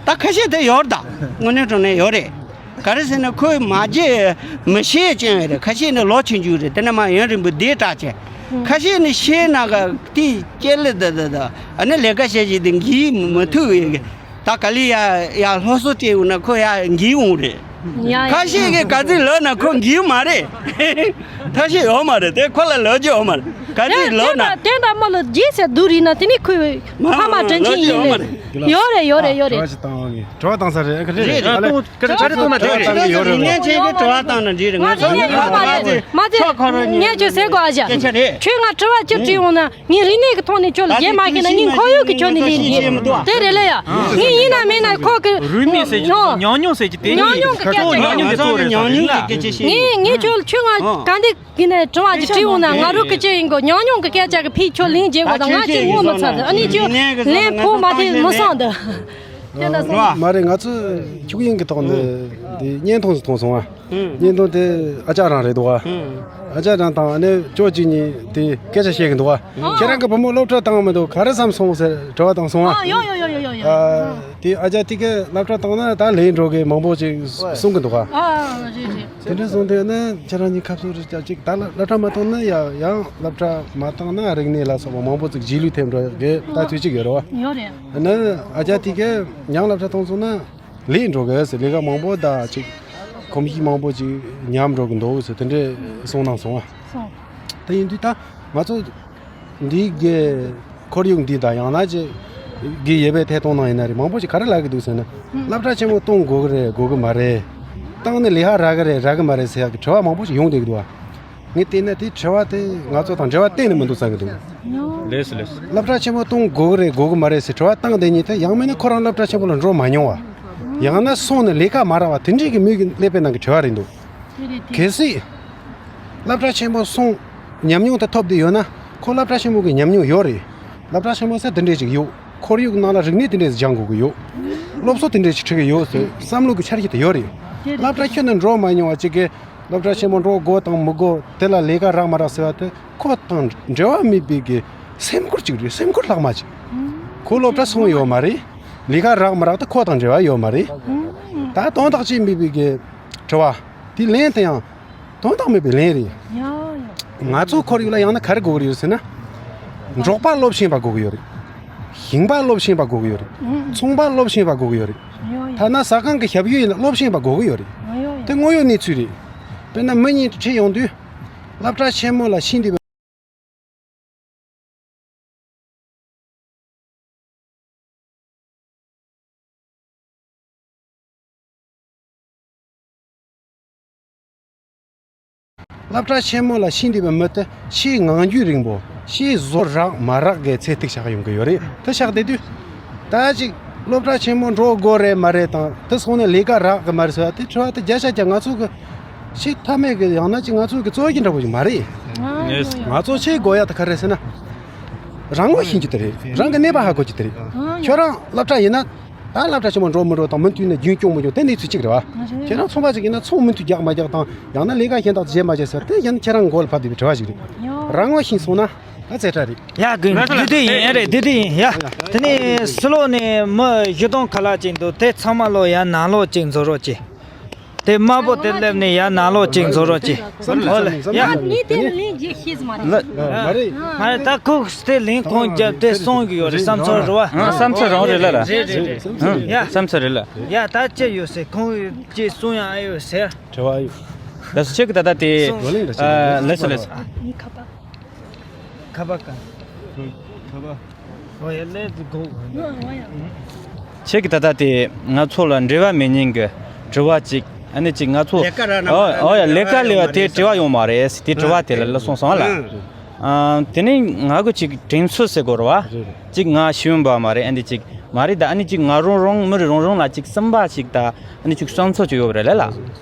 ད་ཁ་ཤས་དེ་ཡོད་རེད། ད་དངོས་གནས་དྲང་གནས་ཡོད་རེད། ག་རེ་ཟེར་ན་ཁོས་མ་བརྗེད་མི་ཤེས་ཅན་རེད། ཁ་ཤས་ནི་ལོ་ཆུང་ཆུང་རེད། དེ་ནས་མ་ཡུན་རིང་པོ་བསྡད་དྲགས་ཅན། ཁ་ཤས་ནི་ཤེས་ན་ག་དེ་སྐྱེ་ལེ་ད་ད་ད་ཨ་ནི་ལས་ཀ་བྱས་བྱས་དེ་འགྱིག་མི་ཐུབ་ཡོད་གི། ད་ག་ལི་ཡ་ཡ་སློབ་གསོ་སྤྲད་འོང་ན་ཁོ་ཡ་འགྱིག་འོང་རེད། ཡ་ཡ། ཁ་ཤས་ཀྱིས་ག་ཚོད་ལབ་ན་ཁོ་འགྱིག་མ་རེད། ཐབས་ཤེས་ཡོད་མ་རེད། དེ་ཁོ་ལ་ལབ་རྒྱུ་ཡོད་མ་རེད། ག་ཚོད་ལབ་ན། དེ་འདྲ་མ་ལོ་རྗེས་སུ་བསྡུ་རིག་ན་དེ་ནི་ཁོས་ཕ་མ་དྲིན་ཆེན་ཡིན་ནི། ཡོད་རེད་ཡོད་རེད་ཡོད་རེད། དྲི་བ་ཞིག་བཏང་བ་ངས། དྲི་བ་བཏང་ས་རེད། ཨ་ཁ་རེད། རེད་རེད། ཨ་ལེ། ཀ་རེ་ཀ་རེ་གཏོང་མ་ཐུབ་རེད། དྲི་བ་བཏང་ན་འགྲིག་རེད། ང་ཚོ་ནི་དྲི་བ་བཏང་ན་འགྲིག་རེད། མ་རེད་མ་རེད། ངས་ཁྱོད་ཟེར་དགོས་ཨ་ཅག་སྐད་ཆ་རེད། ཁྱོད་ང་དྲི་བ་ཅི་དྲིས་འོང་ན་ངས་རིག་གནས་ཀྱི་ཐོག་ནས་ཁྱོད་ལ་རྒྱལ་མ་ཤེས་ན་ངས་ཁོར་ཡུག་གི་ཕྱོགས་ནས་ལན་རྒྱག་གི་འདུག་དེ་རེད་ལ་ཡ། ངས་ཡིན་ན་མིན་ན་ཁོ་གི་རིག་གནས་ཟེར་གྱི་ཉམས་མྱོང་ཟེར་གྱི་དེ་ཉམས་མྱོང་གི་སྐད་ཆ་ཉམས་མྱོང་གི་ཐོག་རེད། ཉམས་མྱོང་གི་སྐད་ཆ་བཤད། ངས་ངས་ཁྱོད་ཁྱོད་ང་ག་འདི་ཡིན་ན་དྲི་བ་ཅིག་དྲིས་འོང་ན་ང་རང་གི་ཅི་ཡིན་གོ། ཉམས་མྱོང་གི་སྐད་ཆ་གི་ཕིའི་ཁྱོད་ལན་རྒྱག་གོ་དང་། ང་ཅིག་ངོ་མི་ཚ་དང་། ཨ་ནི་ཁྱོད་ལན་ཕོག་མ་ཐེ་མི་སང་དང་། དེ་འདྲ་སོང་། མ་རེད། ང་ཚོ་ཁྱུག་དབྱིངས་ཀྱི་ཐོག་ནས་དེ་བརྙན་ཐུང་ཞིག་མཐོང་སོང་ཨ། བརྙན་ཐུང་དེ་ཨ་ཅག་རང་རེད་འདུག་ཨ། ཨ་ཅག་རང་དང་ཨ་ནེ་ཅོ་གཅིག་གཉིས་དེ་སྐད་ཆ་བཤད་གི་འདུག་ཨ། ཁྱེད་རང་གི་བུ་མོ་སློབ་གྲྭ་བཏང་མི་འདུག་ག་རེ་བསམ་སོང་ཟེར་དྲི་བ་བཏང་སོང་ཨ། ཨ་ཡོ་ཡོ་ཡོ་ཡོ་ཡོ། ཨ་དེ་ཨ་ཅག་དེ་གི་སློབ་གྲྭ་བཏང་ན་ད་ལས་འགྲོ་གི་མང་པོ་ཅིག་གསུང་གི་འདུག་ཨ། ཨ་རེད་རེད། དེ་འདྲ་སོང་དུས་ནི་ཁྱེད་རང་གཉིས་ཁ་གསོ་རེ་བྱ་ཅིག་ད་སློབ་གྲྭ་མ་བཏང་ན་ཡ་ཡང་སློབ་གྲྭ་མ་བཏང་ན་རིག་གནས་ལ་སོགས་པ་མང་པོ་ཅིག་རྗེས་ལུས་ཐེབས་འགྲོ་གི་ལྟ་ཚུལ་ཅིག་ཡོད་རེད་བ། ཡོད་རེད། ནི་ཨ་ཅག་དེ་གི་ཡང་སློབ་གྲྭ་བཏང་སོང་ན་ལས་འགྲོ་གི་ཟེར། ལས་ཀ་མང་པོ་ད་ཅིག་གོམས་གཤིས་མང་པོ་ཅིག་ཉམས་འགྲོ་གི་འདུག་ཟེར་དེ་འདྲའི་གསུང་གནང་སོང་བ། སོང་། དེ་ཡིན་དུས་ད་ང་ཚོ་འདི་གི་ཁོར་ཡུག་འདི་དང་ཡང་ན་ཅི་གི་ཡོད་པའི་ཐད་གཏོང་ནང་ཡིན་ན་རེད། མང་པོ་ཞིག་ག་རེ་ལབ་གི་འདུག་ཟེར་ན། སློབ་གྲྭ་ཆེན་མོ་གཏོང་དགོས་གི་རེད་དགོས་གི་མ་རེད། བཏང་ནས་ལས་ཀ་རག་གི་རེད་རག་གི་མ་རེད་ཟེར་ཡག་གི་དྲི་བ་མང་པོ་ཞིག་ཡོང་བསྡད་གི་འདུག་བ། ངས་བལྟས་ན་དེ་དྲི་བ་དེ་ང་ཚོ་དང་འབྲེལ་བ་གཏན་ནས་མི་འདུག་བསམ་གི་འདུག་ལེས་སོ་ལེས་སོ། སློབ་གྲྭ་ཆེན་མོ་གཏོང་དགོས་གི་རེད་དགོས་གི་མ་རེད་ཟེར་དྲི་བ་བཏང་བསྡད་མཁན་དེ་ཡང་མིན་ན་ཁོ་རང་སློབ་གྲྭ་ཆེན་མོ་ལ་འགྲོ་མ་མྱོང་བ། ཡང་ན་སོང་ནས་ལས་ཀ་མ་རག་པ་དེ་འདྲས་ཀྱི་མོས་ཀྱི་ཀླད་པའི་ནང་གི་དྲི་བ་རེད་འདུག་དེ་རེད་དེ། གལ་སྲིད་སློབ་གྲྭ་ཆེན་མོ་སོང་ཉམས་མྱོང་དེ་ཐོབ་བསྡད་ཡོད་ན་ཁོ་སློབ་གྲྭ་ཆེན་མོ་གི་ཉམས་མྱོང་ཡོད་རེད། སློབ་གྲྭ་ཆེན་མོ་ཟེར་དེ་འདྲས་ཅིག་ཡོད། ཁོར་ཡུག་ནང་ལ་རིག་གནས་དེ་འདྲས་སྦྱང་དགོས་ཀྱི་ཡོད། སློབ་གསོ་དེ་འདྲས་ཅིག་ཁྲིད་ཀྱི་ཡོད་ཟེར་བསམ་བློ་གི་འཆར་གཞི་དེ་ཡོད་རེད། དེ་རེད། སློབ་གྲྭ་ཁྱོན་ནས་འགྲོ་མ་མྱོང་བ་ཅིག་གིས་སློབ་གྲྭ་ཆེན་མོ་འགྲོ་དགོས་དང་མི་དགོས་དེ་ལ་ལས་ཀ་རག་མ་རག་ཟེར་བ་དེ་ཁོ་དང་འབྲེལ་བ་མེད་པའི་གི་སེམས་ཁུར་ཅིག་རེད། སེམས་ཁུར་ལྷག་མ་ཅིག་ཁོ་སློབ་གྲྭ་སོང་ཡོད་མ་རེད། ལས་ཀ་རག་མ་རག་དེ་ཁོ་དང་འབྲེལ་བ་ཡོད་མ་རེད། ད་དོན་དག་ཅིག་མེད་པའི་གི་དྲི་བ་དེ་ལན་དེ་ཡང་དོན་དག་མེད་པའི་ལན་རེད། ཡ་ཡ། ང་ཚོ་ཁོར་ཡུག་ལ་ཡང་ན་ག་རེ་དགོས་ཀྱི་ཡོད་ཟེར་ན། འབྲོག་པ་སློབ་ཤེས་པ་དགོས་ཀྱི་ཡོད་རེད། ཞིང་པ་སློབ་ཤེས་པ་དགོས་ཀྱི་ཡོད་རེད། ཚོང་པ་སློབ་ཤེས་པ་དགོས་ཀྱི་ཡོད་རེད། ཡོ་ཡོ། ཐ་ན་ཟ་ཁང་གི་ཞབས་ཞུ་ཡིན་ན་སློབ་ཤེས་པ་དགོས་ཀྱི་ཡོད་རེད། ཡོ་ཡོ། དེ་དངོས་ཡོད་གནས་ཚུལ་རེད། དཔེར་ན་མི་གཉིས་ཁྲིད་ཡོང་དུས། སློབ་གྲྭ་ཆེན་མོ་ལ་ཕྱིན་དུས། སློབ་གྲྭ་ཆེན་མོ་ལ་ཕྱིན་བསྡད་པའི་མི་དེ་ཆེས་ངང་རྒྱུད་རིང་པོ་ཆེས་བཟོ་རག་མ་རག་གི་ཚད་ཐིག་ཆགས་ཡོང་གི་ཡོད་རེད། དེ་ཆགས་བསྡད་དུས་ད་ཅིག་སློབ་གྲྭ་ཆེན་མོ་འགྲོ་དགོས་རེད་མ་རེད་དང་དེ་སོང་ནས་ལས་ཀ་རག་གི་མ་རེད་ཟེར་བ་དེ་དྲི་བ་དེ་བརྒྱ་ཆ་བརྒྱ་ང་ཚོ་གི་ཆེས་མཐའ་མའི་གི་ཡང་ན་ཅིག་ང་ཚོ་གི་རྩོད་གཞི་འདྲ་པོ་ཞིག་མ་རེད། ང་ཚོ་ཆེས་དགོས་ཡ་དེ་ག་རེད་ཟེར་ན། རང་ངོ་ཤེས་རྒྱུ་དེ་རེད། རང་གི་གནས་པ་ཧ་གོ་རྒྱུ་དེ་རེད། ཁྱོད་རང་སློབ་གྲྭ་ཡིན་ན། ད་སློབ་གྲྭ་ཆེན་མོ་འགྲོ་མི་འགྲོ་དང་མུ་མཐུད་ནས་རྒྱུན་སྐྱོང་མི་སྐྱོང་དེ་གནས་ཚུལ་གཅིག་རེད་བ། ཁྱེད་རང་ཚོང་པ་ཅིག་ཡིན་ན་ཚོང་མུ་མཐུད་རྒྱག་མ་རྒྱག་དང་ཡང་ན་ལས་ཀ་གཞན་དག་བྱེད་མ་བྱེད་ཟེར་དེ་ཡང་ཁྱེད་རང་མགོ་ལ་བབས་བསྡད་པའི་དྲི་བ་ཞིག་རེད། རང་ངོ་ཤེས་སོང་ན་ད་ཚེ་ཁྲ་རེད། ཡ་གི་འདི་འདི་ཡིན་རེད། འདི་འདི་ཡིན་ཡ། དེ་ནས་ཕྱི་ལོགས་ནས་མི་བཞི་སྟོང་ཁ་ལག་ཅིག་འདུག་དེ་ཚང་མ་ལོ་ཡ་ནང་ལོགས་ཅིག་འཛུལ་རོགས་གྱིས། དེ་དམར་པོ་དེ་སླེབས་ནས་ཡར་ནང་ལོགས་ཅིག་འཛུལ་རོགས་གྱིས། ཨོ་ལེ་ཡ། ངས་དེ་ལན་རྒྱག་ཤེས་མ་རེད། ལ། མ་རེད། མ་རེད། ད་ཁོ་དེ་ལན་ཁོང་རྒྱབ་དེ་གསུང་གི་ཡོད་རེད། བསམ་ཚུལ་རེད་བ། ཨ། བསམ་ཚུལ་རང་རེད་ལ་ལ། རེད་རེད་རེད། ཨ། ཡ། བསམ་ཚུལ་རེད་ལ། ཡ། ད་ཅི་ཡོད་ཟེར་ཁོང་ཅི་གསུང་ཡ་ཨེ་ཡོད་ཟེར། དྲི་བ་ཡོད། ལགས་སོ། ཁྱེད་ཀྱི་ད་ལྟ་དེ། གསུང་། ཨ། ལགས་སོ་ལགས་སོ། ཁ་པར་ཀ། ཁ་པར། ཨོ་ཡ། ལས་དེ་གོ། ཁྱེད་ཀྱི་ད་ལྟ་དེ་ང་ཚོ་ལ་འབྲེལ་བ་མེད་མཁན་གྱི་དྲི་བ་ཅིག་ ཨ་ནི་ཅིག་ང་ཚོ་ལས་ཀ་ར་ན་ཨོ་ཨོ་ཡ་ལས་ཀ་ལས་བ་དེ་དྲི་བ་ཡོང་མ་རེད། དེ་དྲི་བ་དེ་ལ་ལ་སོང་སོང་ཨ་ལ། ཨ་དེ་ནས་ང་གི་ཅིག་དྲན་ཚོད་ཟེར་དགོས་རེད་བ། ཅིག་ང་ཤེས་ཡོན་པ་མ་རེད། ཨ་ནི་ཅིག་མ་རེད་ད། ཨ་ནི་ཅིག་ང་རང་རང་མི་རེ་རང་རང་ལ་ཅིག་བསམ་པ་ཞིག་ད་ཨ་ནི་ཅིག་བསམ་ཚོད་ཅིག་ཡོད་རེད་ལ་ལ།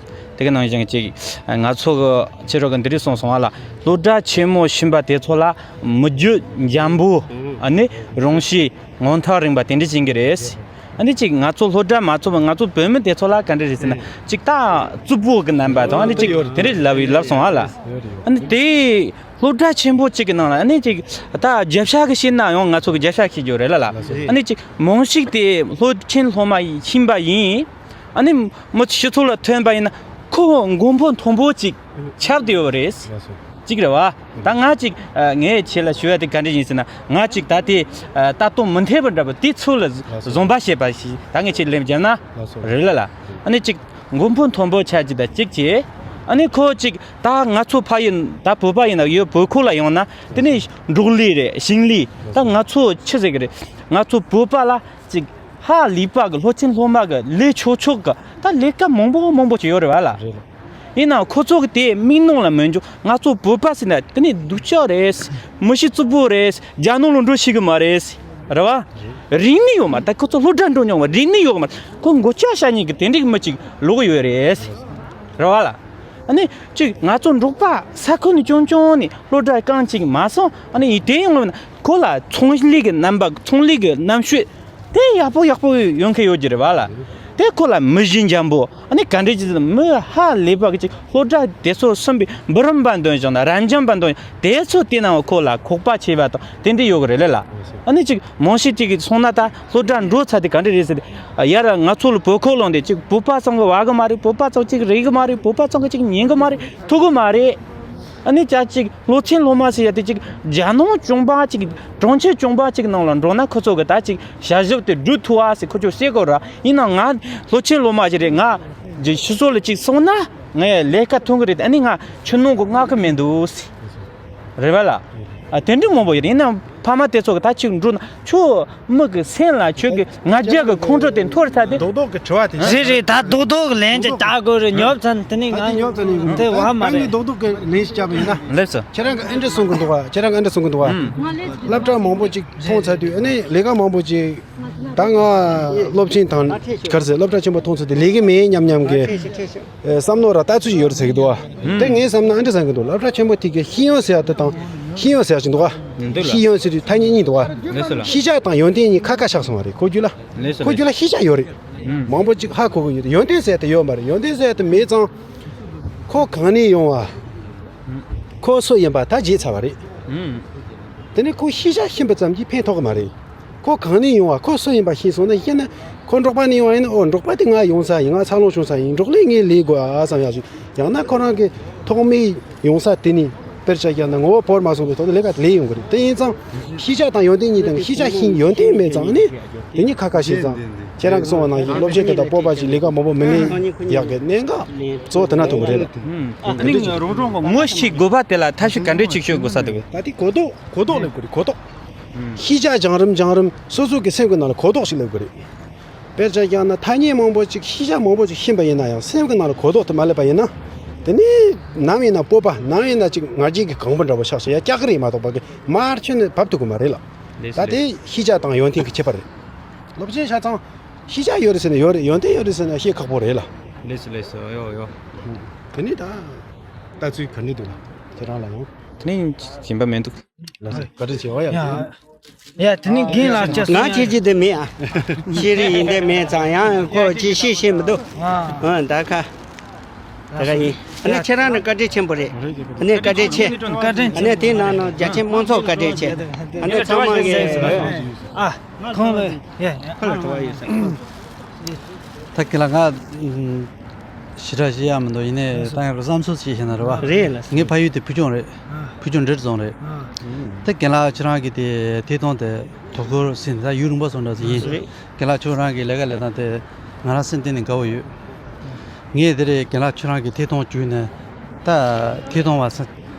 དེ་ག་ནང་བཞིན་ཅིག་ང་ཚོ་གི་ཕྱི་རོལ་གི་འདི་རིགས་སོང་སོང་ཨ་ལ། སློབ་གྲྭ་ཆེན་མོ་ཕྱིན་པ་དེ་ཚོ་ལ་མི་རྒྱུད་འཇམ་པོ། ཨ་ནི་རང་གཤིས་ངོ་མཐའ་རིང་པ་དེ་འདྲ་ཅན་གྱི་རེད། ཨ་ནི་ཅིག་ང་ཚོ་སློབ་གྲྭ་མ་ཚོགས་པ་ང་ཚོ་བོད་མི་དེ་ཚོ་ལ་ག་འདྲ་རེད་ཟེར་ན་ཅིག་ད་རྩུབ་པོ་གི་རྣམ་པ་དང་ཨ་ནི་ཅིག་དེ་འདྲ་ལབ་ལབ་སོང་ཨ་ལ། ཨ་ནི་དེ་སློབ་གྲྭ་ཆེན་པོ་གཅིག་གི་ནང་ལ་ཨ་ནི་ཅིག་ད་བརྒྱ་ཆ་གི་བཤད་ན་ཡང་ང་ཚོ་གི་བརྒྱ་ཆ་བཤད་རྒྱུ་རེད་ལ་ལ། ཨ་ནི་ཅིག་མང་ཤོས་དེ་སློབ་ཆེན་སློབ་མ་ཡིན་ཕྱིན་པ་ཡིན། ཨ་ནི་མི་སྤྱི་ཚོགས་ལ་ཐོན་པ་ཡིན་ན་ཁོ་མགོན་པོ་མཐོན་པོ་ཅིག་ཆགས་བསྡད་ཡོད་རེད། ཅིག་རེད་བ། ད་ང་ཅིག་ངས་ཁྱེད་ལ་ཞུ་ཡ་དེ་ག་འདྲ་ཡིན་ཟེར་ན་ང་ཅིག་ད་དེ་ལྟ་སྟངས་མི་མཐུན་པ་འདྲ་པོ་དེ་ཚོ་ལ་བཟོ་འབའ་བྱེད་པ་ཞིག་ད་ངས་ཁྱེད་ལན་བརྒྱབ་ན་རེད་ལ་ལ། ཨ་ནི་ཅིག་མགོན་པོ་མཐོན་པོ་ཆགས་ཀྱི་ད་ཅིག་བྱས། ཨ་ནི་ཁོ་ཅིག་ད་ང་ཚོ་ཕ་ཡིན་ད་བོད་པ་ཡིན་ན་ཡོད་བོད་ཁུལ་ལ་ཡོང་ན་དེ་ནས་འབྲོག་ལས་རེད་ཞིང་ལས་ད་ང་ཚོ་ཆི་ཟེར་གི་རེད། ང་ཚོ་བོད་པ་ལ་ཅིག་ཧ་ལས་པ་གི་སློབ་ཆེན་སློབ་མ་གི་ལས་ཆོག་ཆོག་གི་ད་ལས་ཀ་མང་པོ་མང་པོ་ཅིག་ཡོད་རེད་བ་ལ། ཡིན་ནའང་ཁོ་ཚོ་གི་དེ་མིག་ནང་ལ་མི་འཇོག་ང་ཚོ་བོད་པ་ཟེར་ན་དེ་ནི་སྡུག་ཅག་རེད། མི་གཤིས་རྩུབ་པོ་རེད། རྒྱ་ནག་ལ་འགྲོ་ཤེས་གི་མ་རེད། རེད་བ། རིག་གནས་ཡོད་མ་རེད། ད་ཁོ་ཚོ་སློབ་གྲྭ་འགྲོ་མྱོང་བ་རིག་གནས་ཡོད་གི་མ་རེད། ཁོ་མགོ་ལྕགས་བཤའ་མཁན་གི་དེ་འདྲའི་མི་ཅིག་ལོག་གི་ཡོད་རེད། རེད་བ་ལ། ཨ་ནི་ཅིག་ང་ཚོ་འབྲོག་པ་ས་ཁུལ་ནས་ཆུང་ཆུང་ནས་སློབ་གྲྭ་རྐང་གཅིག་མ་སོང་ཨ་ནི་ཡིན་དེ་ཡོང་བ་ན་ཁོ་ལ་ཚོང་ལས་གི་རྣམ་པ་ཚོང་ལས་གི་རྣམ་དཔྱོད་དེ་ཡག་པོ་ཡག་པོ་ཡོང་མཁན་ཡོད་ཀྱི་རེད་བ་ལ། དེ་ཁོ་ལ་མི་གཞི་འཇམ་པོ་ཨ་ནི་ག་འདྲ་ཅིག་མི་ཧ་ལས་པ་གི་ཅིག་སློབ་གྲྭ་དེ་ཚོ་གསུམ་པའི་འབུམ་རམས་པ་འདོན་བཞག་ན་རབ་འབྱམས་པ་འདོན་དེ་ཚོ་དེ་ནང་ཁོ་ལ་ཁོག་པ་ཆེ་བ་དང་དེ་འདྲ་ཡོད་གི་རེད་ལ་ལ། ཨ་ནི་ཅིག་མང་ཤོས་ཅིག་གི་སོང་ན་ད་སློབ་གྲྭ་འགྲོ་ཚར་དེ་ག་འདྲ་རེད་ཟེར་ཡ་ར་ང་ཚོ་ལ་བོད་ཁོག་ལོང་དེ་ཅིག་བོད་པ་ཚང་གི་བ་གི་མ་རེད། བོད་པ་ཚང་ཅིག་རེད་གི་མ་རེད། བོད་པ་ཚང་གི་ཅིག་ཉན་གི་མ་རེད། ཐུག་གི་མ་རེད། ཨ་ནི་ཅག་ཅིག་སློབ་ཆེན་སློབ་མ་ཟེར་ཡ་དེ་ཅིག་རྒྱ་ནག་གྲོང་པ་ཅིག་གྲོང་ཁྱེར་གྲོང་པ་ཅིག་ནང་ལ་འགྲོ་ན་ཁོ་ཚོ་གི་ད་ཅིག་ཞ་ཞབས་དེ་སྒྲུབ་ཐུབ་བ་ཟེར་ཁོ་ཚོ་བཤད་དགོས་ར། ཡིན་ནའང་ང་སློབ་ཆེན་སློབ་མ་ཞིག་རེད། ང་ཕྱི་སོ་ལ་ཅིག་སོང་ན་ངས་ལས་ཀ་ཐོན་གི་རེད། ཨ་ནི་ང་ཆུ་ནང་གི་མངགས་གི་མི་འདུག་ཟེར། རེད་བ་ལ། ཨ་དེ་འདྲ་མང་པོ་ཡོད་རེད། ཡིན་ནའང་ཕ་མ་དེ་ཚོ་གི་ད་ཅིག་འགྲོ་ན་ཁྱོད། མི་གི་སེམས་ལ་ཁྱོད་ཀྱི་ང་རྒྱལ་གྱི་ཁོང་ཁྲོ་དེ་འཐོར་ཚར་ཏེ། རྡོག་རྡོག་གི་དྲི་བ་དེ། རེད་རེད། ད་རྡོག་རྡོག་གི་ལན་ཅིག་བརྒྱབ་དགོས་རེད། ཉོབ་ཚར་ནས་དེ་ནས་ད་དེ་ཉོབ་ཚར་ནས་ང་དེ་བ་མ་ད་རེད། ངས་རྡོག་རྡོག་གི་ལན་ཞིག་བརྒྱབ་པ་ཡིན་ན། ལེགས་སོ། ཁྱེད་རང་གི་ཨེ་འདྲ་གསུང་གི་འདུག་བ། ཁྱེད་རང་གི་ཨེ་འདྲ་གསུང་གི་འདུག་བ། ཨུམ། སློབ་གྲྭ་མང་པོ་ཅིག་མཐོང་ཚར་དུས་ཨ་ནི་ལས་ཀ་མང་པོ་ཅིག་ད་ང་སློབ་ཆེན་དང་ག་རེ་ཟེར་སློབ་གྲྭ་ཆེན་པོ་མཐོང་ཚར་དུས་ལས་ཀ་མེད་སྙམ་སྙམ་གི་བསམ་མནོ་ར་ལྟ་ཚུལ་ཞིག་ཡོད་རེད་ཟེར་གི་འདུག་བ། དེ་ངས་བསམ་ན་ཨ་འདྲ་བསམ་གི་འདུག་སློབ་གྲྭ་ཆེན་པོ་དེ་གི་ཤེས་ཡོན་ཟེར་ཡ་དེ་དང་ཤེས་ཡོན་ཟེར་ཡ་ཅིག་འདུག་བ། འདི་ལ། ཤེས་ཡོན་ཟེར་དུས་ཐ་སྙད་གཉིས་འདུག་བ། ལགས་སོ་ལགས། ཤེས་བྱ་དང་ཡོན་ཏན་གཉིས་ཁ་ཁ་བཞག་སོང་བ་རེད། ཁོ་རྒྱུད་ལ། ལགས་སོ་ཁོ་རྒྱུད་ལགས། ལ་ཤེས་བྱ་ཡོད་རེད། ཨུམ། མང་པོ་ཅིག་ཧ་གོ་གི་ཡོད་རེད། ཡོན་ཏན་ཟེར་ཡ་དེ་ཡོད་མ་རེད། ཡོན་ཏན་ཟེར་ཡ་དེ་མེད་ཙང་། ཁོ་གང་ནས་ཡོང་བ། ཁོ་སུ་ཡིན་པ་ད་བརྗེད་ཚར་བ་རེད། ཨུམ། དེ་ནས་ཁོ་ཤེས་བྱ་ཤེས་པ་ཙམ་གྱིས་ཕན་ཐོགས་གི་མ་རེད། ཁོ་གང་ནས་ཡོང་བ་ཁོ་སུ་ཡིན་པ་ཤེས་སོང་ན། ཤེས་ན་ཁོ་འབྲོག་པ་ནས་ཡོང་བ་ཡིན་ན། ཨོ་འབྲོག་པ་དེ་ང་ཡོང་ས་ཡིན། ང་འཚར་ལོངས་བྱུང་ས་ཡིན། འབྲོག་ལས་ངས་ལས་དགོས་ཨ་བསམ་ཡག་ཞིག་ཡང་ན་ཁོ་རང་གི་ཐོག་མའི་ཡོང་ས་དེ་ནས་དཔེར་བྱ་ཡང་ན་ངོ་བོ་བོར་མ་སོང་བའི་ཐོག་ནས་ལས་ཀ་ལས་ཡོང་གི་རེད། དེ་ཡིན་ཙང་ཤེས་བྱ་དང་ཡོན་ཏན་གཉིས་དང་ཤེས་བྱ་ཤེས་ཡོན་ཏན་མེད་ཙང་ནི་དེ་གཉིས་ཁ་ཁ་ཤས་ཙང་། ཁྱེད་རང་གིས་གསུངས་པ་ནང་བཞིན་སློབ་ཆེན་དེ་དག་སྤོབས་པ་ཞིག་ལས་ཀ་མང་པོ་མི་ལས་ཡག་གི་གནད་འགག་གཙོ་བོ་དེ་ན་ཐུག་གི་རེད། ཨ་ནི་རང་རང་གི་ངོ་ཤེས་དགོས་པ་དེ་ལ་ཐབས་ཤེས་ག་འདྲས་ཅིག་ཤོད་དགོས་ས་འདུག་ད་དེ་གོ་རྟོགས་གོ་རྟོགས་སླེབས་དགོས་རེད། གོ་རྟོགས། ཤེས་བྱ་སྦྱང་རིམ་སྦྱང་རིམ་སོ་སོ་གི་སེམས་ཀྱི་ནང་ལ་གོ་རྟོགས་ཤིག་སླེབས་དགོས་རེད། དཔེར་བྱས་ཀྱང་ན་ཐ་སྙད་མང་པོ་ཅིག་ཤེས་བྱ་མང་པོ་ཅིག་ཤེས་པ་ཡིན་ན་ཡང་སེམས་ཀྱི་ནང་ལ་གོ་རྟོགས་དེ་མ་སླེབས་པ་ཡིན་ན། དེ་ནི་ནམ་ཡིན་ན་སྤོབས་པ་ནམ་ཡིན་ན་ཅིག་ང་རྒྱལ་གྱི་གང་པོ་འདྲ་པོ་ཆགས་ཤིང་ཡ་སྐྱག་གི་རེད་མ་གཏོགས་པ་གི་མར་ཁྱོན་ནས་བབས་ཐུབ་ཀྱི་མ་རེད་ལ། ལགས་སོ། ད་དེ་ཤེས་བྱ་དང་ཡོན་ཏན་གྱི་ཁྱད་པར་རེད། སློབ་ཆེན་ཆ་ཚང་ཤེས་བྱ་ཡོད་རེད་ཟེར་ན་ཡོད་རེད། ཡོན་ཏན་ཡོད་རེད་ཟེར་ན་ཤེས་ཁག་པོ་རེད་ལ། ལགས་སོ་ལགས་སོ། ཡོ་ཡོ། དེ་ནི་ད་ལྟ་ཚུལ་ག་འདྲ་འདུག་ལ་ཁྱེད་རང་ལ་ཡང་། དེ་ནི་སྦྱིན་པ་མི་འདུག་ལགས་སོ། བཀའ་དྲིན་ཆེ་བ་ཡ། ཡ། ཡ་དེ་ནི་རྒན་ལགས་ཅག་ང་ཁྱེད་ཀྱི་དེ་མེད་ཨ། ཤེས་རིག་ཡིན་དེ་མེད་ཙང་ཡང་ཁོ་ཅི་ཤེས་ཤེས་མི་འདུག་ཨ། ཨ་ད་ཁ། ད་ཁ་ཡིན། ཨ་ནི་ཁྱེད་རང་ནི་བཀའ་དྲིན་ཆེན་པོ་རེད། ཨ་ནི་བཀའ་དྲིན་ཆེ། བཀའ་དྲིན་ཆེ། ཨ་ནི་དེ་ནང་ནང་རྒྱ་ཆེན་མང་ཚོགས་བཀའ་དྲིན་ཆེ། ཨ་ནི་ཚང་མ་གི། ཨ། ཁོང་ལ་ཡ་ཡ། ཁོ་ལ་དྲི་བ་ཡོད་ས། ད་ཁྱེད་ལ་ང་ཞེ་དྲག་བཤད་ཡག་མི་འདུག་ཡིན་ནའི་ད་ཡང་བསམ་ཚུལ་ཅིག་བཤད་ན་རེད་བ། རེད་ལ། ངའི་ཕ་ཡུལ་དེ་ཕུལ་བྱུང་རེད། ཨ། ཕུལ་བྱུང་འབྲས་རྫོང་རེད། ཨ། ད་རྒན་ལགས་ཁྱེད་རང་གི་དེ་ཐད་གཏོང་དེ་དོ་ཁུར་ཟིན་ད་ཡུན་རིང་པོ་སོང་འདྲ་ཟིག་ཡིན། རེད། རྒན་ལགས་ཁྱོད་རང་གི་ལས་ཀ་ལས་སྟངས་དེ་ང་རང་སེམས་གཏིང་ནས་དགའ་བོ་ཡོད། ངས་དེ་རེད་རྒན་ལགས་ཁྱོད་རང་གི་ཐད་གཏོང་བརྒྱུད་ནས་ད་ཐད་གཏོང་བ་ས་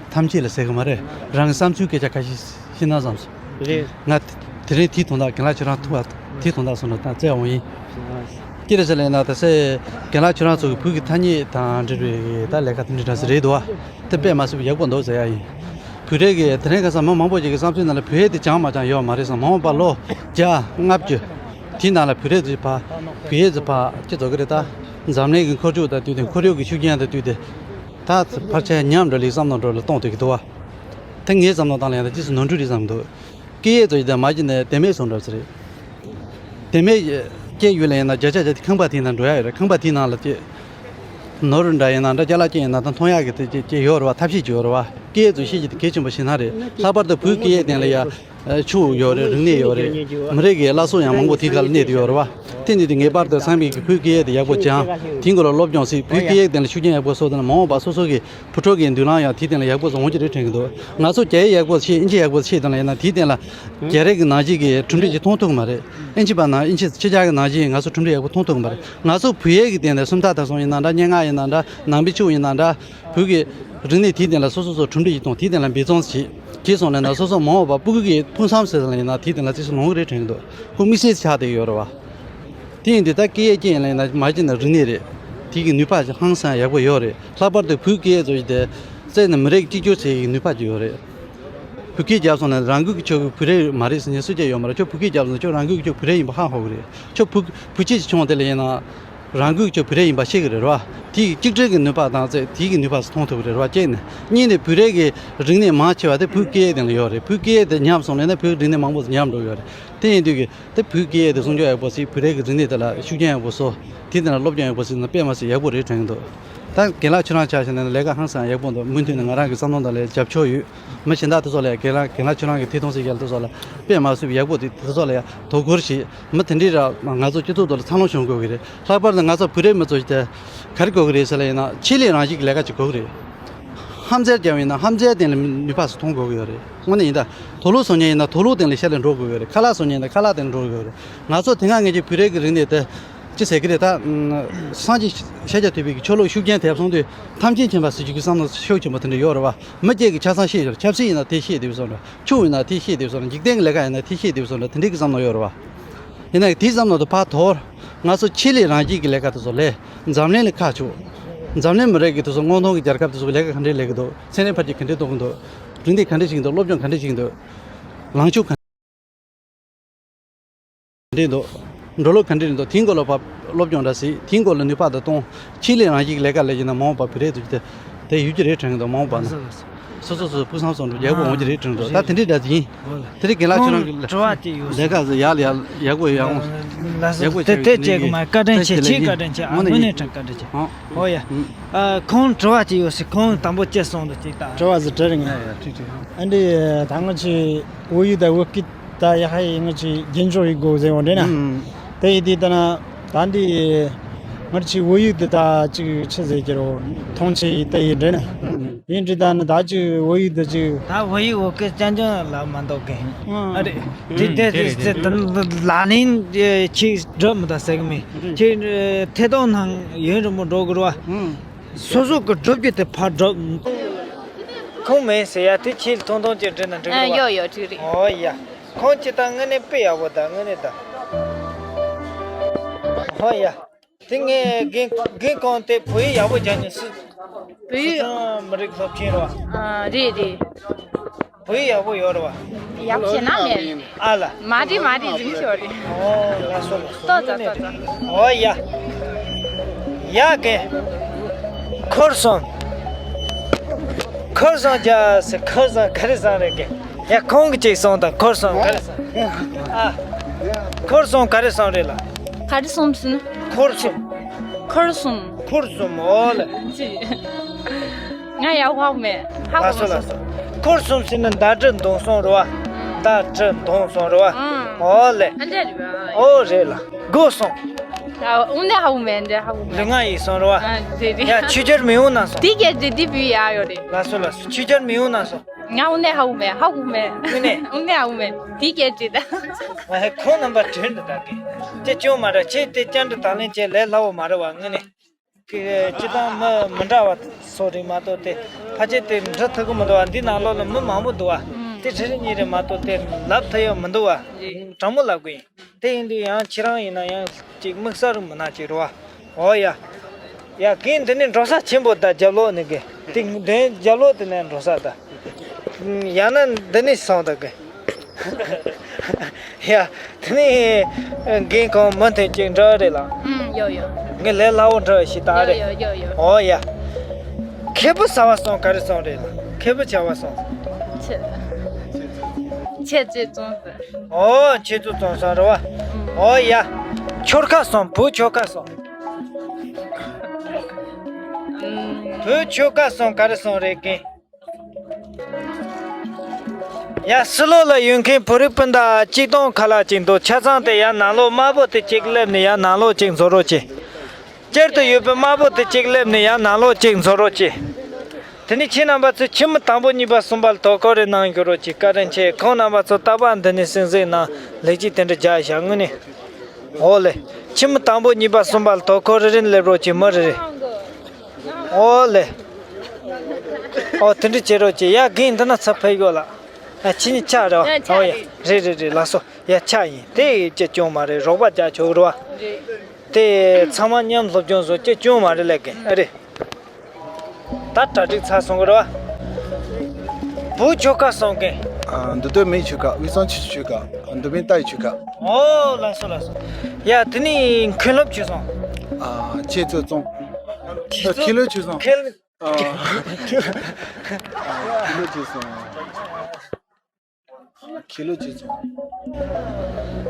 ཐམས་ཅད་ལ་ཟེར་གི་མ་རེད། རང་གི་བསམ་ཚུལ་སྐད་ཆ་ཁ་ཤས་བཤད་ན་བསམ་སོང་། རེད། ང་དེ་རིང་ཐད་གཏོང་དག་རྒན་ལགས་ཁྱོད་རང་ཐུག་པ་ཐད་གཏོང་དག་སོང་ན་ད་བཙལ་འོང་ཡིན། ཅི་རེད་ཟེར་ལབ་ན། ད་སེ་རྒན་ལགས་ཁྱོད་རང་ཚོ་གི་བོད་ཀྱི་ཐ་སྙད་དང་འབྲེལ་བའི་ད་ལས་ཀ་དེ་འདྲ་འདྲ་ཟེར་རེད་འདུག་བ། དེ་དཔེ་མ་སྲིད་པ་ཡག་པོ་འདུག་ཟེར་ཡ་ཡིན། བོད་རིགས་ཀྱི་དེ་རིང་ཁ་སང་མི་མང་པོ་ཞིག་གི་བསམ་ཚུལ་ནང་ལ་བོད་ཡིག་དེ་སྦྱང་མ་སྦྱང་ཡོད་མ་རེད་བསམ། མ་འོངས་པ་ལོ་བརྒྱ་ལྔ་བཅུ་དེའི་ནང་ལ་བོད་རིགས་ཚོས་ཕར་བོད་ཡིག་ཚོ་ཕར་ཅི་ཚོ་གི་རེད། ད་འཛམ་གླིང་གི་འཁོར་ཕྱུག་དང་བསྟུན་ཏེ། ཁོར་ཡུག་གི་ཤུགས་རྐྱེན་དང་བསྟུན་ཏེ། ད་ཕལ་ཆེར་ཉམས་འགྲོ་ལེ་བསམ་བློ་འགྲོ་ལ་གཏོང་ཐུབ་ཀྱི་འདུག་བ། ད་ངའི་བསམ་བློ་བཏང་ལ་ཡང་ད་ཅི་སུ་ནོར་འཁྲུལ་རེད་བསམ་གྱི་འདུག་སྐད་ཡིག་ཚོ་ཡི་དེ་མ་གྱི་ནས་དེ་མེད་སོང་འགྲོ་ས་རེད། དེ་མེད་སྐད་ཡིག་ཡོད་ལ་ཡིན་ན་བརྒྱ་ཆ་བརྒྱ་ཁང་པ་དེའི་ནང་འགྲོ་ཡ་ཡོད་རེད། ཁང་པ་དེའི་ནང་ལ་ཅི་ནོར་འདྲ་ཡིན་ན་འདྲ། ཅ་ལག་ཅི་ཡིན་ན་ད་མཐོང་ཡག་གི་དེ་ཅི་ཅི་ཡོད་རེད་བ། ཐབས་ཤེས་ཅི་ཡོད་རེད་བ། སྐད་ཡིག་ཚོ་ཤེས་ཀྱི་དེ་གལ་ཆེན་པོ་ཞིག་ན་རེད། ལྷག་པར་དུ་བོད་སྐད་ཡིག་སྟེང་ལ་ཡ་ཆོས་ཡོད་རེད། རིག་གནས་ཡོད་རེད། མི་རིགས་ཀྱི་བླ་སྲོག་ཡང་མང་པོ་དེའི་སྒང་ལ་གནས་བསྡད་ཡོད་རེད་བ། དེ་ནི་དེ་ངེས་པར་དུ་ཚང་མས་ཀྱི་བོད་སྐད་ཡིག་དེ་ཡག་པོ་སྦྱང་། དེའི་སྐོར་ལ་སློབ་སྦྱོང་བྱེད། བོད་སྐད་ཡིག་སྟེང་ལ་ཤུགས་རྐྱེན་ཡག་པོ་བཟོ་དེ་ན་མ་འོངས་པ་སོ་སོ་གི་བུ་ཕྲུག་གི་མདུན་ལམ་ཡང་དེའི་སྟེང་ལ་ཡག་པོ་བཟོ་འོང་གི་རེད་དྲན་གྱི་འདུག་ང་ཚོ་རྒྱ་ཡིག་ཡག་པོ་ཤེས། ཨིན་ཇི་ཡག་པོ་ཤེས་དང་ལ་ཡིན་ན་དེའི་སྟེང་ལ་རྒྱ་རིགས་ཀྱི་ནང་བཞིན་གྱི་གྲུབ་འབྲས་ཅིག་མཐོང་ཐུབ་མ་རེད། ཨིན་ཇི་པ་ནང་ཨིན་ཇི་ཕྱི་རྒྱལ་གྱི་ནང་བཞིན་ང་ཚོ་གྲུབ་འབྲས་ཡག་པོ་མཐོང་ཐུབ་ཀྱི་མ་རེད། ང་ཚོ་བོད་ཡིག་གི་སྟེང་ནས་སུམ་རྟགས་དག་སོང་ཡིན་ན་འདྲ། སྙན་ངག་ཡིན་ན་འདྲ། ནང་པའི་ཆོས་ཡིན་ན་འདྲ། བོད་ཀྱི་རིག་གནས་དེའི་སྟེང་ལ་སོ་སོ་སོ་གྲུབ་འབྲས་ཅིག་མཐོང་། དེའི་སྟེང་ལ་འབད་བརྩོན་བྱེད། བྱས་སོང་ལབ་ན་སོ་སོ་མ་འོངས་པ་སྤུ་གུ་གི་ཕུགས་བསམ་ཟེར་ལ་ཡིན་ན་དེའི་སྟེང་ལ་རྩིས་སུ་ལོངས་གི་རེད་དྲན་གྱི་འདུག་ཁོ་དམིགས་བསལ་ཆགས་བསྡད་ཡོད་རེད་བ། དེ་ཡིན་དུས་ད་སྐད་ཡིག་ཅིག་ཡིན་ལ་ཡིན་ན་མ་གཅིག་ན་རིག་གནས་རེད། དེ་གི་ནུས་པ་ཧང་སང་ཡག་པོ་ཡོད་རེད། ལྷག་པར་དུ་བོད་སྐད་ཡིག་ཚོ་ཡིན་ཏེ་རྩལ་ནི་མི་རིགས་གཅིག་གྱུར་བྱེད་ཀྱི་ནུས་པ་ཅིག་ཡོད་རེད། བོད་སྐད་རྒྱབ་སོང་ན་རང་འགུལ་གྱི་ཁྱོད་ཀྱི་བོད་རིགས་མ་རེད་ཟེར་མཁན་སུ་གཅིག་ཡོད་མ་རེད། ཁྱོད་བོད་སྐད་རྒྱབ་སོང་ན་ཁྱོད་རང་འགུལ་གྱི་ཁྱོད་བོད་རིགས་ཡིན་པ་ཧ་གོ་གི་རེད། ཁྱོད་བོད་བོད་སྐད་ཅིག་བྱུང་དེ་ལ་ཡིན་ན་རང་འགུལ་གྱི་ཁྱོད་བོད་རིགས་ཡིན་པ་ཤེས་ཀྱི་རེད་བ། དེ་གཅིག་སྒྲིལ་གྱི་ནུས་པ་དང་རྩལ་དེ་གི་ནུས་པ་སུ་མཐོང་ཐུབ་ཀྱི་རེད་བ། གཅིག་ནས། གཉིས་ནས་བོད་རིགས་ཀྱི་རིག་གནས་མང་ཆེ་བ་དེ་བོད་སྐད་དེ་ལ་ཡོད་རེད། བོད་སྐད་དེ་ཉམས་སོང་ལབ་ན་བོད་རིག་གནས་མང་པོ་ཉམས་འགྲོ་གི་ཡོད་རེད། དེ་ཡིན་དུས་ཀྱི་དེ་བོད་སྐད་དེ་སྲུང་སྐྱོབ་ཡག་པོ་བྱེད། བོད་རིགས་ཀྱི་རིག་གནས་དེ་ལ་ཤུགས་རྐྱེན་ཡག་པོ་བཟོ། དེ་དེ་ལ་སློབ་སྦྱོང་ཡག་པོ་བྱེད་ན་དཔེ་མ་སྲིད་ཡག་པོ་རེད་དྲན་གྱི་འདུག་ད་རྒན་ལགས་ཁྱོད་རང་ཆ་བཞག་ན་ལས་ཀ་ཧང་སང་ཡག་པོ་འདུག་མུ་མཐུད་ནས་ང་རང་གི་བསམ་བློ་དང་ལས་རྒྱབ་ཕྱོགས་ཡོད། མི་གཞན་དག་དེ་ཚོ་ལ་ཡང་རྒན་ལགས་རྒན་ལགས་ཁྱོད་རང་གི་ཐད་གཏོང་སྲིད་རྒྱལ་དེ་ཚོ་ལ་དཔེ་མ་སྲིད་ཡག་པོ་དེ་དེ་ཚོ་ལ་ཡང་དོ་ཁུར་བྱེད། མི་དེ་འདྲའི་ར་ང་ཚོ་སྤྱི་ཚོགས་ཐོག་ལ་འཚར་ལོངས་བྱུང་དགོས་ཀྱི་རེད། ལྷག་པར་དུ་ང་ཚོ་བོད་རིགས་མི་ཚོ་ཞིག་དེ་ག་རེ་དགོས་ཀྱི་རེད་ཟེར་ལ་ཡིན་ན་ཆེད་ལས་རང་བཞིན་གྱི་ལས་ཀ་ཅིག་དགོས་ཀྱི་རེད། ཧམ་ཟེར་རྒྱབ་ཡིན་ན་ཧམ་ཟེར་སྟེང་ལ་ནུས་པ་སུ་མཐོང་དགོས་ཀྱི་ཡོད་རེད། དངོས་གནས་ཡིན་ད། དུག་ལོག་བཟོ་མཁན་ཡིན་ན་དུག་ལོག་སྟེང་ལ་ཤར་ལ་འགྲོ་དགོས་ཀྱི་ཡོད་རེད། ཁ་ལག་བཟོ་མཁན་ཡིན་ན་ཁ་ལག་སྟེང་ལ་འགྲོ་དགོས་ཀྱི་ཡོད་རེད། ང་ཚོ་དེ་སྔ་ངེད་ཀྱི་བོད་རིགས་ཀྱི་རིག་གནས་དེ་ཅི་ཟེར་གྱི་རེད་ད། སངས་རྒྱས་ཤཱཀྱ་ཐུབ་པའི་གི་ཆོས་ལུགས་ཤུགས་རྐྱེན་ཐེབས་སོང་དུས་ཐམས་ཅད་མཁྱེན་པ་ཟེར་རྒྱུ་གི་བསམ་བློ་ཤུགས་ཆེན་པོ་དེ་འདྲ་ཡོད་རེད་བ། མི་སྐྱེ་གི་ཆ་ཚང་ཤེས་ཡོད་རེད། ཆབ་སྲིད་ཡིན་ན་དེ་ཤེས་བསྡད་སོང་རེད། ཆོས་ཡིན་ན་དེ་ཤེས་བསྡད་སོང་རེད། འཇིག་རྟེན་གི་ལས་ཀ་ཡིན་ན་དེ་ཤེས་བསྡད་སོང་རེད། དེ་འདྲའི་གི་བསམ་བློ་ཡོད་རེད་བ། ཡིན་ན་དེའི་བསམ་བློ་དེ་ཕར་དོར། ང་ཚོ་ཆེད་ལས་རང་བཞིན་གྱི་ལས་ཀ་དེ་ཚོ་ལས། འཛམ་གླིང་ལ་ཁ་ཕྱོགས། འཛམ་གླིང་མི་རིགས་ཀྱི་དེ་ཚོ་སྔོན་ཐོན་གྱི་རྒྱལ་ཁབ་དེ་ཚོ་གི་ལས་ཀ་ག་འདྲས་ལས་ཀྱི་འདུག་ཚན་རིག་འཕེལ་རྒྱས་ག་འདྲས་གཏོང་གི་འདུག་རིག་གནས་ག་འདྲས་བྱེད་ཀྱི་འདུག་སློབ་སྦྱོང་ག་འདྲས་བྱེད་ཀྱི་འདུག་ལངས་ཕྱོགས་ག་འདྲས་འདུག་འགྲོ་ལུགས་ག་འདྲས་འདུག་དེའི་སྐོར་ལ་ཕར་སློབ་སྦྱོང་འདྲ་བྱེད། དེའི་སྐོར་ལ་ནུས་པ་དང་གཏོང་། ཆེད་ལས་རང་བཞིན་གྱི་ལས་ཀ་ལས་ཀྱི་ན་མ་འོངས་པ་བོད་རིགས་དེ་དེ་ཡོད་ཀྱི་རེད་དྲན་གྱི་འདུག་མ་འོངས་པ་ན། སོ་སོ་སོ་སོའི་ཕུགས་བསམ་བཟང་པོ་ཡག་པོ་འོང་གི་རེད་དྲན་འདུག་ད་དེ་འདྲའི་འདྲ་ཡིན། དེ་རིང་རྒན་ལགས་ཁྱོད་རང་གི་ལས་ཀ་ཟེར་ཡག་ལ་ཡག་ཡག་པོ་ཡག་ཡག་པོ་དེ་དེ་བྱས་ཀྱི་མ་བཀའ་དྲིན་ཆེ། ཆེ་ཁྱེད་བཀའ་དྲིན་ཆེ། ཨ་དངོས་གནས་ཡིན། དྲང་བཀའ་དྲིན་ཆེ། ཨོ་ཡ། ཁོང་དྲི་བ་ཅིག་ཡོད་ཟེར། ཁོང་དང་པོ་ཅི་གསུངས་འདུག་ཅིག་ད། དྲི་བ་ཟེར་དྲི་རེད་ང་། ཨ་འདི་ད་ང་ཆེ་བོད་ཡིག་དང་བོད་སྐད་ད་ཡ་ཧ་ཡི་ང་ཆེ་རྒྱན་སྦྱོར་ཡིག་དགོས་ཟེར་བ་འདྲེ་ན། དེ་ཡི་དེ་ད་ན་ད་འདི་ང་ཆེ་བོད་ཡིག་དེ་ད་ཅིག་ཆི་ཟེར་གྱི་རོ། མཐོང་ཆེ་ཡི་དེ་ཡི་འདྲེ་ན། ཡིན་འདྲི་ད་ན་ད་ཅིག་བོད་ཡིག་དེ་ཅིག་ད་བོད་ཡིག་བོད་སྐད་ཅང་ཅང་ལ་མ་འདོག་གི། ཨ་རེད། དེ་དེ་དེ་ལ་ལིན་ཁྱེད་སྒྲུབ་མི་ད་ཟེར་གི་མེད། ཁྱེད་ཐད་གཏོང་ནང་ཡུན་རིང་པོ་འགྲོ་དགོས་རེད་བ། སོ་སོ་གི་སྒྲུབ་རྒྱུ་དེ་ཕར་སྒྲུབ། ཁུངས་མེད་ཟེར་ཡ་དེ་ཁྱེད་ཐུང་ཐུང་ཅིག་འབྲི་ན་འགྲིག་གི་རེད་བ། ཡོ་ཡོ་འགྲིག་རེད། ཨོ་ཡ། ཁོང་ཅི་ད་དངོས་གནས་དཔེ་ཡག་པོ་ད་དངོས་གནས་ད། ཨོ་ཡ། དེ་ངས་རྒན་རྒན་ཁོང་དེ་བོད་ཡིག་ཡག་པོ་སྦྱང་ཉན་སྲིད། བོད་ཡིག་མི་རིགས་སློབ་ཆེན་རེད་བ། ཨ་རེད་རེད། བོད་ཡག་པོ་ཡོད་རེད་བ། ཡག་པོ་ཞེ་ན་མེད། ཨ་ལ། མ་རེད་མ་རེད་རིང་ཤོས་རེད། ཨོ་ལགས་སོ་ལགས་སོ། ལྟོས་ཙང་ལྟོས་ཙང་། ཨོ་ཡ། ཡ་གེ། ཁོར་སོང་། ཁོར་སོང་རྒྱ་སེ་ཁོར་སོང་ག་རེ་སོང་རེད་གེ། ཡ་ཁོང་གི་ཅིག་སོང་དང་ཁོར་སོང་ག་རེ་སོང་། ཨ། ཁོར་སོང་ག་རེ་སོང་རེད་ལ། ག་རེ་སོང་ཟེར་ན། ཁོར་སོང་། ཁོར་སོང་། ཁོར་སོང་ཨོ་ལེ། ཅི། ང་ཡག་ཧ་གོ་མེད། ཧ་གོ་མ་སོང་། ཁོར་སོང་ཟེར་ན་ཟླ་གྲི་འདོང་སོང་རེད་བ། ཟླ་གྲི་འདོང་སོང་རེད་བ། ཨོ་ལེ། ཨ་འདྲ་རེད་བ། ཨོ་རེད་ལ། སྒོ་སོང་། ཨ་དངོས་གནས་ཧ་གོ་མེད། འདྲ་ཧ་གོ་མེད། ལུས་ངག་ཡིད་གསུམ་རེད་བ། ཨ་རེད་རེད། ཡ་ཆོས་རྒྱལ་མེས་དབོན་ནང་སོང་། དེ་གས་རེད་དེ་བུ་ཡག་ཡོད་རེད། ལགས་སོ་ལགས་སོ། ཆོས་རྒྱལ་མེས་དབོན་ནང་སོང་། ང་དངོས་གནས་ཧ་གོ་མེད། ཧ་གོ་མེད། དངོས་གནས། དངོས་གནས་ཧ་གོ་མེད། དེ་གས་རེད་ད། ཨ་ཧེ་ཁོང་རྣམ་པ་དྲན་འདུག་ད་གི། ཅི་ཅུང་མ་རེད། ཁྱེད་དེ་བཅར་འདྲི་དང་ལེན་བྱེད་ལས་སླ་བོ་མ་རེད་བ་དངོས་གནས། ཁྱེད་སྤྱི་བཏང་མི་མི་འདྲ་བ་སོགས་རེད་མ་གཏོགས་དེ་ཕལ་ཆེར་དེ་འབྲི་ཐུབ་ཀྱི་མི་འདུག་བ། འདི་ནང་ལོགས་ལ་མི་མང་པོ་འདུག་བ། དེ་རེ་རེ་གཉིས་རེད་མ་གཏོགས་དེ་ལབ་ཐུབ་ཡོད་མི་འདུག་བ། དྲང་མོ་ལབ་དགོས་ཡིན། དེ་ཡིན་དུས་ཡང་ཁྱེད་རང་ཡིན་ན་ཡང་ ཅིག་དམིགས་བསལ་རུ་མི་སྣང་ཅིག་རེད་བ། ཨོ་ཡ། ཡ་གིན་འདི་ནས་འགྲོ་ས་ཆེན་པོ་ད་རྒྱབ་ལོགས་ནས་གི། དེ་འདྲའི་རྒྱབ་ལོགས་དེ་ནས་འགྲོ་ས་ད། ཡང་ན་འདི་ནས་སོང་ད་གི། ཡ། དེ་ནས་རྒན་ཁོང་མུ་མཐུད་ཅིག་འགྲོ་རེད་ལ། ཨུམ། ཡོ་ཡོ། ངས་ལས་སླ་བོ་འགྲོ་ཞིག་ད་རེད། ཡོ་ཡོ་ཡོ། ཨོ་ཡ། ཁེ་པོ་ཟ་བ་སོང་ག་རེ་སོང་རེད་ལ། ཁེ་པོ་བྱ་བ་སོང་། ཆེ། ཆེ་ཆེ་བཙོང་ཟེར། ཨོ་ཁྱེད་ཚོ་བཙོང་སོང་རེད་བ། ཨུམ། ཨོ་ཡ། ཁྱོ་ག་སོང་བུ་ཁྱོ་ག་སོང་། ཨུམ། བུ་ཁྱོ་ག་སོང་ག་རེ་སོང་རེད་རྒན། ཡ་ཕྱི་ལོགས་ལ་ཡོད་མཁན་བོད་རིགས་སྤུན་ཟླ་གཅིག་སྟོང་ཁ་ལག་ཅིག་འདུག་ཆ་ཚང་དེ་ཡ་ནང་ལོགས་དམར་པོ་དེ་གཅིག་སླེབས་ནས་ཡ་ནང་ལོགས་གཅིག་འཛུལ་རོགས་གྱིས། སྤྱིར་དུ་ཡོད་པའི་དམར་པོ་དེ་གཅིག་སླེབས་ནས་ཡ་ནང་ལོགས་གཅིག་འཛུལ་རོགས་གྱིས། དེ་ནས་ཁྱེད་རྣམ་པ་ཚོས་ཁྱི་མོ་དང་པོ་གཉིས་པ་གསུམ་པ་ལ་དོ་ཁུར་རེ་གནང་ཞུ་རོགས་གྱིས། བཀའ་དྲིན་ཆེ། ཁོང་རྣམ་པ་ཚོ་རྟག་པར་འདི་ནས་སེམས་གཟིགས་གནང་། ལེགས་སྐྱེས་དེ་འདྲ་རྒྱག་བཞག་དངོས་གནས། ཨོ་ལེ། ཁྱི་མོ་དང་པོ་གཉིས་པ་གསུམ་པ་ལ་དོ་ཁུར་རེ་རེ་སླེབས་རོགས་གྱིས། མི་རེ་རེ། ཨོ་ལེ། ཨོ་དེ་འདྲ་བྱེད་རོགས་གྱིས། ཡ་རྒན་འདི་ན་ཚ་ཕེབས་ཡོད་ལ། ཨ་ཁྱི་ནི་ཆག་རེད་བ། ཆག་ཨོ་ཡ་རེད། རེད་རེད་རེད། ལགས་སོ། ཡ་ཆག་ཡིན། དེ་ཅི་སྐྱོན་མ་རེད། རོགས་པ་རྒྱག་ཆོག་རེད་བ། རེད། དེ་ཚང་མ་མཉམ་སློབ་སྦྱོང་བཟོ་ཅི་སྐྱོན་མ་རེད་ལས་ཀན། ཨ་རེད། ད་གྲ་སྒྲིག་ཚར་སོང་གི་རེད་བ། བུ་ཁྱོ་ག་སོང་གན། ཨ་འདི་དོན་མེད་ཁྱོ་ག། དབུས་གཙང་ཆུ་ཆུ་ཁྱོ་ག། འདི་མིན་ཏའི་ཁྱོ་ག། ཨོ་ལགས་སོ་ལགས་སོ། ཡ་དེ་ནི་མཁན་སློབ་ཆོས་སོང་། ཨ་ཁྱེད་ཚོ་སོང་། ཁྱེད་ཚོ་ཁྱེད་ལོ་ཆོས་སོང་། ཁྱེད། ཨ་ཁྱེད་ལོ་ཆོས་སོང་། ཁྱེད་ལོ་ཆོས་སོང་།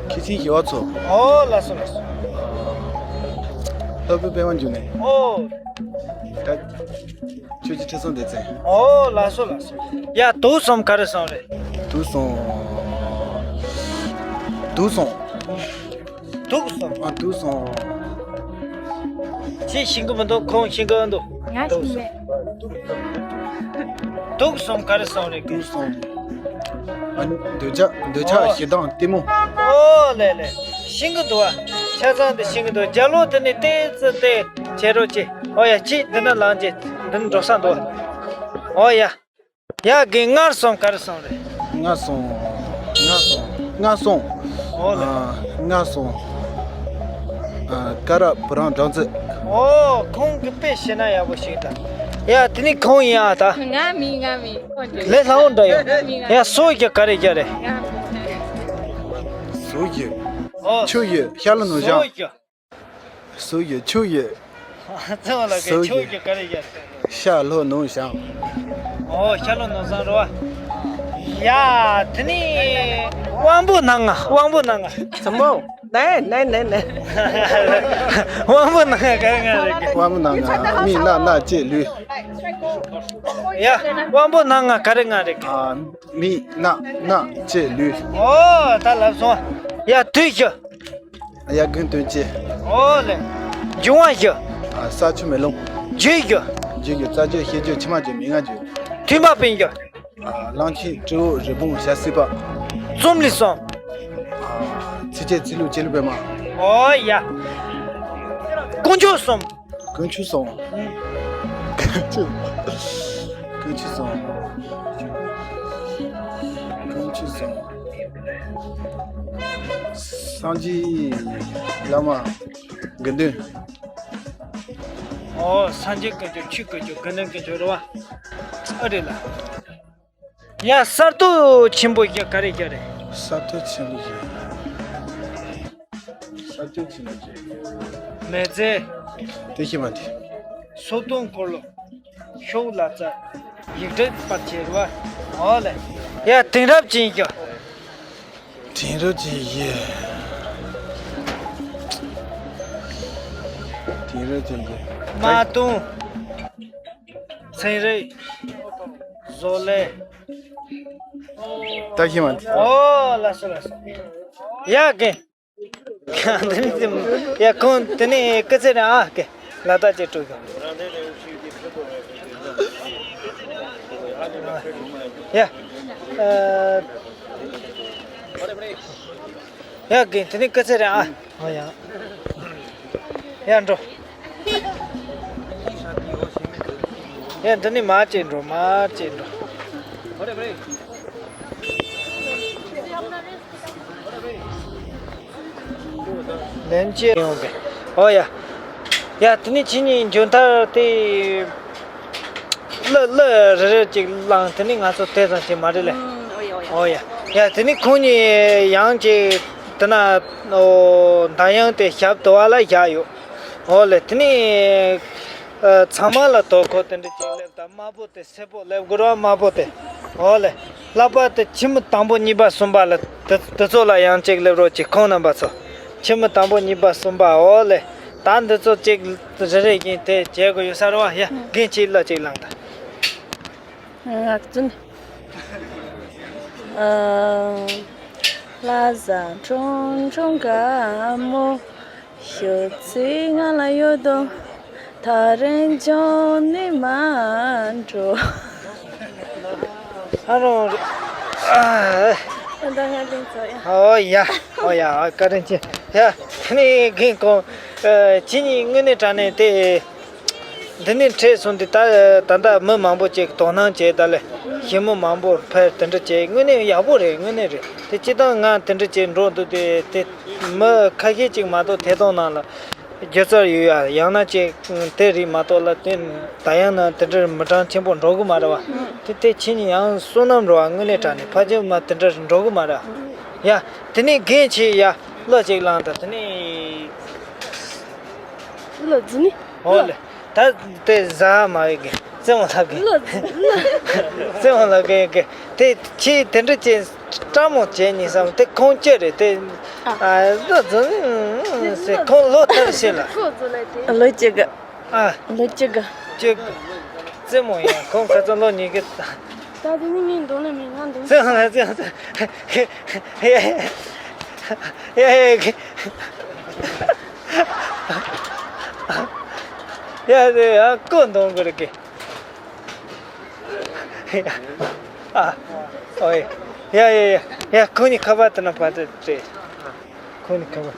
ཁྱེད་ཚིག་ཞི་བ་ཚོ། ཨོ་ལགས་སོ་ལགས་སོ། ལྷ་བུ་པད་མ་འཇུ་ནས། ཨོ། ད་ཁྱོད་ཀྱི་ཁྲི་སོང་སྡེ་ཚན། ཨོ་ལགས་སོ་ལགས་སོ། ཡ་དུག་སོང་ག་རེ་སོང་རེད། དུག་སོང་། དུག་སོང་། དུག་སོང་། ཨ་དུག་སོང་། ཁྱེད་ཤེས་གི་མི་འདུག་ཁོང་ཤེས་གི་འདུག་ང་ཤེས་མེད། དུག་སོང་ག་རེ་སོང་རེད། དུག་སོང་། ཨ་ནི་འདོད་ཆགས་འདོད་ཆགས། ཨོ་ཞེ་སྡང་གཏི་མུག་ཨོ་ལེ་ལེ། ཤེས་གི་འདུག་བ། ཆ་ཚང་དེ་ཤེས་གི་འདུག་རྒྱ་ལོ་དེ་ནི་ཏེ་ཙི་ཏེ་བྱེད་རོགས་གྱིས། ཨོ་ཡ་ཁྱེད་འདི་ན་ལངས་རྗེས་འདི་ན་འགྲོ་ས་འདུག་ཨོ་ཡ། ཡ་རྒན་སྔར་སོང་ག་རེ་སོང་རེད། སྔར་སོང་། སྔར་སོང་། སྔར་སོང་། ཨོ་ལེ། ཨ་སྔར་སོང་། ཨ་ཀ་ར་བུ་རང་སྦྲང་རྩི། ཨོ་ཁོང་གི་དཔེ་ཤེས་ན་ཡག་པོ་ཞིག་ད། ཡ་དེ་ནི་ཁོང་ཡིན་ཨ་ད། ང་མིན་ང་མིན་ཁོང་གི། ལས་སླ་བོ་འདྲ་ཡོད། ང་མིན་ང་། ཡ་སོ་རྒྱ་ག་རེ་རྒྱ་རེད། ང་མིན་ང་། སོ་རྒྱ། ཨོ། ཆུ་ཡོད་ཤ་ལ་ནུ་ཞང་། སོ་རྒྱ། སུ་ཡོད་ཆུ་ཡོད། ཚང་ལ་སུ་གི་ཆུ་ཡོད། གི་ག་རེ་ཡ། ཤ་ལྷོ་ནུ་ཞང་། ཨོ་ཤ་ལྷོ་ནུ་ཞང་རོ། ཡ་དེ་ནི་དབང་པོ་སྣ་ལྔ། དབང་པོ་སྣ་ལྔ། ཚ་མོ། ནེ་ནེ་ནེ་ནེ། དབང་པོ་སྣ་ལྔ་ག་རེ་ལྔ་རེད་གི། དབང་པོ་སྣ་ལྔ་མི་སྣ་སྣ་ལྕེ་ལུས། ཡ་དབང་པོ་སྣ་ལྔ་ག་རེ་ལྔ་རེད་གི། ཨ་མི་སྣ་སྣ་ལྕེ་ལུས། ཨོ་ད་ལབ་སོང་། ཡ་དུས་ཞུ། ཡ་དགུན་སྟོན་དཔྱིད། ཨོ་ལེ། འབྱུང་བ་བཞི། ཨ་ས་ཆུ་མེ་རླུང་། རྒྱུ་བཞི། རྒྱུ་བཞི་རྩ་རྒྱུ་ཤེས་རྒྱུ་ཕྱི་མ་རྒྱུ་མི་ང་རྒྱུ། མཐུན་པ་སྤུན་བཞི། ཨ་གླང་ཆེན་སྤྲེའུ་རི་བོང་ཞ་སྲིད་པ། རྩོམ་རིག་གསུམ། ཨ་ཚིགས་བཅད་ཚིག་ལྷུག་བཅད་ལྷུག་པད་མ། ཨོ་ཡ། དཀོན་མཆོག་གསུམ། དཀོན་མཆོག་གསུམ། དཀོན་མཆོག་གསུམ། དཀོན་མཆོག་གསུམ། སངས་རྒྱས་བླ་མ་དགེ་འདུན། ཨོ་སངས་རྒྱས་དཀོན་མཆོག་ཆོས་དཀོན་མཆོག་དགེ་འདུན་དཀོན་མཆོག་རེད་བ། ཨ་རེད་ལ། ཡ་གསར་གཏོད་ཆེན་པོ་བཞི་ག་རེ་བཞི་རེད། གསར་གཏོད་ཆེན་པོ་བཞི། གསར་གཏོད་ཆེན་པོ་བཞི། མེལ་ཙེ། དེ་ཤེས་མ་དེ། སོ་བདུན་འཁོར་ལོ། ཤོག་ལྭ་རྩ། ཡིག་འབྲུ་པར་ཆས་རེད་བ། ཨོ་ལེ། ཡ་དེང་རབས་ཅན་བཞི། དེང་རབས་ཅན་བཞི། དེང་རབས་ཅན་བཞི། མ་དུང་། ཚན་རིག་བཟོ་ལས། ད་ཤེས་མ་དེ། ཨོ་ལགས་སོ་ལགས་སོ། ཡ་གན། འདི་ནི་ཡ་ཁོང་དེ་ནི་སྐུ་ཚེ་རིང་ཨ་གན་ལ་ད་ཅེ་དྲུག་གི། ཡ། ཨ། ཡ་གན་དེ་ནི་སྐུ་ཚེ་རིང་ཨ། ཨོ་ཡ། ཡ་འགྲོ། ཡ་འདི་ནི་མར་ཅིག་འགྲོ། མར་ཅིག་འགྲོ། ལན་ཅི་ཡོང་གི། ཨོ་ཡ། ཡ་དེ་ནི་ཁྱེད་གཉིས་མཇུག་མཐར་དེ། གླུ་གླུ་རེ་རེ་ཅིག་བླངས་དེ་ནི་ང་ཚོ་དེ་ཙམ་ཞིག་མ་རེད་ལེ། ཨོ་ཡ། ཡ་དེ་ནི་ཁོང་གཉིས་ཡང་ཅིག་དེ་ན་ཨོ་མདའ་ཡང་དེ་ཞབས་དུ་བ་ལ་བཞག་ཡོད། ཨོ་ལེ་དེ་ནི། ཨ་ཚང་མ་ལ་དོ་ཁུར་དེ་འདྲ་ཅིག་སླེབས་དང་དམར་པོ་དེ་སེར་པོ་སླེབས་དགོས་ར་དམར་པོ་དེ། ཨོ་ལེ། ལྷག་པར་དུ་ཁྱི་མོ་དང་པོ་གཉིས་པ་གསུམ་པ་ལ་དེ་དེ་ཚོ་ལ་ཡང་ཅིག་སླེབས་རོགས་གྱིས་ཁོང་རྣམ་པ་ཚོ། ཁྱི་མོ་དང་པོ་གཉིས་པ་གསུམ་པ་ཨོ་ལེ། ད་འདི་ཚོ་ཅིག་རེ་རེ་བཞིན་དེ་བྱེད་དགོས་ཡོད་ས་རེད་བ། ཡ་རྒན་ཁྱེད་གླུ་ཅིག་བླངས་དང་། ངག་རྫུན། ཨ། ལྷ་ས་ཁྲུང་ཁྲུང་དགའ་མོ། ཞོགས་ཚིག་ང་ལ་ཡོད་དོ། ཐག་རིང་ལྗོངས་ནས་མ་འགྲོ། ཨ་རོ། ཨ། ད་ང་ལན་ཚོ་ཡ། ཨོ་ཡ། ཨོ་ཡ། ཨ་བཀའ་དྲིན་ཆེ། ཡ་ནི་རྒན་ཁོང་། ཨ་ཁྱེད་གཉིས་དངོས་གནས་དྲང་གནས་དེ། འདི་ནས་འཕྲད་སོང་དུས་ད་ད་ལྟ་མི་མང་པོ་ཅིག་དོ་སྣང་བྱས། ད་ལས་ཞི་མི་མང་པོ་ཕེབས་དེ་འདྲ་བྱས། དངོས་གནས་ཡག་པོ་རེད། དངོས་གནས་རེད། དེ་སྤྱིར་བཏང་ང་དེ་འདྲ་བྱས་འགྲོ་འདུག་དེ་དེ་མི་ཁ་ཤས་ཅིག་མ་གཏོགས་ཐད་གཏོང་ནང་ལ་སྒྱུ་རྩལ་ཡོད་ཡ། ཡང་ན་ཅིག་དེ་རིགས་མ་གཏོགས་ལ་དེ་ད་ཡང་ན་དེ་འདྲ་མི་གྲངས་ཆེན་པོ་འགྲོ་གི་མ་རེད་བ། དེ་དེ་ཁྱེད་གཉིས་ཡང་བསོད་ནམས་རེད་བ། དངོས་གནས་དྲང་གནས་ཕལ་ཆེར་མ་དེ་འདྲ་འགྲོ་གི་མ་རེད་བ། ཡ་དེ་ནས་རྒན་ཁྱེད་ཡ་གླུ་ཅིག་བླངས་དང་། དེ་ནས། གླུ་རྫུན་ནི། ཨོ་ལེ། ད་དེ་ཟ་མ་ཡི་གེ། རྩེད་མོ་ལབ་གི། གླུ་རྫུན། གླུ། རྩེད་མོ་ལབ་གི་ཡི་གེ། དེ་ཁྱེད་དེ་འདྲ་ཅིག་སྤྲང་མོ་བྱས་ནས་བསམ། དེ་ཁོང་ཅི་རེད་དེ། ཨ། ཨ་གླུ་རྫུན་ཟེར། ཁོང་ལོ་ཐར་ཤེས་ལ། ཁོ་རྫུན་ལ་དེ། ལོ་གཅིག་གི། ཨ། ལོ་གཅིག་གི། གཅིག་གི། རྩེད་མོ་ཡིན། ཁོང་ཁ་ཚ་ལོ་ཉིས་གི། ད་དེ་ནི་ངའི་འདོན་ལེ་མིན། ང་འདོན། རྩེད་མོ་ལ་རྩེད་མོ། ཡ་ཡ་ཡ། ཡ་དེ་ཡ་ཀོ་འདོན་དགོས་རེད་གི། ཨ། ཨོ་ཡ། ཡ་ཡ་ཡ། ཡ་ཁོ་གཉིས་ཁ་པར་དེ་ན་ཕར་སྤྲད། ཁོ་གཉིས་ཁ་པར།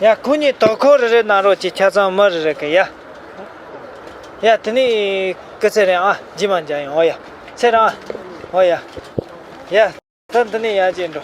ཡ་ཁོ་གཉིས་དོ་ཁུར་རེ་རེ་གནང་རོགས་གྱིས། ཆ་ཚང་མི་རེ་རེ་གི་ཡ། ཡ་དེ་ནས་སྐུ་ཚེ་རིང་ཨ། རྗེས་མ་མཇལ་ཡོང་། ཨོ་ཡ། ཚེ་རིང་ཨ། ཨོ་ཡ། ཡ། ད་འདི་ནས་ཡར་ཅིག་འགྲོ།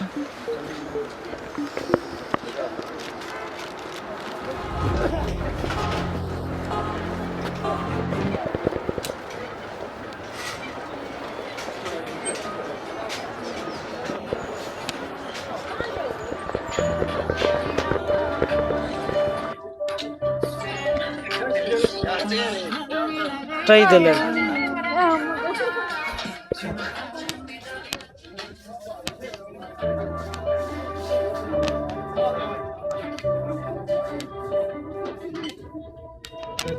བཀྲ་ཤིས་བདེ་ལེགས།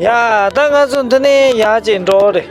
ཡ། ད་ང་ཚོ་འདི་ནས་ཡར་ཅིག་འགྲོ་རེད།